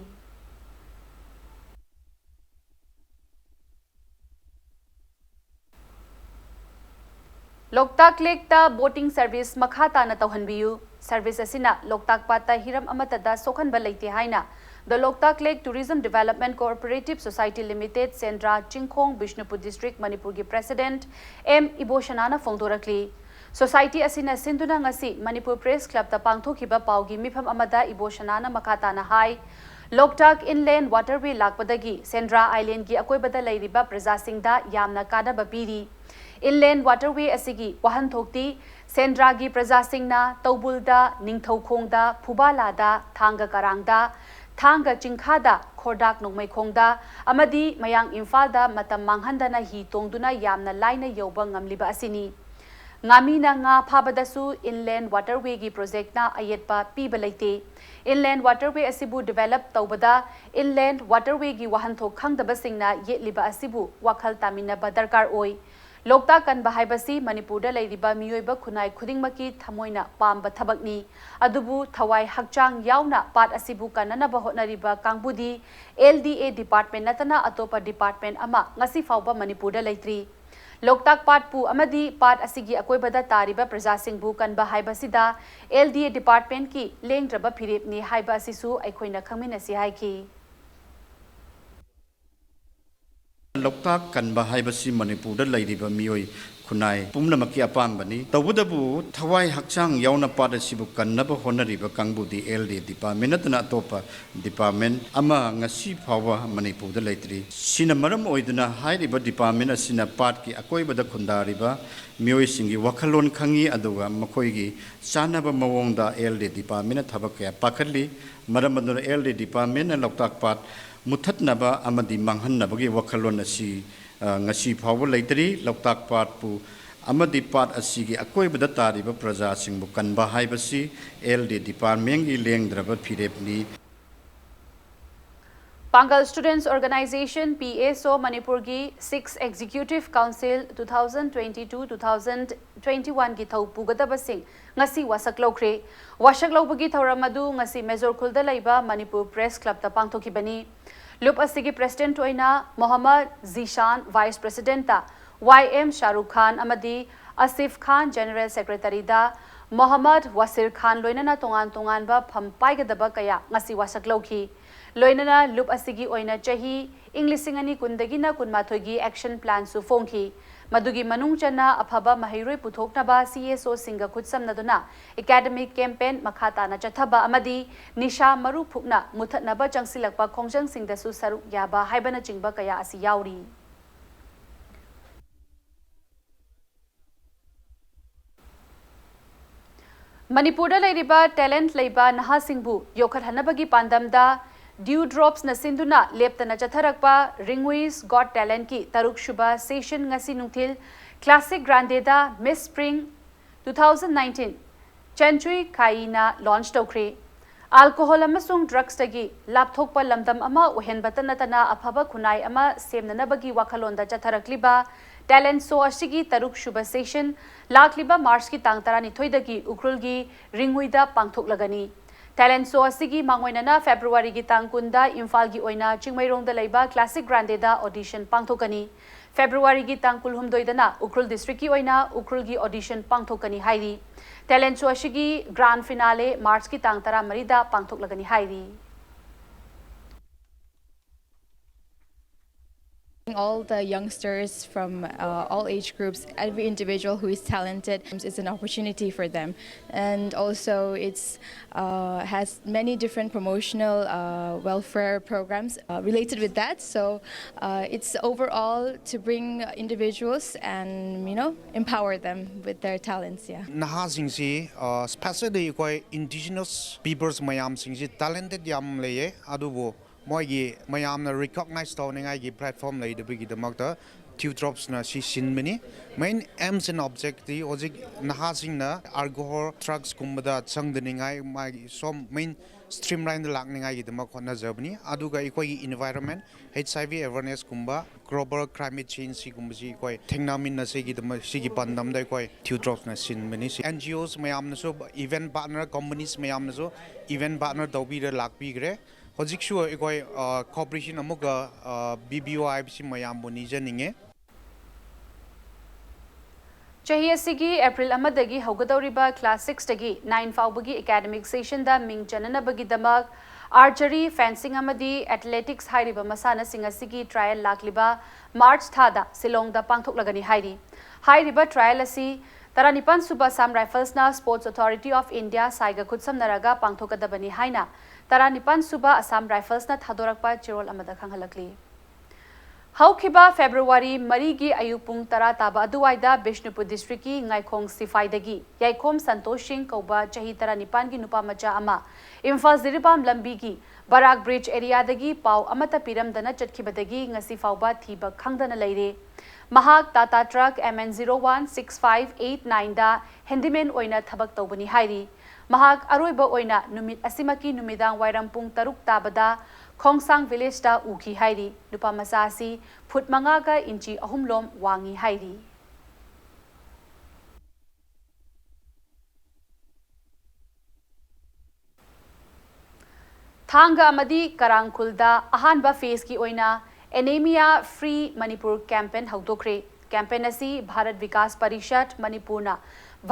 ꯂꯣꯛꯇꯥꯛ ꯂꯦꯛꯇ boating service ꯃꯈꯥ ꯇꯥꯅ ꯇꯧꯍꯟꯕꯤꯌꯨ꯫ Service ꯑꯁꯤꯅ ꯂꯣꯛꯇꯥꯛ ꯄꯥꯠꯇ ꯍꯤꯔꯝ ꯑꯃꯠꯇꯗ ꯁꯣꯛꯍꯟꯕ ꯂꯩꯇꯦ ꯍꯥꯏꯅ The Loktak Lake Tourism Development Cooperative Society Limited, Sendra, ꯆꯤꯡꯈꯣꯡ, Bishnupur district, ꯃꯅꯤꯄꯨꯔꯒꯤ president M ꯏꯕꯣꯁꯅꯥꯅ ꯐꯣꯡꯗꯣꯔꯛꯂꯤ꯫ Society ꯑꯁꯤꯅ ꯁꯤꯟꯗꯨꯅ ꯉꯁꯤ ꯃꯅꯤꯄꯨꯔ Press Clubꯇ ꯄꯥꯡꯊꯣꯛꯈꯤꯕ ꯄꯥꯎꯒꯤ ꯃꯤꯐꯝ ꯑꯃꯗ ꯏꯕꯣꯁꯅꯥꯅ ꯃꯈꯥ ꯇꯥꯅ ꯍꯥꯏ, ꯂꯣꯛꯇꯥꯛ Inland Waterway ꯂꯥꯛꯄꯗꯒꯤ ꯁꯦꯟꯗ꯭ꯔꯥ Islandꯒꯤ ꯑꯀꯣꯏꯕꯗ ꯂꯩꯔꯤꯕ ꯄ꯭ꯔꯖꯥꯁꯤꯡꯗ ꯌꯥꯝꯅ ꯀꯥꯟꯅꯕ ꯄꯤꯔꯤ꯫ Inland Waterway ꯑꯁꯤꯒꯤ ꯋꯥꯍꯟꯊꯣꯛꯇꯤ ꯁꯦꯟꯗ꯭ꯔꯥꯒꯤ ꯄ꯭ꯔꯖꯥꯁꯤꯡꯅ ꯇꯧꯕꯨꯜꯗ, ꯅꯤꯡꯊꯧꯈꯣꯡꯗ, ꯐꯨꯕꯥꯂꯥꯗ, ꯊꯥꯡꯒ ꯀꯔꯥꯡꯗ, ꯊꯥꯡꯒ ꯆꯤꯡꯈꯥꯗ, ꯈꯣꯔꯗꯥꯛ ꯅꯣꯡꯃꯩꯈꯣꯡꯗ ꯑꯃꯗꯤ ꯃꯌꯥꯡ ꯏꯝꯐꯥꯜꯗ ꯃꯇꯝ ꯃꯥꯡꯍꯟꯗꯅ ꯍꯤ ꯇꯣꯡꯗꯨꯅ ꯌꯥꯝꯅ ꯂꯥꯏꯅ ꯌꯧꯕ ꯉꯝꯂꯤꯕ ꯑꯁꯤꯅꯤ꯫ ꯉꯥꯃꯤꯅ ꯉꯥ ꯐꯥꯕꯗꯁꯨ Inland Waterwayꯒꯤ projectꯅ ꯑꯌꯦꯠꯄ ꯄꯤꯕ ꯂꯩꯇꯦ꯫ Inland Waterway ꯑꯁꯤꯕꯨ develop ꯇꯧꯕꯗ Inland Waterwayꯒꯤ ꯋꯥꯍꯟꯊꯣꯛ ꯈꯪꯗꯕꯁꯤꯡꯅ ꯌꯦꯠꯂꯤꯕ ꯑꯁꯤꯕꯨ ꯋꯥꯈꯜ ꯇꯥꯃꯤꯟꯅꯕ ꯗꯔꯀꯥꯔ ꯑꯣꯏ꯫ ꯂꯣꯛꯇꯥꯛ ꯀꯟꯕ ꯍꯥꯏꯕꯁꯤ ꯃꯅꯤꯄꯨꯔꯗ ꯂꯩꯔꯤꯕ ꯃꯤꯑꯣꯏꯕ ꯈꯨꯟꯅꯥꯏ ꯈꯨꯗꯤꯡꯃꯛꯀꯤ ꯊꯃꯣꯏꯅ ꯄꯥꯝꯕ ꯊꯕꯛꯅꯤ꯫ ꯑꯗꯨꯕꯨ ꯊꯋꯥꯏ ꯍꯛꯆꯥꯡ ꯌꯥꯎꯅ ꯄꯥꯠ ꯑꯁꯤꯕꯨ ꯀꯟꯅꯅꯕ ꯍꯣꯠꯅꯔꯤꯕ ꯀꯥꯡꯕꯨꯗꯤ LDA department ꯅꯠꯇꯅ ꯑꯇꯣꯞꯄ department ꯑꯃ ꯉꯁꯤ ꯐꯥꯎꯕ ꯃꯅꯤꯄꯨꯔꯗ ꯂꯩꯇ꯭ꯔꯤ꯫ ꯂꯣꯛꯇꯥꯛ ꯄꯥꯠꯄꯨ ꯑꯃꯗꯤ ꯄꯥꯠ ꯑꯁꯤꯒꯤ ꯑꯀꯣꯏꯕꯗ ꯇꯥꯔꯤꯕ ꯄ꯭ꯔꯖꯥꯁꯤꯡꯕꯨ ꯀꯟꯕ ꯍꯥꯏꯕꯁꯤꯗ LDA departmentꯀꯤ ꯂꯦꯡꯗ꯭ꯔꯕ ꯐꯤꯔꯦꯞꯅꯤ ꯍꯥꯏꯕ ꯑꯁꯤꯁꯨ ꯑꯩꯈꯣꯏꯅ ꯈꯪꯃꯤꯟꯅꯁꯤ ꯍꯥꯏꯈꯤ꯫ ꯂꯣꯛꯇꯥꯛ ꯀꯟꯕ ꯍꯥꯏꯕꯁꯤ ꯃꯅꯤꯄꯨꯔꯗ ꯂꯩꯔꯤꯕ ꯃꯤꯑꯣꯏ ꯈꯨꯟꯅꯥꯏ ꯄꯨꯝꯅꯃꯛꯀꯤ ꯑꯄꯥꯝꯕꯅꯤ꯫ ꯇꯧꯕꯇꯕꯨ ꯊꯋꯥꯏ ꯍꯛꯆꯥꯡ ꯌꯥꯎꯅ ꯄꯥꯠ ꯑꯁꯤꯕꯨ ꯀꯟꯅꯕ ꯍꯣꯠꯅꯔꯤꯕ ꯀꯥꯡꯕꯨꯗꯤ LDA department ꯅꯠꯇꯅ ꯑꯇꯣꯞꯄ department ꯑꯃ ꯉꯁꯤ ꯐꯥꯎꯕ ꯃꯅꯤꯄꯨꯔꯗ ꯂꯩꯇ꯭ꯔꯤ꯫ ꯁꯤꯅ ꯃꯔꯝ ꯑꯣꯏꯗꯨꯅ ꯍꯥꯏꯔꯤꯕ department ꯑꯁꯤꯅ ꯄꯥꯠꯀꯤ ꯑꯀꯣꯏꯕꯗ ꯈꯨꯟꯗꯥꯔꯤꯕ ꯃꯤꯑꯣꯏꯁꯤꯡꯒꯤ ꯋꯥꯈꯜꯂꯣꯟ ꯈꯪꯏ, ꯑꯗꯨꯒ ꯃꯈꯣꯏꯒꯤ ꯆꯥꯟꯅꯕ ꯃꯑꯣꯡꯗ LDA departmentꯅ ꯊꯕꯛ ꯀꯌꯥ ꯄꯥꯏꯈꯠꯂꯤ꯫ ꯃꯔꯝ ꯑꯗꯨꯅ LDA departmentꯅ ꯂꯣꯛꯇꯥꯛ ꯄꯥꯠ ꯃꯨꯠꯊꯠꯅꯕ ꯑꯃꯗꯤ ꯃꯥꯡꯍꯟꯅꯕꯒꯤ ꯋꯥꯈꯜꯂꯣꯟ ꯑꯁꯤ, ꯑ, ꯉꯁꯤ ꯐꯥꯎꯕ ꯂꯩꯇ꯭ꯔꯤ꯫ ꯂꯣꯛꯇꯥꯛ ꯄꯥꯠꯄꯨ ꯑꯃꯗꯤ ꯄꯥꯠ ꯑꯁꯤꯒꯤ ꯑꯀꯣꯏꯕꯗ ꯇꯥꯔꯤꯕ ꯄ꯭ꯔꯖꯥꯁꯤꯡꯕꯨ ꯀꯟꯕ ꯍꯥꯏꯕꯁꯤ LDA departmentꯀꯤ ꯂꯦꯡꯗ꯭ꯔꯕ ꯐꯤꯔꯦꯞꯅꯤ꯫ ꯄꯥꯡꯒꯜ Students Organisation, P S O, ꯃꯅꯤꯄꯨꯔꯒꯤ Sixth Executive Council two thousand twenty-two two thousand twenty-one ꯒꯤ ꯊꯧ ꯄꯨꯒꯗꯕꯁꯤꯡ ꯉꯁꯤ ꯋꯥꯁꯛ ꯂꯧꯈ꯭ꯔꯦ꯫ ꯋꯥꯁꯛ ꯂꯧꯕꯒꯤ ꯊꯧꯔꯝ ꯑꯗꯨ ꯉꯁꯤ ꯃꯦꯖꯣꯔ ꯈꯨꯜꯗ ꯂꯩꯕ ꯃꯅꯤꯄꯨꯔ ꯄ꯭ꯔꯦꯁ ꯀ꯭ꯂꯕꯇ ꯄꯥꯡꯊꯣꯛꯈꯤꯕꯅꯤ꯫ ꯂꯨꯞ ꯑꯁꯤꯒꯤ ꯄ꯭ꯔꯦꯁꯤꯗꯦꯟꯠ ꯑꯣꯏꯅ ꯃꯣꯍꯝꯃꯗ ꯖꯤꯁꯥꯟ, ꯚꯥꯏꯁ ꯄ꯭ꯔꯦꯁꯤꯗꯦꯟꯠꯇ ꯋꯥꯏ ꯑꯦꯝ ꯁꯥꯔꯨꯈ ꯈꯥꯟ ꯑꯃꯗꯤ ꯑꯁꯤꯐ ꯈꯥꯟ, ꯖꯦꯅꯔꯦꯜ ꯁꯦꯀ꯭ꯔꯦꯇꯔꯤꯗ ꯃꯣꯍꯝꯃꯗ ꯋꯥꯁꯤꯔ ꯈꯥꯟ, ꯂꯣꯏꯅꯅ ꯇꯣꯉꯥꯟ ꯇꯣꯉꯥꯟꯕ ꯐꯝ ꯄꯥꯏꯒꯗꯕ ꯀꯌꯥ ꯉꯁꯤ ꯋꯥꯁꯛ ꯂꯧꯈꯤ꯫ ꯂꯣꯏꯅꯅ ꯂꯨꯞ ꯑꯁꯤꯒꯤ ꯑꯣꯏꯅ ꯆꯍꯤ ꯏꯪ ꯂꯤꯁꯤꯡ ꯑꯅꯤ ꯀꯨꯟꯗꯒꯤꯅ ꯀꯨꯟꯃꯥꯊꯣꯏꯒꯤ action planꯁꯨ ꯐꯣꯡꯈꯤ꯫ ꯃꯗꯨꯒꯤ ꯃꯅꯨꯡ ꯆꯟꯅ ꯑꯐꯕ ꯃꯍꯩꯔꯣꯏ ꯄꯨꯊꯣꯛꯅꯕ C S Oꯁꯤꯡꯒ ꯈꯨꯠꯁꯝꯅꯗꯨꯅ academic campaign ꯃꯈꯥ ꯇꯥꯅ ꯆꯠꯊꯕ ꯑꯃꯗꯤ ꯅꯤꯁꯥ ꯃꯔꯨ ꯐꯨꯛꯅ ꯃꯨꯊꯠꯅꯕ ꯆꯪꯁꯤꯜꯂꯛꯄ ꯈꯣꯡꯖꯪꯁꯤꯡꯗꯁꯨ ꯁꯔꯨꯛ ꯌꯥꯕ ꯍꯥꯏꯕꯅꯆꯤꯡꯕ ꯀꯌꯥ ꯑꯁꯤ ꯌꯥꯎꯔꯤ꯫ ꯃꯅꯤꯄꯨꯔꯗ ꯂꯩꯔꯤꯕ talent ꯂꯩꯕ ꯅꯍꯥꯁꯤꯡꯕꯨ ꯌꯣꯛꯈꯠꯍꯟꯅꯕꯒꯤ ꯄꯥꯟꯗꯝꯗ Dewdropsꯅ ꯁꯤꯟꯗꯨꯅ ꯂꯦꯞꯇꯅ ꯆꯠꯊꯔꯛꯄ Ringway's Got Talentꯀꯤ ꯇꯔꯨꯛ ꯁꯨꯕ session ꯉꯁꯤ ꯅꯨꯡꯊꯤꯜ Classic Grandeꯗ Miss Spring two thousand nineteen ꯆꯟꯆꯨꯏ ꯀꯥꯏꯅ launch ꯇꯧꯈ꯭ꯔꯦ꯫ Alcohol ꯑꯃꯁꯨꯡ drugsꯇꯒꯤ ꯂꯥꯞꯊꯣꯛꯄ ꯂꯝꯗꯝ ꯑꯃ ꯑꯣꯏꯍꯟꯕꯇ ꯅꯠꯇꯅ ꯑꯐꯕ ꯈꯨꯟꯅꯥꯏ ꯑꯃ ꯁꯦꯝꯅꯅꯕꯒꯤ ꯋꯥꯈꯜꯂꯣꯟꯗ ꯆꯠꯊꯔꯛꯂꯤꯕ talent show ꯑꯁꯤꯒꯤ ꯇꯔꯨꯛ ꯁꯨꯕ session ꯂꯥꯛꯂꯤꯕ Marchꯀꯤ ꯇꯥꯡ ꯇꯔꯥꯅꯤꯊꯣꯏꯗꯒꯤ ꯎꯈ꯭ꯔꯨꯜꯒꯤ ꯔꯤꯡꯎꯏꯗ ꯄꯥꯡꯊꯣꯛꯂꯒꯅꯤ꯫ Talent show ꯑꯁꯤꯒꯤ ꯃꯥꯡꯑꯣꯏꯅꯅ Februaryꯒꯤ ꯇꯥꯡ ꯀꯨꯟꯗ ꯏꯝꯐꯥꯜꯒꯤ ꯑꯣꯏꯅ ꯆꯤꯡꯃꯩꯔꯣꯡꯗ ꯂꯩꯕ Classic Grandeꯗ audition ꯄꯥꯡꯊꯣꯛꯀꯅꯤ꯫ Februaryꯒꯤ ꯇꯥꯡ ꯀꯨꯟꯍꯨꯝꯗꯣꯏꯗꯅ ꯎꯈ꯭ꯔꯨꯜ districtꯀꯤ ꯑꯣꯏꯅ ꯎꯈ꯭ꯔꯨꯜꯒꯤ audition ꯄꯥꯡꯊꯣꯛꯀꯅꯤ ꯍꯥꯏꯔꯤ꯫ Talent show ꯑꯁꯤꯒꯤ grand finale Marchꯀꯤ ꯇꯥꯡ ꯇꯔꯥꯃꯔꯤꯗ ꯄꯥꯡꯊꯣꯛꯂꯒꯅꯤ ꯍꯥꯏꯔꯤ꯫ All the youngsters from uh, all age groups, every individual who is talented, is an opportunity for them. And also, it's uh, has many different promotional uh, welfare programs uh, related with that. So uh, it's overall to bring individuals and you know empower them with their talents. Yeah. ꯅꯍꯥꯁꯤꯡꯁꯤ specially ꯑꯩꯈꯣꯏ indigenous peoples ꯃꯌꯥꯝꯁꯤꯡꯁꯤ talented ꯌꯥꯝ ꯂꯩꯌꯦ꯫ ꯑꯗꯨꯕꯨ ꯃꯣꯏꯒꯤ ꯃꯌꯥꯝꯅ recognize ꯇꯧꯅꯤꯡꯉꯥꯏꯒꯤ platform ꯂꯩꯇꯕꯒꯤꯗꯃꯛꯇ Tewdropsꯅ ꯁꯤ ꯁꯤꯟꯕꯅꯤ꯫ Main aims and objectiveꯇꯤ ꯍꯧꯖꯤꯛ ꯅꯍꯥꯁꯤꯡꯅ alcohol, drugsꯀꯨꯝꯕꯗ ꯆꯪꯗꯅꯤꯡꯉꯥꯏ, ꯃꯥꯒꯤ ꯁꯣꯝ main streamlineꯗ ꯂꯥꯛꯅꯤꯡꯉꯥꯏꯒꯤꯗꯃꯛ ꯍꯣꯠꯅꯖꯕꯅꯤ꯫ ꯑꯗꯨꯒ ꯑꯩꯈꯣꯏꯒꯤ environment, HIV awarenessꯀꯨꯝꯕ, global climate change ꯁꯤꯒꯨꯝꯕꯁꯤ ꯑꯩꯈꯣꯏ ꯊꯦꯡꯅꯃꯤꯟꯅꯁꯤꯒꯤꯗꯃꯛ ꯁꯤꯒꯤ ꯄꯥꯟꯗꯝꯗ ꯑꯩꯈꯣꯏ Tewdropsꯅ ꯁꯤꯟꯕꯅꯤ꯫ NGOs ꯃꯌꯥꯝꯅꯁꯨ, event partner companies ꯃꯌꯥꯝꯅꯁꯨ event partner ꯇꯧꯕꯤꯔ ꯂꯥꯛꯄꯤꯈ꯭ꯔꯦ꯫ ꯍꯧꯖꯤꯛꯁꯨ ꯑꯩꯈꯣꯏ cooperation ꯑꯃꯨꯛꯀ BBOIꯕꯁꯤ ꯃꯌꯥꯝꯕꯨ ꯅꯤꯖꯅꯤꯡꯉꯦ꯫ ꯆꯍꯤ ꯑꯁꯤꯒꯤ April ꯑꯃꯗꯒꯤ ꯍꯧꯒꯗꯧꯔꯤꯕ class sixꯇꯒꯤ nine ꯐꯥꯎꯕꯒꯤ academic sessionꯗ ꯃꯤꯡ ꯆꯟꯅꯅꯕꯒꯤꯗꯃꯛ archery, fencing ꯑꯃꯗꯤ athletics ꯍꯥꯏꯔꯤꯕ ꯃꯁꯥꯟꯅꯁꯤꯡ ꯑꯁꯤꯒꯤ trial ꯂꯥꯛꯂꯤꯕ March ꯊꯥꯗ ꯁꯤꯂꯣꯡꯗ ꯄꯥꯡꯊꯣꯛꯂꯒꯅꯤ ꯍꯥꯏꯔꯤ꯫ ꯍꯥꯏꯔꯤꯕ trial ꯑꯁꯤ ꯇꯔꯥꯅꯤꯄꯥꯟ ꯁꯨꯕ Assam Riflesꯅ Sports Authority of India, SAIꯒ ꯈꯨꯠꯁꯝꯅꯔꯒ ꯄꯥꯡꯊꯣꯛꯀꯗꯕꯅꯤ ꯍꯥꯏꯅ ꯇꯔꯥꯅꯤꯄꯥꯟ ꯁꯨꯕ Assam Riflesꯅ ꯊꯥꯗꯣꯔꯛꯄ ꯆꯦꯔꯣꯜ ꯑꯃꯗ ꯈꯪꯍꯜꯂꯛꯂꯤ꯫ ꯍꯧꯈꯤꯕ February ꯃꯔꯤꯒꯤ ꯑꯌꯨꯛ ꯄꯨꯡ ꯇꯔꯥ ꯇꯥꯕ ꯑꯗꯨꯋꯥꯏꯗ ꯕꯤꯁꯅꯨꯄꯨꯔ districtꯀꯤ ꯉꯥꯏꯈꯣꯡ ꯁꯤꯐꯥꯏꯗꯒꯤ ꯌꯥꯏꯈꯣꯝ ꯁꯟꯇꯣꯁ ꯁꯤꯡ ꯀꯧꯕ ꯆꯍꯤ ꯇꯔꯥꯅꯤꯄꯥꯟꯒꯤ ꯅꯨꯄꯥ ꯃꯆꯥ ꯑꯃ ꯏꯝꯐꯥꯜ ꯖꯤꯔꯤꯕꯥꯝ ꯂꯝꯕꯤꯒꯤ ꯕꯔꯥꯛ bridge areaꯗꯒꯤ ꯄꯥꯎ ꯑꯃꯠꯇ ꯄꯤꯔꯝꯗꯅ ꯆꯠꯈꯤꯕꯗꯒꯤ ꯉꯁꯤ ꯐꯥꯎꯕ ꯊꯤꯕ ꯈꯪꯗꯅ ꯂꯩꯔꯦ꯫ ꯃꯍꯥꯛ Tata truck MN zero one six five eight nineꯗ handyman ꯑꯣꯏꯅ ꯊꯕꯛ ꯇꯧꯕꯅꯤ ꯍꯥꯏꯔꯤ꯫ ꯃꯍꯥꯛ ꯑꯔꯣꯏꯕ ꯑꯣꯏꯅ ꯅꯨꯃꯤꯠ ꯑꯁꯤꯃꯛꯀꯤ ꯅꯨꯃꯤꯗꯥꯡ ꯋꯥꯏꯔꯝ ꯄꯨꯡ ꯇꯔꯨꯛ ꯇꯥꯕꯗ ꯈꯣꯡꯁꯥꯡ villageꯇ ꯎꯈꯤ ꯍꯥꯏꯔꯤ꯫ ꯅꯨꯄꯥ ꯃꯆꯥ ꯑꯁꯤ ꯐꯨꯠ ꯃꯉꯥꯒ ꯏꯟꯆꯤ ꯑꯍꯨꯝ ꯂꯣꯝ ꯋꯥꯡꯏ ꯍꯥꯏꯔꯤ꯫ ꯊꯥꯡꯒ ꯑꯃꯗꯤ ꯀꯔꯥꯡꯈꯨꯜꯗ ꯑꯍꯥꯟꯕ phaseꯀꯤ ꯑꯣꯏꯅ Anemia Free Manipur campaign ꯍꯧꯗꯣꯛꯈ꯭ꯔꯦ꯫ Campaign ꯑꯁꯤ ꯚꯥꯔꯠ ꯕꯤꯀꯥꯁ ꯄꯔꯤꯁꯠ ꯃꯅꯤꯄꯨꯔꯅ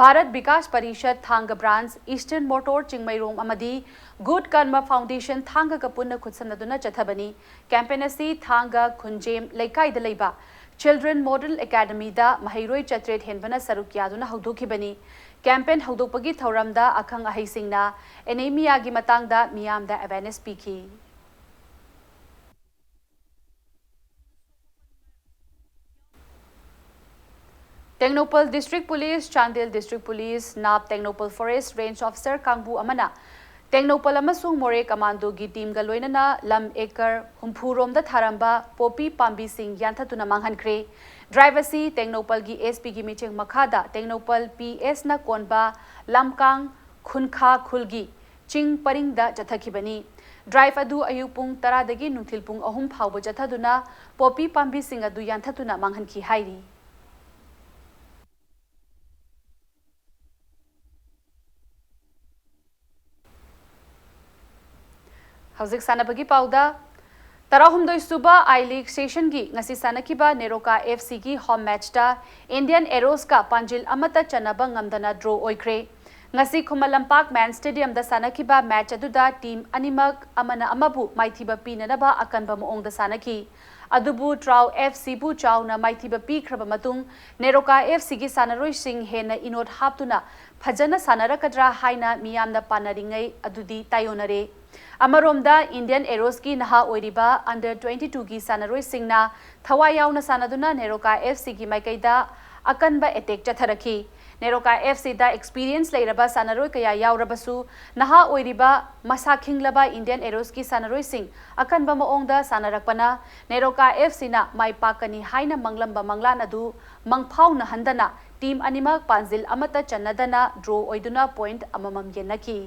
ꯚꯥꯔꯠ ꯕꯤꯀꯥꯁ ꯄꯔꯤꯁꯠ ꯊꯥꯡꯒ branch, Eastern Motor ꯆꯤꯡꯃꯩꯔꯣꯡ ꯑꯃꯗꯤ Good Karma Foundation ꯊꯥꯡꯒꯒ ꯄꯨꯟꯅ ꯈꯨꯠꯁꯝꯅꯗꯨꯅ ꯆꯠꯊꯕꯅꯤ꯫ Campaign ꯑꯁꯤ ꯊꯥꯡꯒ ꯈꯨꯟꯖꯦꯝ ꯂꯩꯀꯥꯏꯗ ꯂꯩꯕ Children Model Academyꯗ ꯃꯍꯩꯔꯣꯏ ꯆꯥꯇ꯭ꯔꯦꯠ ꯍꯦꯟꯕꯅ ꯁꯔꯨꯛ ꯌꯥꯗꯨꯅ ꯍꯧꯗꯣꯛꯈꯤꯕꯅꯤ꯫ Campaign ꯍꯧꯗꯣꯛꯄꯒꯤ ꯊꯧꯔꯝꯗ ꯑꯈꯪ ꯑꯍꯩꯁꯤꯡꯅ Anemia ꯒꯤ ꯃꯇꯥꯡꯗ ꯃꯤꯌꯥꯝꯗ awareness ꯄꯤꯈꯤ꯫ Tengnoupal District Police, Chandel District Police, ꯅꯥꯞ Tengnoupal Forest Range Officer ꯀꯥꯡꯕꯨ ꯑꯃꯅ ꯇꯦꯡꯅꯧꯄꯜ ꯑꯃꯁꯨꯡ ꯃꯣꯔꯦ ꯀꯃꯥꯟꯗꯣꯒꯤ ꯇꯤꯝꯒ ꯂꯣꯏꯅꯅ ꯂꯝ ꯑꯦꯀꯔ ꯍꯨꯝꯐꯨ ꯔꯣꯝꯗ ꯊꯥꯔꯝꯕ ꯄꯣꯄꯤ ꯄꯥꯝꯕꯤꯁꯤꯡ ꯌꯥꯟꯊꯠꯇꯨꯅ ꯃꯥꯡꯍꯟꯈ꯭ꯔꯦ꯫ ꯗ꯭ꯔꯥꯏꯚ ꯑꯁꯤ ꯇꯦꯡꯅꯧꯄꯜꯒꯤ ꯑꯦꯁ ꯄꯤꯒꯤ ꯃꯤꯠꯌꯦꯡ ꯃꯈꯥꯗ ꯇꯦꯡꯅꯧꯄꯜ ꯄꯤ ꯑꯦꯁꯅ ꯀꯣꯟꯕ ꯂꯝꯀꯥꯡ ꯈꯨꯟꯈꯥ ꯈꯨꯜꯒꯤ ꯆꯤꯡ ꯄꯔꯤꯡꯗ ꯆꯠꯊꯈꯤꯕꯅꯤ꯫ ꯗ꯭ꯔꯥꯏꯚ ꯑꯗꯨ ꯑꯌꯨꯛ ꯄꯨꯡ ꯇꯔꯥꯗꯒꯤ ꯅꯨꯡꯊꯤꯜ ꯄꯨꯡ ꯑꯍꯨꯝ ꯐꯥꯎꯕ ꯆꯠꯊꯗꯨꯅ ꯄꯣꯄꯤ ꯄꯥꯝꯕꯤꯁꯤꯡ ꯑꯗꯨ ꯌꯥꯟꯊꯠꯇꯨꯅ ꯃꯥꯡꯍꯟꯈꯤ ꯍꯥꯏꯔꯤ꯫ ꯍꯧꯖꯤꯛ ꯁꯥꯟꯅꯕꯒꯤ ꯄꯥꯎꯗ, ꯇꯔꯥꯍꯨꯝꯗꯣꯏ ꯁꯨꯕ ꯑꯥꯏ ꯂꯤꯒ ꯁꯦꯁꯟꯒꯤ ꯉꯁꯤ ꯁꯥꯟꯅꯈꯤꯕ ꯅꯦꯔꯣꯀꯥ ꯑꯦꯐ ꯁꯤꯒꯤ ꯍꯣꯝ ꯃꯦꯆꯇ ꯏꯟꯗꯤꯌꯟ ꯑꯦꯔꯣꯁꯀ ꯄꯥꯟꯖꯤꯜ ꯑꯃꯠꯇ ꯆꯟꯅꯕ ꯉꯝꯗꯅ ꯗ꯭ꯔꯣ ꯑꯣꯏꯈ꯭ꯔꯦ꯫ ꯉꯁꯤ ꯈꯨꯃꯟ ꯂꯝꯄꯥꯛ ꯃꯦꯟ ꯁ꯭ꯇꯦꯗꯤꯌꯝꯗ ꯁꯥꯟꯅꯈꯤꯕ ꯃꯦꯆ ꯑꯗꯨꯗ ꯇꯤꯝ ꯑꯅꯤꯃꯛ ꯑꯃꯅ ꯑꯃꯕꯨ ꯃꯥꯏꯊꯤꯕ ꯄꯤꯅꯅꯕ ꯑꯀꯟꯕ ꯃꯑꯣꯡꯗ ꯁꯥꯟꯅꯈꯤ꯫ ꯑꯗꯨꯕꯨ ꯇ꯭ꯔꯥꯎ ꯑꯦꯐ ꯁꯤꯕꯨ ꯆꯥꯎꯅ ꯃꯥꯏꯊꯤꯕ ꯄꯤꯈ꯭ꯔꯕ ꯃꯇꯨꯡ, ꯅꯦꯔꯣꯀꯥ ꯑꯦꯐ ꯁꯤꯒꯤ ꯁꯥꯟꯅꯔꯣꯏꯁꯤꯡ ꯍꯦꯟꯅ ꯏꯅꯣꯠ ꯍꯥꯞꯇꯨꯅ ꯐꯖꯅ ꯁꯥꯟꯅꯔꯛꯀꯗ꯭ꯔꯥ ꯍꯥꯏꯅ ꯃꯤꯌꯥꯝꯅ ꯄꯥꯅꯔꯤꯉꯩ ꯑꯗꯨꯗꯤ ꯇꯥꯏꯑꯣꯟꯅꯔꯦ꯫ ꯑꯃꯔꯣꯝꯗ, ꯏꯟꯗꯤꯌꯟ ꯑꯦꯔꯣꯁꯀꯤ ꯅꯍꯥ ꯑꯣꯏꯔꯤꯕ ꯑꯟꯗꯔ ꯇ꯭ꯋꯦꯟꯇꯤ ꯇꯨꯒꯤ ꯁꯥꯟꯅꯔꯣꯏꯁꯤꯡꯅ ꯊꯋꯥꯏ ꯌꯥꯎꯅ ꯁꯥꯟꯅꯗꯨꯅ ꯅꯦꯔꯣꯀꯥ ꯑꯦꯐ ꯁꯤꯒꯤ ꯃꯥꯏꯀꯩꯗ ꯑꯀꯟꯕ ꯑꯦꯇꯦꯛ ꯆꯠꯊꯔꯛꯈꯤ꯫ ꯅꯦꯔꯣꯀꯥ ꯑꯦꯐ ꯁꯤꯗ ꯑꯦꯛꯁꯄꯤꯔꯤꯌꯦꯟꯁ ꯂꯩꯔꯕ ꯁꯥꯟꯅꯔꯣꯏ ꯀꯌꯥ ꯌꯥꯎꯔꯕꯁꯨ, ꯅꯍꯥ ꯑꯣꯏꯔꯤꯕ ꯃꯁꯥ ꯈꯤꯡꯂꯕ ꯏꯟꯗꯤꯌꯟ ꯑꯦꯔꯣꯁꯀꯤ ꯁꯥꯟꯅꯔꯣꯏꯁꯤꯡ ꯑꯀꯟꯕ ꯃꯑꯣꯡꯗ ꯁꯥꯟꯅꯔꯛꯄꯅ ꯅꯦꯔꯣꯀꯥ ꯑꯦꯐ ꯁꯤꯅ ꯃꯥꯏ ꯄꯥꯛꯀꯅꯤ ꯍꯥꯏꯅ ꯃꯪꯂꯝꯕ ꯃꯪꯂꯥꯟ ꯑꯗꯨ ꯃꯪꯐꯥꯎꯅꯍꯟꯗꯅ ꯇꯤꯝ ꯑꯅꯤꯃꯛ ꯄꯥꯟꯖꯤꯜ ꯑꯃꯠꯇ ꯆꯟꯅꯗꯅ ꯗ꯭ꯔꯣ ꯑꯣꯏꯗꯨꯅ ꯄꯣꯏꯟꯠ ꯑꯃꯃꯝ ꯌꯦꯟꯅꯈꯤ꯫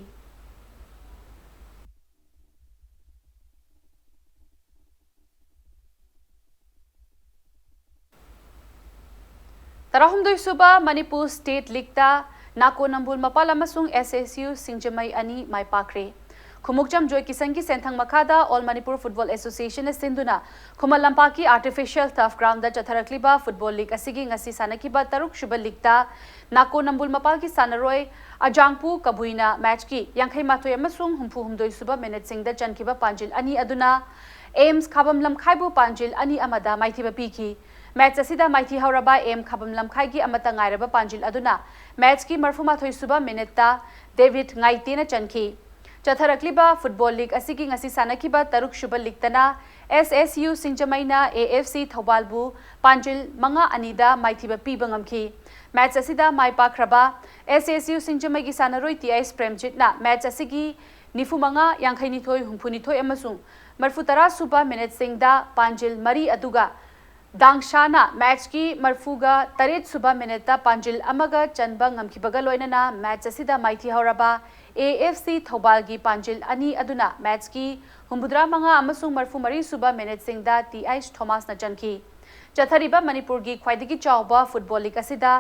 ꯇꯔꯥꯍꯨꯝꯗꯣꯏ ꯁꯨꯕ ꯃꯅꯤꯄꯨꯔ ꯁ꯭ꯇꯦꯠ ꯂꯤꯒꯇ ꯅꯥꯀꯣ ꯅꯝꯕꯨꯜ ꯃꯄꯥꯜ ꯑꯃꯁꯨꯡ ꯑꯦꯁ ꯑꯦꯁ ꯌꯨ ꯁꯤꯡꯖꯃꯩ ꯑꯅꯤ ꯃꯥꯏ ꯄꯥꯛꯈ꯭ꯔꯦ꯫ ꯈꯨꯃꯨꯛꯆꯝ ꯖꯣꯏ ꯀꯤꯁꯟꯒꯤ ꯁꯦꯟꯊꯪ ꯃꯈꯥꯗ ꯑꯣꯜ ꯃꯅꯤꯄꯨꯔ ꯐꯨꯠꯕꯣꯜ ꯑꯦꯁꯣꯁꯤꯌꯦꯁꯟꯅ ꯁꯤꯟꯗꯨꯅ ꯈꯨꯃꯟ ꯂꯝꯄꯥꯛꯀꯤ ꯑꯥꯔꯇꯤꯐꯤꯁꯤꯌꯦꯜ ꯇꯔꯐ ꯒ꯭ꯔꯥꯎꯟꯗ ꯆꯠꯊꯔꯛꯂꯤꯕ ꯐꯨꯠꯕꯣꯜ ꯂꯤꯒ ꯑꯁꯤꯒꯤ ꯉꯁꯤ ꯁꯥꯟꯅꯈꯤꯕ ꯇꯔꯨꯛ ꯁꯨꯕ ꯂꯤꯒꯇ ꯅꯥꯀꯣ ꯅꯝꯕꯨꯜ ꯃꯄꯥꯜꯒꯤ ꯁꯥꯟꯅꯔꯣꯏ ꯑꯖꯥꯡꯄꯨ ꯀꯕꯨꯏꯅ ꯃꯦꯆꯀꯤ ꯌꯥꯡꯈꯩ ꯃꯥꯊꯣꯏ ꯑꯃꯁꯨꯡ ꯍꯨꯝꯐꯨ ꯍꯨꯝꯗꯣꯏ ꯁꯨꯕ ꯃꯤꯅꯤꯠꯁꯤꯡꯗ ꯆꯟꯈꯤꯕ ꯄꯥꯟꯖꯤꯜ ꯑꯅꯤ ꯑꯗꯨꯅ ꯑꯦꯝꯁ ꯈꯥꯕꯝ ꯂꯝꯈꯥꯏꯕꯨ ꯄꯥꯟꯖꯤꯜ ꯑꯅꯤ ꯑꯃꯗ ꯃꯥꯏꯊꯤꯕ ꯄꯤꯈꯤ꯫ ꯃꯦꯆ ꯑꯁꯤꯗ ꯃꯥꯏꯊꯤ ꯍꯧꯔꯕ ꯑꯦꯝ ꯈꯥꯕꯝ ꯂꯝꯈꯥꯏꯒꯤ ꯑꯃꯠꯇ ꯉꯥꯏꯔꯕ ꯄꯥꯟꯖꯤꯜ ꯑꯗꯨꯅ ꯃꯦꯆꯀꯤ ꯃꯔꯐꯨ ꯃꯥꯊꯣꯏ ꯁꯨꯕ ꯃꯤꯅꯤꯠꯇ ꯗꯦꯕꯤꯠ ꯉꯥꯏꯇꯦꯅ ꯆꯟꯈꯤ꯫ ꯆꯠꯊꯔꯛꯂꯤꯕ ꯐꯨꯠꯕꯣꯜ ꯂꯤꯒ ꯑꯁꯤꯒꯤ ꯉꯁꯤ ꯁꯥꯟꯅꯈꯤꯕ ꯇꯔꯨꯛ ꯁꯨꯕ ꯂꯤꯒꯇꯅ ꯑꯦꯁ S U ꯁꯤꯡꯖꯃꯩꯅ A F C ꯊꯧꯕꯥꯜꯕꯨ ꯄꯥꯟꯖꯤꯜ ꯃꯉꯥ ꯑꯅꯤꯗ ꯃꯥꯏꯊꯤꯕ ꯄꯤꯕ ꯉꯝꯈꯤ꯫ ꯃꯦꯆ ꯑꯁꯤꯗ ꯃꯥꯏ ꯄꯥꯛꯈ꯭ꯔꯕ ꯑꯦꯁ ꯑꯦꯁ ꯌꯨ ꯁꯤꯡꯖꯃꯩꯒꯤ ꯁꯥꯟꯅꯔꯣꯏ ꯇꯤ ꯑꯦꯁ ꯄ꯭ꯔꯦꯝꯖꯤꯠꯅ ꯃꯦꯆ ꯑꯁꯤꯒꯤ ꯅꯤꯐꯨ ꯃꯉꯥ, ꯌꯥꯡꯈꯩ ꯅꯤꯊꯣꯏ, ꯍꯨꯝꯐꯨ ꯅꯤꯊꯣꯏ ꯑꯃꯁꯨꯡ ꯃꯔꯤꯐꯨ ꯇꯔꯥ ꯁꯨꯕ ꯃꯤꯅꯤꯠꯁꯤꯡꯗ ꯄꯥꯟꯖꯤꯜ ꯃꯔꯤ ꯑꯗꯨꯒ ꯗꯥꯡꯁꯥꯅ ꯃꯦꯠꯆꯀꯤ ꯃꯔꯤꯐꯨꯒ ꯇꯔꯦꯠ ꯁꯨꯕ ꯃꯤꯅꯤꯠꯇ ꯄꯥꯟꯖꯤꯜ ꯑꯃꯒ ꯆꯟꯕ ꯉꯝꯈꯤꯕꯒ ꯂꯣꯏꯅꯅ ꯃꯦꯠꯆ ꯑꯁꯤꯗ ꯃꯥꯏꯊꯤꯍꯧꯔꯕ ꯑꯦ ꯑꯦꯐ ꯁꯤ ꯊꯧꯕꯥꯜꯒꯤ ꯄꯥꯟꯖꯤꯜ ꯑꯅꯤ ꯑꯗꯨꯅ ꯃꯦꯠꯆꯀꯤ ꯍꯨꯝꯐꯨꯇꯔꯥ ꯃꯉꯥ ꯑꯃꯁꯨꯡ ꯃꯔꯤꯐꯨ ꯃꯔꯤ ꯁꯨꯕ ꯃꯤꯅꯤꯠꯁꯤꯡꯗ ꯇꯤ ꯑꯩꯆ ꯊꯣꯃꯥꯁꯅ ꯆꯟꯈꯤ꯫ ꯆꯠꯊꯔꯤꯕ ꯃꯅꯤꯄꯨꯔꯒꯤ ꯈ꯭ꯋꯥꯏꯗꯒꯤ ꯆꯥꯎꯕ ꯐꯨꯠꯕꯣꯜ ꯂꯤꯒ ꯑꯁꯤꯗ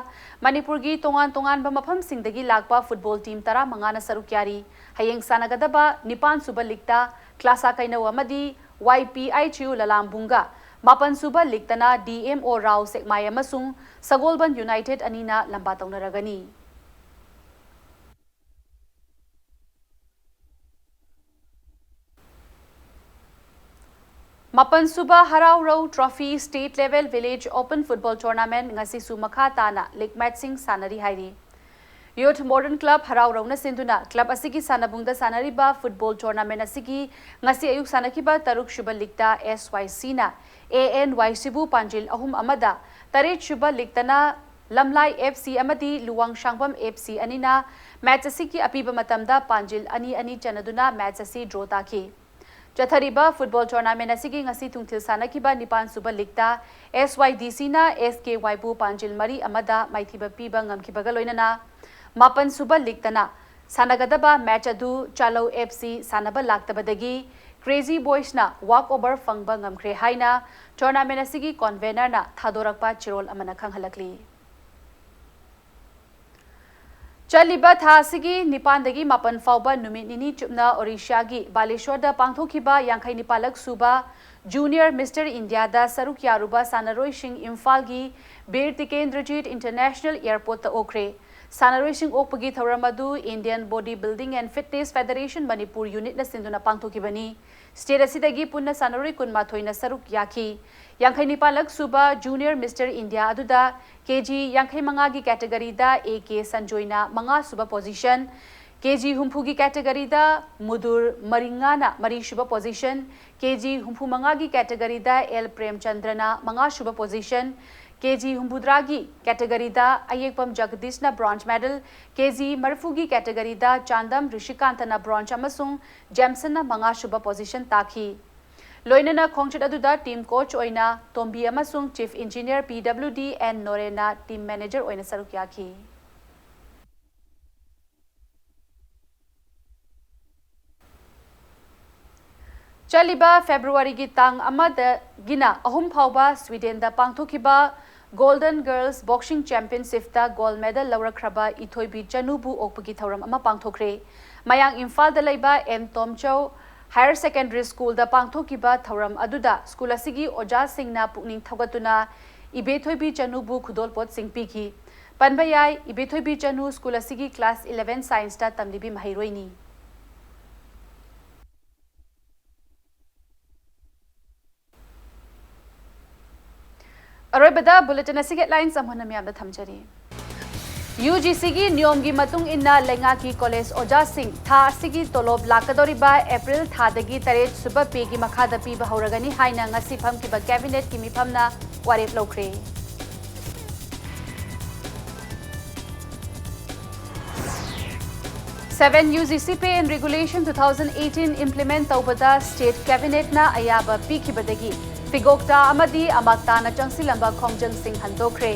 ꯃꯅꯤꯄꯨꯔꯒꯤ ꯇꯣꯉꯥꯟ ꯇꯣꯉꯥꯟꯕ ꯃꯐꯝꯁꯤꯡꯗꯒꯤ ꯂꯥꯛꯄ ꯐꯨꯠꯕꯣꯜ ꯇꯤꯝ ꯇꯔꯥꯃꯉꯥꯅ ꯁꯔꯨꯛ ꯌꯥꯔꯤ꯫ ꯍꯌꯦꯡ ꯁꯥꯟꯅꯒꯗꯕ ꯅꯤꯄꯥꯟ ꯁꯨꯕ ꯂꯤꯒꯇ ꯀ꯭ꯂꯥꯁꯥ ꯀꯩꯅꯧ ꯑꯃꯗꯤ ꯋꯥꯏ ꯄꯤ ꯑꯩꯆ ꯌꯨ ꯂꯂꯥꯝꯕꯨꯡꯒ, ꯃꯥꯄꯟ ꯁꯨꯕ ꯂꯤꯒꯇꯅ ꯗꯤ ꯑꯦꯝ ꯑꯣ ꯔꯥꯎ ꯁꯦꯛꯃꯥꯏ ꯑꯃꯁꯨꯡ ꯁꯒꯣꯜꯕꯟ ꯌꯨꯅꯥꯏꯇꯦꯗ ꯑꯅꯤꯅ ꯂꯝꯕꯥ ꯇꯧꯅꯔꯒꯅꯤ꯫ ꯃꯥꯄꯟ ꯁꯨꯕ ꯍꯔꯥꯎꯔꯧ trophy state level village open football tournament ꯉꯁꯤꯁꯨ ꯃꯈꯥ ꯇꯥꯅ ꯂꯤꯒ ꯃꯦꯆꯁꯤꯡ ꯁꯥꯟꯅꯔꯤ ꯍꯥꯏꯔꯤ꯫ ꯌꯨꯊ ꯃꯣꯗꯔꯟ ꯀ꯭ꯂꯕ ꯍꯔꯥꯎꯔꯧꯅ ꯁꯤꯟꯗꯨꯅ ꯀ꯭ꯂꯕ ꯑꯁꯤꯒꯤ ꯁꯥꯟꯅꯕꯨꯡꯗ ꯁꯥꯟꯅꯔꯤꯕ ꯐꯨꯠꯕꯣꯜ ꯇꯣꯔꯅꯥꯃꯦꯟꯠ ꯑꯁꯤꯒꯤ ꯉꯁꯤ ꯑꯌꯨꯛ ꯁꯥꯟꯅꯈꯤꯕ ꯇꯔꯨꯛ ꯁꯨꯕ ꯂꯤꯒꯇ ꯑꯦꯁ ꯋꯥꯏ ꯁꯤꯅ ꯑꯦ ꯑꯦꯟ ꯋꯥꯏ ꯁꯤꯕꯨ ꯄꯥꯟꯖꯤꯜ ꯑꯍꯨꯝ ꯑꯃꯗ, ꯇꯔꯦꯠ ꯁꯨꯕ ꯂꯤꯒꯇꯅ ꯂꯝꯂꯥꯏ ꯑꯦꯐ ꯁꯤ ꯑꯃꯗꯤ ꯂꯨꯋꯥꯡꯁꯥꯡꯕꯝ ꯑꯦꯐ ꯁꯤ ꯑꯅꯤꯅ ꯃꯦꯆ ꯑꯁꯤꯒꯤ ꯑꯄꯤꯕ ꯃꯇꯝꯗ ꯄꯥꯟꯖꯤꯜ ꯑꯅꯤ ꯑꯅꯤ ꯆꯟꯅꯗꯨꯅ ꯃꯦꯆ ꯑꯁꯤ ꯗ꯭ꯔꯣ ꯇꯥꯈꯤ꯫ ꯆꯠꯊꯔꯤꯕ ꯐꯨꯠꯕꯣꯜ ꯇꯣꯔꯅꯥꯃꯦꯟꯠ ꯑꯁꯤꯒꯤ ꯉꯁꯤ ꯊꯨꯡꯊꯤꯜ ꯁꯥꯟꯅꯈꯤꯕ ꯅꯤꯄꯥꯟ ꯁꯨꯕ ꯂꯤꯒꯇ ꯑꯦꯁ ꯋꯥꯏ ꯗꯤ ꯁꯤꯅ ꯑꯦꯁ ꯀꯦ ꯋꯥꯏꯕꯨ ꯄꯥꯟꯖꯤꯜ ꯃꯔꯤ ꯑꯃꯗ ꯃꯥꯏꯊꯤꯕ ꯄꯤꯕ ꯉꯝꯈꯤꯕꯒ ꯂꯣꯏꯅꯅ ꯃꯥꯄꯟ ꯁꯨꯕ ꯂꯤꯒꯇꯅ ꯁꯥꯟꯅꯒꯗꯕ ꯃꯦꯆ ꯑꯗꯨ ꯆꯥꯂꯧ ꯑꯦꯐ ꯁꯤ ꯁꯥꯟꯅꯕ ꯂꯥꯛꯇꯕꯗꯒꯤ ꯀ꯭ꯔꯦꯖꯤ ꯕꯣꯏꯁꯅ ꯋꯥꯛ ꯑꯣꯚꯔ ꯐꯪꯕ ꯉꯝꯈ꯭ꯔꯦ ꯍꯥꯏꯅ ꯇꯣꯔꯅꯥꯃꯦꯟꯠ ꯑꯁꯤꯒꯤ ꯀꯣꯟꯚꯦꯅꯔꯅ ꯊꯥꯗꯣꯔꯛꯄ ꯆꯦꯔꯣꯜ ꯑꯃꯅ ꯈꯪꯍꯜꯂꯛꯂꯤ꯫ ꯆꯠꯂꯤꯕ ꯊꯥ ꯑꯁꯤꯒꯤ ꯅꯤꯄꯥꯟꯗꯒꯤ ꯃꯥꯄꯟ ꯐꯥꯎꯕ ꯅꯨꯃꯤꯠ ꯅꯤꯅꯤ ꯆꯨꯞꯅ ꯑꯣꯔꯤꯁꯥꯒꯤ ꯕꯥꯂꯦꯁꯣꯔꯗ ꯄꯥꯡꯊꯣꯛꯈꯤꯕ ꯌꯥꯡꯈꯩ ꯅꯤꯄꯥꯜꯂꯛ ꯁꯨꯕ ꯖꯨꯅꯤꯌꯔ ꯃꯤꯁꯇꯔ ꯏꯟꯗꯤꯌꯥꯗ ꯁꯔꯨꯛ ꯌꯥꯔꯨꯕ ꯁꯥꯟꯅꯔꯣꯏꯁꯤꯡ ꯏꯝꯐꯥꯜꯒꯤ ꯕꯤꯔ ꯇꯤꯀꯦꯟꯗ꯭ꯔꯖꯤꯠ ꯏꯟꯇꯔꯅꯦꯁꯅꯦꯜ ꯑꯦꯌꯔꯄꯣꯔꯠꯇ ꯑꯣꯛꯈ꯭ꯔꯦ꯫ ꯁꯥꯟꯅꯔꯣꯏꯁꯤꯡ ꯑꯣꯛꯄꯒꯤ ꯊꯧꯔꯝ ꯑꯗꯨ Indian body building and fitness federation Manipur ꯌꯨꯅꯤꯠꯅ ꯁꯤꯟꯗꯨꯅ ꯄꯥꯡꯊꯣꯛꯈꯤꯕꯅꯤ꯫ ꯁ꯭ꯇꯦꯠ ꯑꯁꯤꯗꯒꯤ ꯄꯨꯟꯅ ꯁꯥꯟꯅꯔꯣꯏ ꯀꯨꯟꯃꯥꯊꯣꯏꯅ ꯁꯔꯨꯛ ꯌꯥꯈꯤ꯫ ꯌꯥꯡꯈꯩ ꯅꯤꯄꯥꯜꯂꯛ ꯁꯨꯕ ꯖꯨꯅꯤꯌꯔ ꯃꯤꯁꯇꯔ ꯏꯟꯗꯤꯌꯥ ꯑꯗꯨꯗ ꯀꯦ ꯖꯤ ꯌꯥꯡꯈꯩ ꯃꯉꯥꯒꯤ ꯀꯦꯇꯒꯔꯤꯗ ꯑꯦ ꯀꯦ ꯁꯟꯖꯣꯏꯅ ꯃꯉꯥ ꯁꯨꯕ ꯄꯣꯖꯤꯁꯟ, ꯀꯦ ꯖꯤ ꯍꯨꯝꯐꯨꯒꯤ ꯀꯦꯇꯒꯔꯤꯗ ꯃꯨꯗꯨꯔ ꯃꯔꯤꯉꯥꯅ ꯃꯔꯤ ꯁꯨꯕ ꯄꯣꯖꯤꯁꯟ, ꯀꯦ ꯖꯤ ꯍꯨꯝꯐꯨ ꯃꯉꯥꯒꯤ ꯀꯦꯇꯒꯔꯤꯗ ꯑꯦꯜ ꯄ꯭ꯔꯦꯝꯆꯟꯗ꯭ꯔꯅ ꯃꯉꯥ ꯁꯨꯕ ꯄꯣꯖꯤꯁꯟ, ꯀꯦ ꯖꯤ ꯍꯨꯝꯐꯨꯇꯔꯥꯒꯤ categoryꯗ ꯑꯌꯦꯛꯄꯝ ꯖꯒꯗꯤꯁꯅ bronze medal, ꯀꯦ ꯖꯤ ꯃꯔꯤꯐꯨꯒꯤ categoryꯗ ꯆꯥꯟꯗꯝ ꯔꯤꯁꯤꯀꯥꯟꯇꯅ bronze ꯑꯃꯁꯨꯡ ꯖꯦꯝꯁꯟꯅ ꯃꯉꯥꯁꯨꯕ position ꯇꯥꯈꯤ꯫ ꯂꯣꯏꯅꯅ ꯈꯣꯡꯆꯠ ꯑꯗꯨꯗ team coach ꯑꯣꯏꯅ ꯇꯣꯝꯕꯤ ꯑꯃꯁꯨꯡ chief engineer P W D N ꯅꯣꯔꯦꯟꯅ team manager ꯑꯣꯏꯅ ꯁꯔꯨꯛ ꯌꯥꯈꯤ꯫ ꯆꯠꯂꯤꯕ Februaryꯒꯤ ꯇꯥꯡ ꯑꯃꯗꯒꯤꯅ ꯑꯍꯨꯝ ꯐꯥꯎꯕ Swedenꯗ ꯄꯥꯡꯊꯣꯛꯈꯤꯕ Golden Girls Boxing Championshipꯇ gold medal ꯂꯧꯔꯛꯈ꯭ꯔꯕ ꯏꯊꯣꯏꯕꯤ ꯆꯅꯨꯕꯨ ꯑꯣꯛꯄꯒꯤ ꯊꯧꯔꯝ ꯑꯃ ꯄꯥꯡꯊꯣꯛꯈ꯭ꯔꯦ꯫ ꯃꯌꯥꯡ ꯏꯝꯐꯥꯜꯗ ꯂꯩꯕ ꯑꯦꯟ ꯇꯣꯝꯆꯧ Higher Secondary Schoolꯗ ꯄꯥꯡꯊꯣꯛꯈꯤꯕ ꯊꯧꯔꯝ ꯑꯗꯨꯗ school ꯑꯁꯤꯒꯤ ꯑꯣꯖꯥꯁꯤꯡꯅ ꯄꯨꯛꯅꯤꯡ ꯊꯧꯒꯠꯇꯨꯅ ꯏꯕꯦꯊꯣꯏꯕꯤ ꯆꯅꯨꯕꯨ ꯈꯨꯗꯣꯜꯄꯣꯠꯁꯤꯡ ꯄꯤꯈꯤ꯫ ꯄꯟꯕ ꯌꯥꯏ, ꯏꯕꯦꯊꯣꯏꯕꯤ ꯆꯅꯨ school ꯑꯁꯤꯒꯤ class eleven scienceꯇ ꯇꯝꯂꯤꯕꯤ ꯃꯍꯩꯔꯣꯏꯅꯤ꯫ ꯑꯔꯣꯏꯕꯗ bulletin ꯑꯁꯤꯒꯤ headlines ꯑꯃꯨꯛ ꯍꯟꯅ ꯃꯌꯥꯝꯗ ꯊꯝꯖꯔꯤ꯫ UGCꯒꯤ ꯅꯤꯌꯣꯝꯒꯤ ꯃꯇꯨꯡ ꯏꯟꯅ ꯂꯩꯉꯥꯛꯀꯤ college ꯑꯣꯖꯥꯁꯤꯡ ꯊꯥ ꯑꯁꯤꯒꯤ ꯇꯣꯂꯣꯞ ꯂꯥꯛꯀꯗꯧꯔꯤꯕ April ꯊꯥꯗꯒꯤ ꯇꯔꯦꯠ ꯁꯨꯕ payꯒꯤ ꯃꯈꯥꯗ ꯄꯤꯕ ꯍꯧꯔꯒꯅꯤ ꯍꯥꯏꯅ ꯉꯁꯤ ꯐꯝꯈꯤꯕ cabinetꯀꯤ ꯃꯤꯐꯝꯅ ꯋꯥꯔꯦꯞ ꯂꯧꯈ꯭ꯔꯦ꯫ Seven UGC Pay and Regulation two thousand eighteen implement ꯇꯧꯕꯗ state cabinetꯅ ꯑꯌꯥꯕ ꯄꯤꯈꯤꯕꯗꯒꯤ ꯐꯤꯒꯣꯛꯇ ꯑꯃꯗꯤ ꯑꯃꯥꯛꯇꯥꯅ ꯆꯪꯁꯤꯜꯂꯝꯕ ꯈꯣꯡꯖꯪꯁꯤꯡ ꯍꯟꯗꯣꯛꯈ꯭ꯔꯦ꯫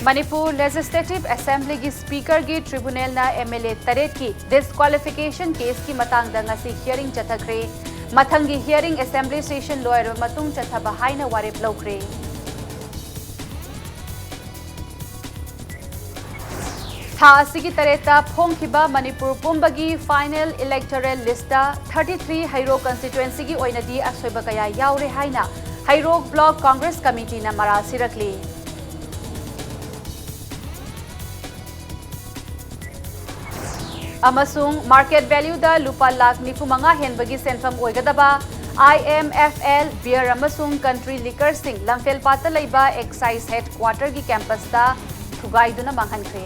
ꯃꯅꯤꯄꯨꯔ Legislative Assemblyꯒꯤ Speakerꯒꯤ tribunalꯅ MLA ꯇꯔꯦꯠꯀꯤ disqualification caseꯀꯤ ꯃꯇꯥꯡꯗ ꯉꯁꯤ hearing ꯆꯠꯊꯈ꯭ꯔꯦ꯫ ꯃꯊꯪꯒꯤ hearing assembly session ꯂꯣꯏꯔꯕ ꯃꯇꯨꯡ ꯆꯠꯊꯕ ꯍꯥꯏꯅ ꯋꯥꯔꯦꯞ ꯂꯧꯈ꯭ꯔꯦ꯫ ꯊꯥ ꯑꯁꯤꯒꯤ ꯇꯔꯦꯠꯇ ꯐꯣꯡꯈꯤꯕ ꯃꯅꯤꯄꯨꯔ ꯄꯨꯝꯕꯒꯤ final electoral listꯇ thirty three ꯍꯩꯔꯣꯛ constituencyꯒꯤ ꯑꯣꯏꯅꯗꯤ ꯑꯁꯣꯏꯕ ꯀꯌꯥ ꯌꯥꯎꯔꯦ ꯍꯥꯏꯅ ꯍꯩꯔꯣꯛ Block Congress Committeeꯅ ꯃꯔꯥꯜ ꯁꯤꯔꯛꯂꯤ꯫ ꯑꯃꯁꯨꯡ market valueꯗ ꯂꯨꯄꯥ ꯂꯥꯈ ꯅꯤꯐꯨ ꯃꯉꯥ ꯍꯦꯟꯕꯒꯤ ꯁꯦꯟꯐꯝ ꯑꯣꯏꯒꯗꯕ IMFL beer ꯑꯃꯁꯨꯡ country liquorꯁꯤꯡ ꯂꯝꯐꯦꯜꯄꯥꯠꯇ ꯂꯩꯕ excise headquarterꯒꯤ campusꯇ ꯊꯨꯒꯥꯏꯗꯨꯅ ꯃꯥꯡꯍꯟꯈ꯭ꯔꯦ꯫